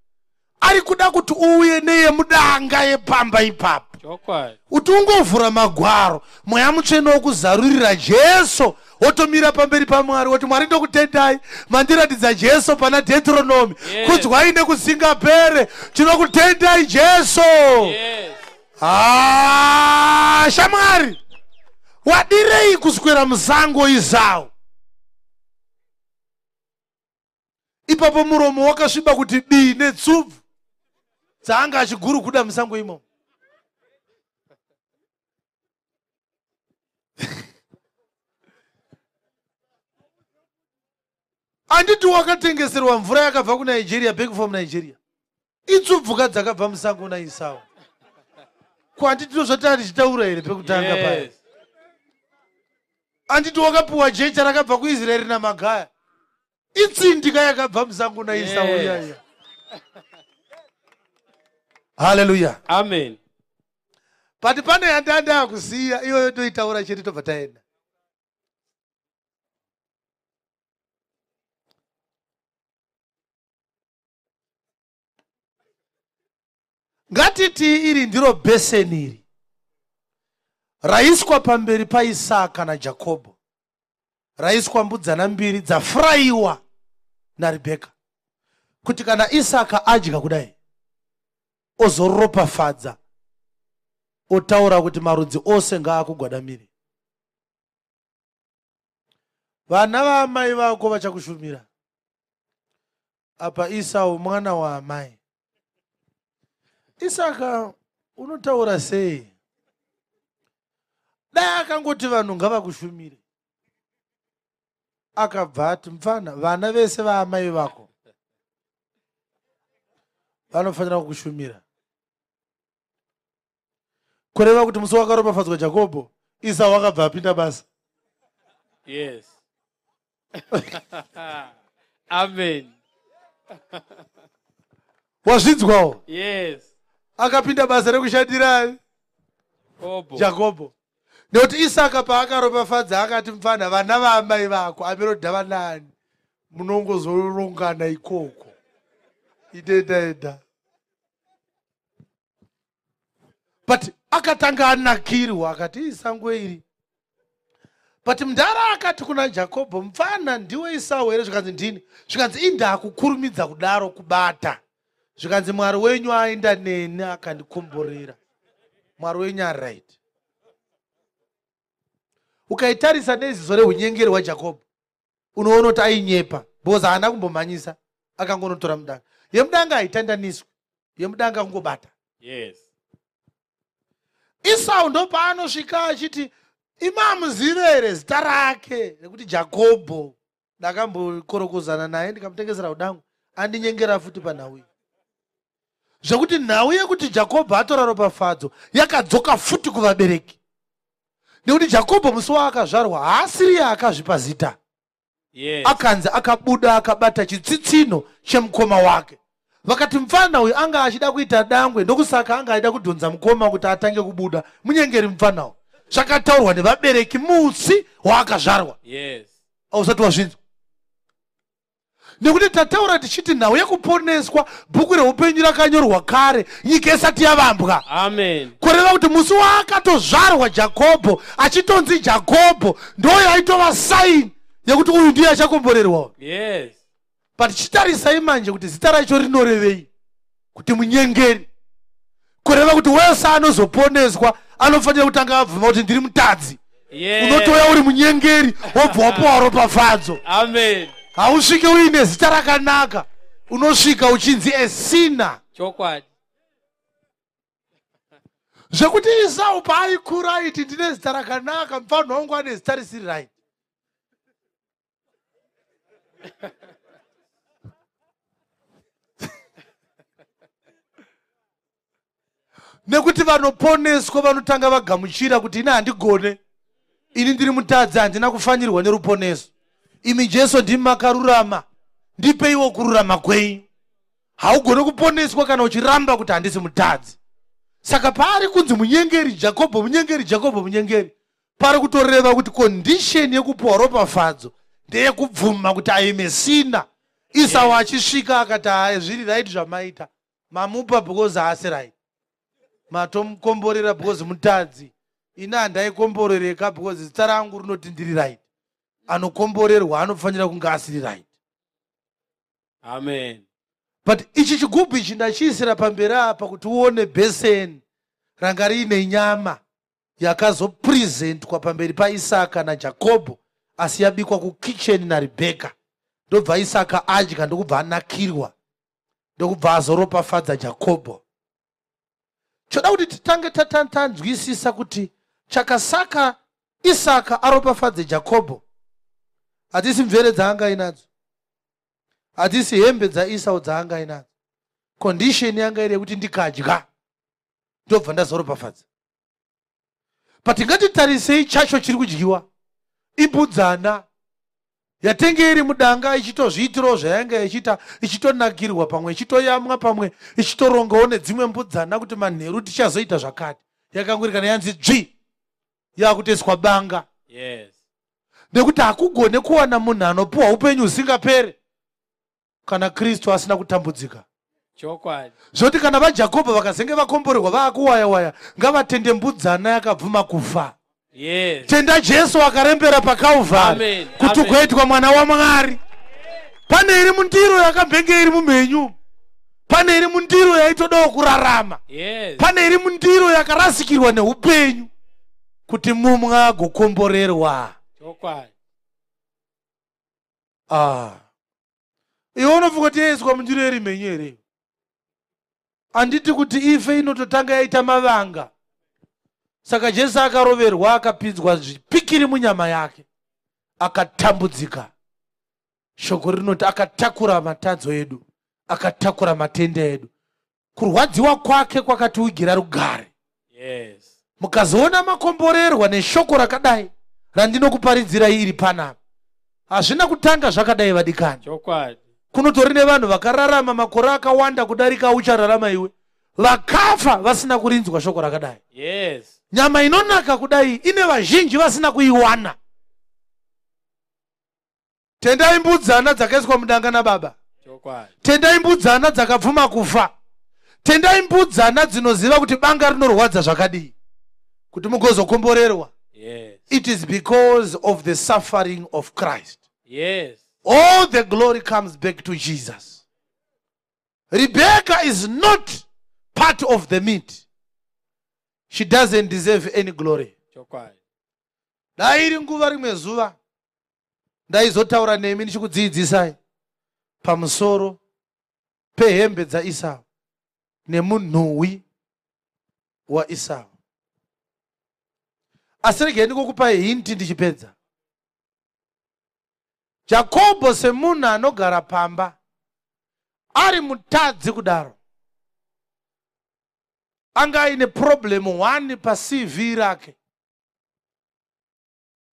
Ari kuda kuti uuye neyemudanga yepamba ipapo. Chokwadi. Kuti ungovhura magwaro, Mweya Mutsvene wokuzarurira Jesu, wotomira pamberi paMwari woti, Mwari ndokutendai, mandiratidza Jesu pana Deuteronomy. Yes. Kudzwai nekusingapere, tinokutendai Jesu. Yes. Ah, shamwari, wadirei kuswera musango Isau? Ipapo muromo wakasviba kuti bii netsubvu dzaanga achigurukuda musango imomo. Anditi wakatengeserwa mvura yakabva kuNigeria, back from Nigeria. Itsubvuka dzakabva musango naIsau. Ko anditi ndozvatari tichitaura here pekutanga paya? Yes. Anditi wakapiwa jecha rakabva kuIsraeri namagaya. Itsindika yakabva musango naIsau. Yes. Yaya. Hallelujah. Amen. But pane yandanda kusiya iyoyo toitaura chete tobva taenda. Ngatiti iri ndiro bheseni iri raiswa pamberi paIsaka naJakobho, raiswa mbudzana mbiri dzafurayiwa naRibheka, kuti kana Isaka adya kudai ozoropafadza, otaura kuti marudzi ose ngaakugwadamire. Vana vaamai vako vachakushumira. Apa Isau mwana waamai. Isaka unotaura sei? Dai akangoti vanhu ngavakushumire. Akabva ati mfana, vana vese vaamai vako vanofanira kukushumira. Kureva kuti musi wakaropafadzwa Jakobho, Isau akabva apinda basa. Yes. Amen. Wazvinzwawo? Yes. Akapinda basa rekushandira Jakobho. Nekuti Isaka paakaropafadza akati mfana, vana vaamai vako amirodha vanani, munongozorongana ikoko. Idenda enda. But akatanga anakirwa akati isango iri. But mndara akati kuna Jakobho, mfana ndiwe Isau here? Zvikanzi ndini. Zvikanzi indakukurumidza kudaro kubata. Zvikanzi Mwari wenyu aenda neni akandikomborera. Mwari wenyu ari right. Ukaitarisa neziso rehunyengeri hwaJakobho, unoona kuti ainyepa because haana kumbomhanyisa, akangonotora mudanga. Yemudanga haitandaniswi, yemudanga kungobata. Yes. Isau ndopaanosvika achiti imamuzive here zita rake nekuti Jakobho, ndakambokorokozana naye ndikamutengesera udangu, andinyengera futi panhau iyi. Zvekuti nhau yekuti Jakobho atora ropafadzo yakadzoka futi kuvabereki. Nekuti Jakobho musi waakazvarwa haasiriye akazvipa zita. Yes. Akanzi akabuda akabata chitsitsino chemukoma wake. Vakati mupfana uyu anga achida kuita dangwe, ndokusaka anga achida kudhonza mukoma kuti atange kubuda. Munyengeri mupfana uyu. Zvakataurwa nevabereki musi waakazvarwa. Yes. Ausati wazvinzwa. Nekuti tataura tichiti nhau yekuponeswa, bhuku reupenyu rakanyorwa kare, nyika isati yavambwa. Amen. Kureva kuti musi waakatozvarwa Jakobho, achitonzi Jakobho, ndo yaitova sign yekuti uyu ndiye achakomborerwa. Yes. But chitarisai manje kuti zita racho rinorevei, kuti munyengeri. Kureva kuti wese anozoponeswa anofanira kutanga abvuma kuti ndiri mutadzi. Yes. Unotouya uri munyengeri wobva wapuwa ropafadzo. Amen. Hausvike uine zita rakanaka, unosvika uchinzi a sinner. Chokwadi. Zvekuti Isau paaikura aiti ndine zita rakanaka, mupfanhu wangu ane zita risiri right. Nekuti vanoponeswa vanotanga vagamuchira kuti ini handigone, ini ndiri mutadzi, handina kufanirwa neruponeso. Imi Jesu ndimi makarurama, ndipeiwo kururama kwenyu. Haugone kuponeswa kana uchiramba kuti handisi mutadzi. Saka paari kunzi munyengeri Jakobho, munyengeri Jakobho, munyengeri, pari kutoreva kuti condition yekupuwa ropafadzo ndeyekubvuma kuti I am a sinner. Isau achisvika akati hai, zviri right zvamaita, mamupa because haasi right, matomukomborera because mutadzi, ini handaikomborereka because zita rangu rinoti ndiri right. Anokomborerwa anofanira kunge asiri right. Amen. But ichi chigubhu ichi ndachiisira pamberi apa kuti uone beseni ranga riine nyama yakazopresentwa pamberi paIsaka naJakobho, asi yabikwa kukitchen naRebheka. Ndobva Isaka adya ndokubva anakirwa, ndokubva azoropafadza Jakobho. Choda kuti titange tanzwisisa kuti chakasaka Isaka aropafadze Jakobho hatisi mvere dzaanga inadzo, hatisi hembe dzaEsau dzaanga inadzo. Condition yanga iri yekuti ndikadya ndobva ndazoropafadza. But ngatitarisei chacho chiri kudyiwa, imbudzana yatenge iri mudanga ichitozviitirawo zvayanga ichiita, ichitonakirwa pamwe, ichitoyamwa pamwe, ichitorongawo nedzimwe mbudzana kuti manheru tichazoita zvakati. Yakangorikana yanzi dzvi, yakutoiswa banga. Yes. Nekuti hakugone kuwana munhu anopuwa upenyu husingaperi kana Kristu asina kutambudzika. Chokwadi. Zvoti kana vaJakobho vakazenge vakomborerwa vaakuwaya waya, ngavatende mbudzana yakabvuma kufa. Yes. Tenda Jesu akarembera paKalvari Amen. kuti Amen. ugoitwa mwana waMwari. Pane iri mundiro yakambenge iri mumhenyu, pane iri mundiro yaitodawo kurarama, Yes. pane iri mundiro yakarasikirwa neupenyu kuti mumwe agokomborerwa. Chokwadi. Iwe unofunga kuti yaiswa mundiro iri mhenyu here? Handiti kuti ife inototanga yaita mavanga. Saka Jesu akaroverwa, akapinzwa zvipikiri munyama yake, akatambudzika. Shoko rinoti akatakura matadzo edu, akatakura matenda edu. Kurwadziwa kwake kwakatiugira rugare. Yes. Mukazoona makomborerwa neshoko rakadai randinokuparidzirai iri panapa, hazvina kutanga zvakadai, vadikani. Chokwadi. Kunotori nevanhu vakararama makore akawanda kudarika uchararama iwe, vakafa vasina kurinzwa shoko rakadai. Yes. Nyama inonaka kudai ine vazhinji vasina kuiwana. Tendai mbudzana dzakaiswa mudanga nababa. Chokwadi. Tendai mbudzana dzakabvuma kufa. Tendai mbudzana dzinoziva kuti banga rinorwadza zvakadii kuti mugozokomborerwa. Yes. It is because of the suffering of Christ. Yes. All the glory comes back to Jesus. Rebecca is not part of the meat. She doesn't deserve any glory. Chokwadi. Dai iri nguva rimwe zuva ndaizotaura nemi ndichikudzidzisai pamusoro pehembe dzaIsau nemunhuwi waIsau. Asi regei ndikokupai hint ndichipedza. Jakobho semunhu anogara pamba ari mutadzi kudaro, anga aine problem 1 paCV rake.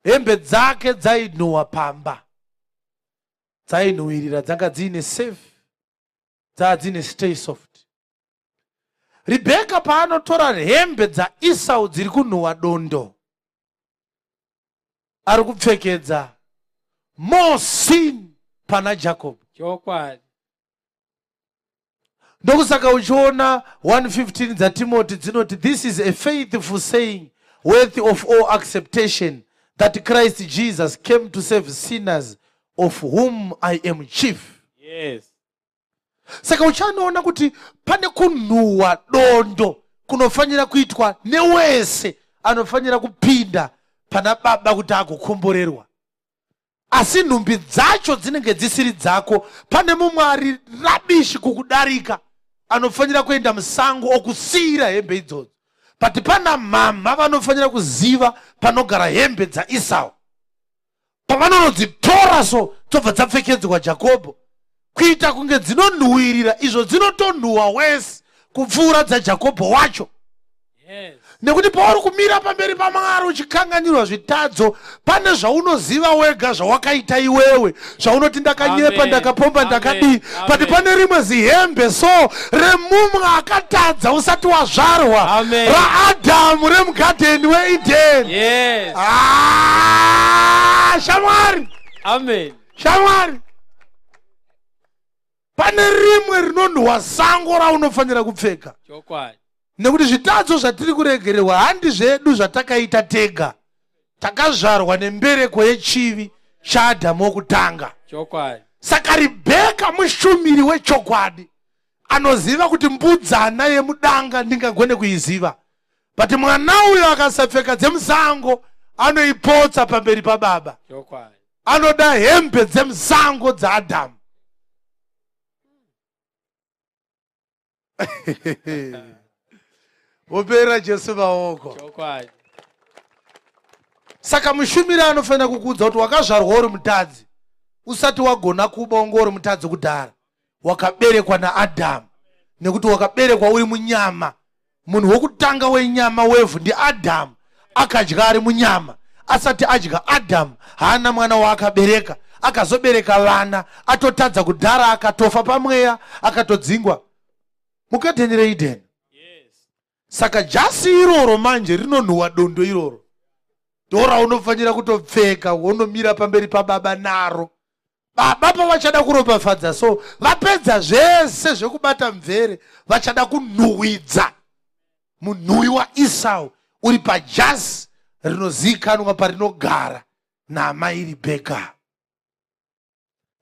Hembe dzake dzainhuhwa pamba, dzainhuhwirira, dzanga dziine safe, dzaa dziine stay soft. Rebheka paanotora hembe dzaIsau dziri kunhuhwa dondo, ari kupfekedza more sin pana Jacob. Chokwadi. Ndokusaka uchiona 1:15 dzaTimothy dzinoti, "This is a faithful saying, worthy of all acceptation, that Christ Jesus came to save sinners, of whom I am chief." Yes. Saka uchanoona kuti pane kunhuhwa dondo kunofanira kuitwa newese anofanira kupinda pana baba kuti agokomborerwa. Asi nhumbi dzacho dzinenge dzisiri dzako. Pane mumwe ari rubbish kukudarika anofanira kuenda musango okusiyira hembe idzodzo. But pana mama vanofanira kuziva panogara hembe dzaIsau. Pavanonodzitora so, dzobva dzapfekedzwa Jakobho, kuita kunge dzinonhuhwirira, izvo dzinotonhuhwa wese kupfuura dzaJakobho wacho. Yes. Nekuti pauri kumira pamberi paMwari uchikanganirwa zvitadzo, pane zvaunoziva wega zvawakaita iwewe, zvaunoti ndakanyepa, Amen. ndakapomba, Amen. ndakadii. But Amen. pane rimwe zihembe so remumwe akatadza usati wazvarwa, Amen. raAdhamu remugadheni weEdeni. Yes. Ah, shamwari. Amen. Shamwari, pane rimwe rinonhuhwa sango raunofanira kupfeka. Chokwadi. Nekuti zvitadzo zvatiri kuregererwa handi zvedu zvatakaita tega. Takazvarwa nembereko yechivi chaAdhamu wokutanga. Chokwadi. Saka Ribheka mushumiri wechokwadi anoziva kuti mbudzana yemudanga ndingagone kuiziva, but mwana uyo akasapfeka dzemusango anoipotsa pamberi pababa. Chokwadi. Anoda hembe dzemusango dzaAdhamu. Wopera Jesu maoko. Chokwadi. Saka mushumiri anofanira kukuudza kuti wakazvarwa uri mutadzi. Usati wagona kuba, unge uri mutadzi kudhara. Wakaberekwa naAdhamu, nekuti wakaberekwa uri munyama. Munhu wokutanga wenyama wevhu ndiAdhamu, akadya ari munyama. Asati adya Adhamu haana mwana waakabereka. Akazobereka vana atotadza kudhara, akatofa pamweya, akatodzingwa mugadheni reEdeni. Yes. Saka jasi iroro manje rinonhuhwa dondo iroro ndo raunofanira kutopfeka wonomira pamberi pababa naro. Baba pavachada kuropafadza so, vapedza zvese zvekubata mvere, vachada kunhuhwidza munhuwi waIsau uri pajasi rinozivikanwa parinogara naamai Ribheka.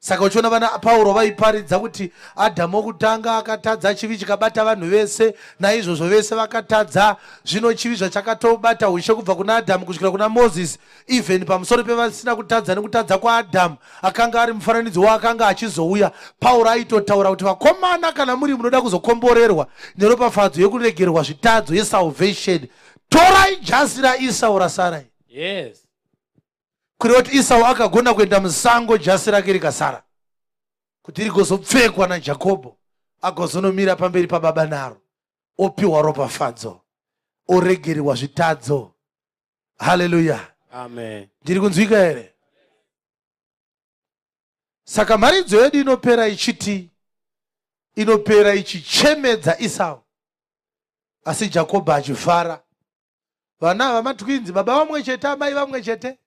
Saka uchiona vana Pauro vaiparidza kuti Adhamu wokutanga akatadza, chivi chikabata vanhu vese, naizvozvo vese vakatadza. Zvino chivi zvachakatobata ushe kubva kuna Adhamu kusvikira kuna Mozisi, even pamusoro pevasina kutadza nekutadza kwaAdhamu akanga ari mufananidzo waakanga achizouya. Pauro aitotaura kuti vakomana, kana muri munoda kuzokomborerwa neropafadzo yekuregerwa zvitadzo, yesalvation, Torai jasi raEsau rasara. Yes. Kureva kuti Esau akagona kuenda musango jasi rake rikasara kuti rigozopfekwa naJakobho, agozonomira pamberi pababa naro, opiwa ropafadzo, oregererwa zvitadzo. Haleluya. Amen. Ndiri kunzwika here? Saka mharidzo yedu inopera ichiti, inopera ichichemedza Esau, asi Jakobho achifara. Vana ava matwinzi, baba vamwe chete, amai vamwe chete.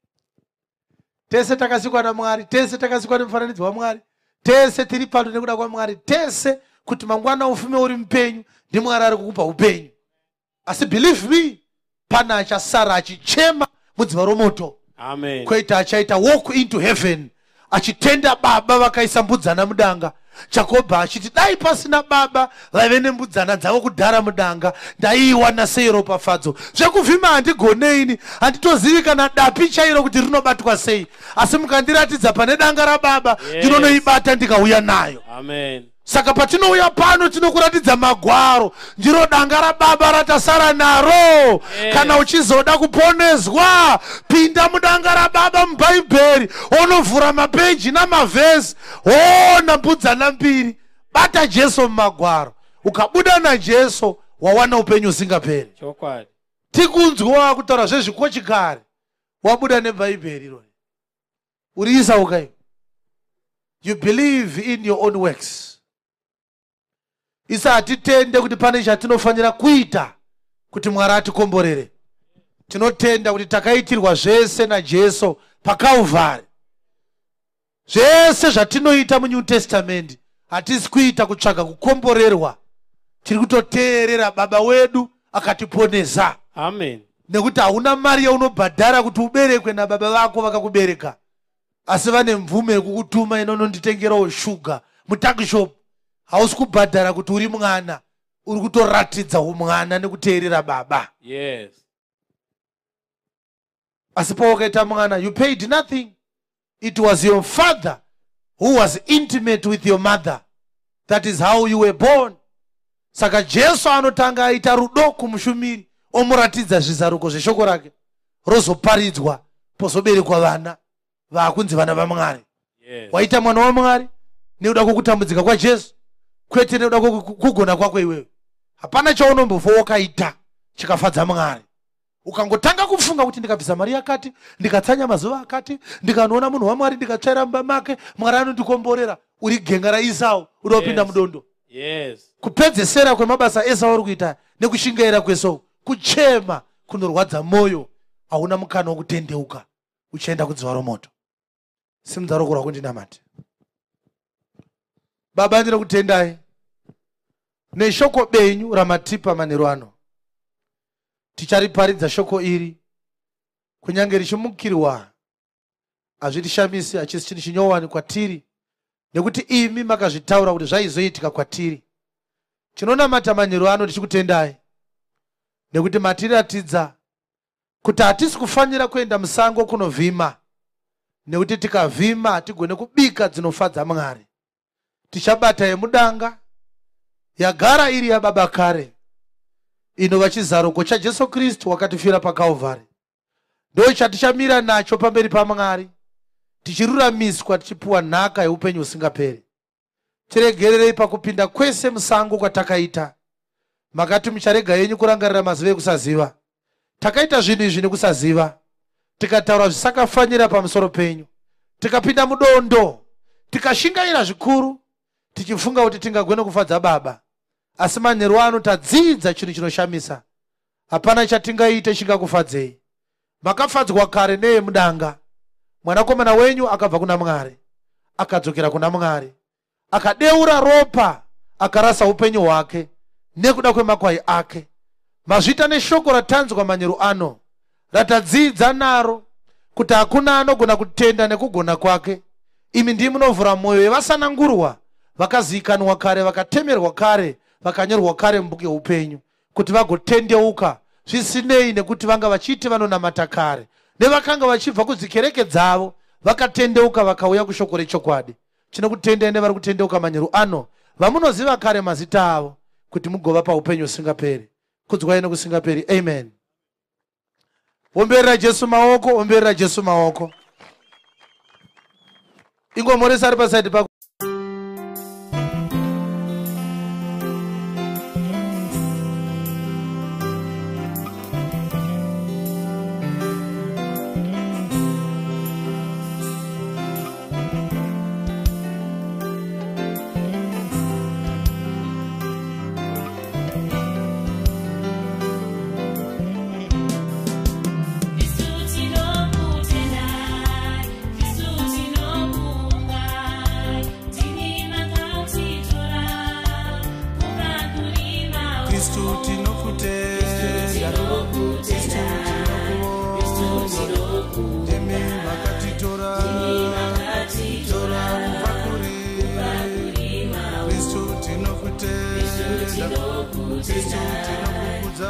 Tese takasikwa naMwari, tese takasikwa nemufananidzo waMwari, tese tiri pano nekuda kwaMwari, tese kuti mangwana ufume uri mupenyu, ndiMwari ari kukupa upenyu. Asi believe me, pana achasara achichema mudziva romoto. Amen. Kwoita achaita walk into heaven achitenda baba vakaisa mbudzana mudanga. Jakobho achiti dai pasina baba vaive nembudzana dzavo kudhara mudanga, ndaiiwana sei ropafadzo? Zvekuvhima handigoneini, handitozivi kana dapi chairo kuti rinobatwa sei, asi mukandiratidza pane danga rababa, ndinonoibata ndikauya nayo. Amen. Saka patinouya pano tinokuratidza magwaro, ndiro danga rababa ratasara naro. Yes. Kana uchizoda kuponeswa, pinda mudanga rababa muBhaibheri, onovhura mapeji namavhesi, woona mbudzana mbiri. Bata Jesu mumagwaro, ukabuda naJesu wawana upenyu usingaperi. Chokwadi. Tikunzwa kutaura zvezvikochikari, wabuda neBhaibheri irori, uri Esau kai. You believe in your own works. Isa hatitende kuti pane chatinofanira kuita kuti Mwari atikomborere. Tinotenda kuti takaitirwa zvese naJesu paKalvari. Zvese zvatinoita muNew Testament hatisi kuita kutsvaga kukomborerwa, tiri kutoteerera baba wedu akatiponesa. Amen. Nekuti hauna mari yaunobhadhara kuti uberekwe nababa vako vakakubereka, asi vane mvumo yekukutuma inononditengerawo shuga mutakishop. Hausi kubhadhara kuti uri mwana, uri kutoratidza umwana nekuteerera baba. Yes. Asi pawakaita mwana, you paid nothing. It was your father who was intimate with your mother. That is how you were born. Saka Jesu anotanga aita rudo kumushumiri, omuratidza zvizaruko zveshoko rake, rozoparidzwa, pozoberekwa vana vaakunzi vana vaMwari. Yes. Waita mwana waMwari nekuda kwokutambudzika kwaJesu, kwete nekuda kugona kwako iwewe. Hapana chaunombofa wakaita chikafadza Mwari. Ukangotanga kufunga kuti ndikabvisa mari yakati, ndikatsanya mazuva akati, ndikanoona munhu waMwari, ndikatsvaira mumba make, Mwari anondikomborera, uri genga raEsau, uda kupinda mudondo. Yes. Kupedzesera kwemabasa Esau uri kuita nekushingaira kwesou, kuchema kunorwadza moyo, hauna mukana wokutendeuka, uchienda kudziva romoto. Simudza ruoko rwako ndinamate. Baba, ndinokutendai neshoko benyu ramatipa manheru ano. Tichariparidza shoko iri kunyange richimukirwa, hazvitishamisi, hachisi chinhu chinyowani kwatiri, nekuti imi makazvitaura kuti zvaizoitika kwatiri. Tinonamata manheru ano tichikutendai nekuti matiratidza kuti hatisi kufanira kuenda musango kunovhima, nekuti tikavhima hatigone kubika dzinofadza Mwari. Tichabata yemudanga yagara iri yababa kare, inova chizaruko chaJesu Kristu wakatifira paKalvari. Ndo chatichamira nacho pamberi paMwari, tichiruramiswa, tichipuwa nhaka yeupenyu husingaperi. Tiregererei pakupinda kwese musango kwatakaita. Makati mucharega yenyu kurangarira mazuva ekusaziva. Takaita zvinhu izvi nekusaziva, tikataura zvisakafanira pamusoro penyu, tikapinda mudondo, tikashingaira zvikuru, tichifunga kuti tingagone kufadza baba. Asi manheru ano tadzidza chinhu chinoshamisa. Hapana chatingaite chingakufadzei. Makafadzwa kare neyemudanga. Mwanakomana wenyu akabva kuna Mwari, akadzokera kuna Mwari, akadeura ropa, akarasa upenyu hwake nekuda kwemakwai ake. Mazvita neshoko ratanzwa manheru ano, ratadzidza naro kuti hakuna anogona kutenda nekugona kwake. Imi ndimi munovhura mwoyo yevasanangurwa, vakazivikanwa kare, vakatemerwa kare, vakanyorwa kare mubhuku yeupenyu, kuti vagotendeuka, zvisinei nekuti vanga vachiti vanonamata kare, nevakanga vachibva kudzikereke dzavo, vakatendeuka vakauya kushoko rechokwadi. Tinokutendai nevari kutendeuka manheru ano, vamunoziva kare mazita avo, kuti mugova paupenyu husingaperi. Kudzwai nekusingaperi. Amen. Omberera Jesu maoko, omberera Jesu maoko. Ingomhoresa ari pasaidi pako. Kristu tinokutenda, Kristu tinokuonga, ndimi makatitora, tora kubva kuri. Kristu tinokutenda, Kristu tinokukudza.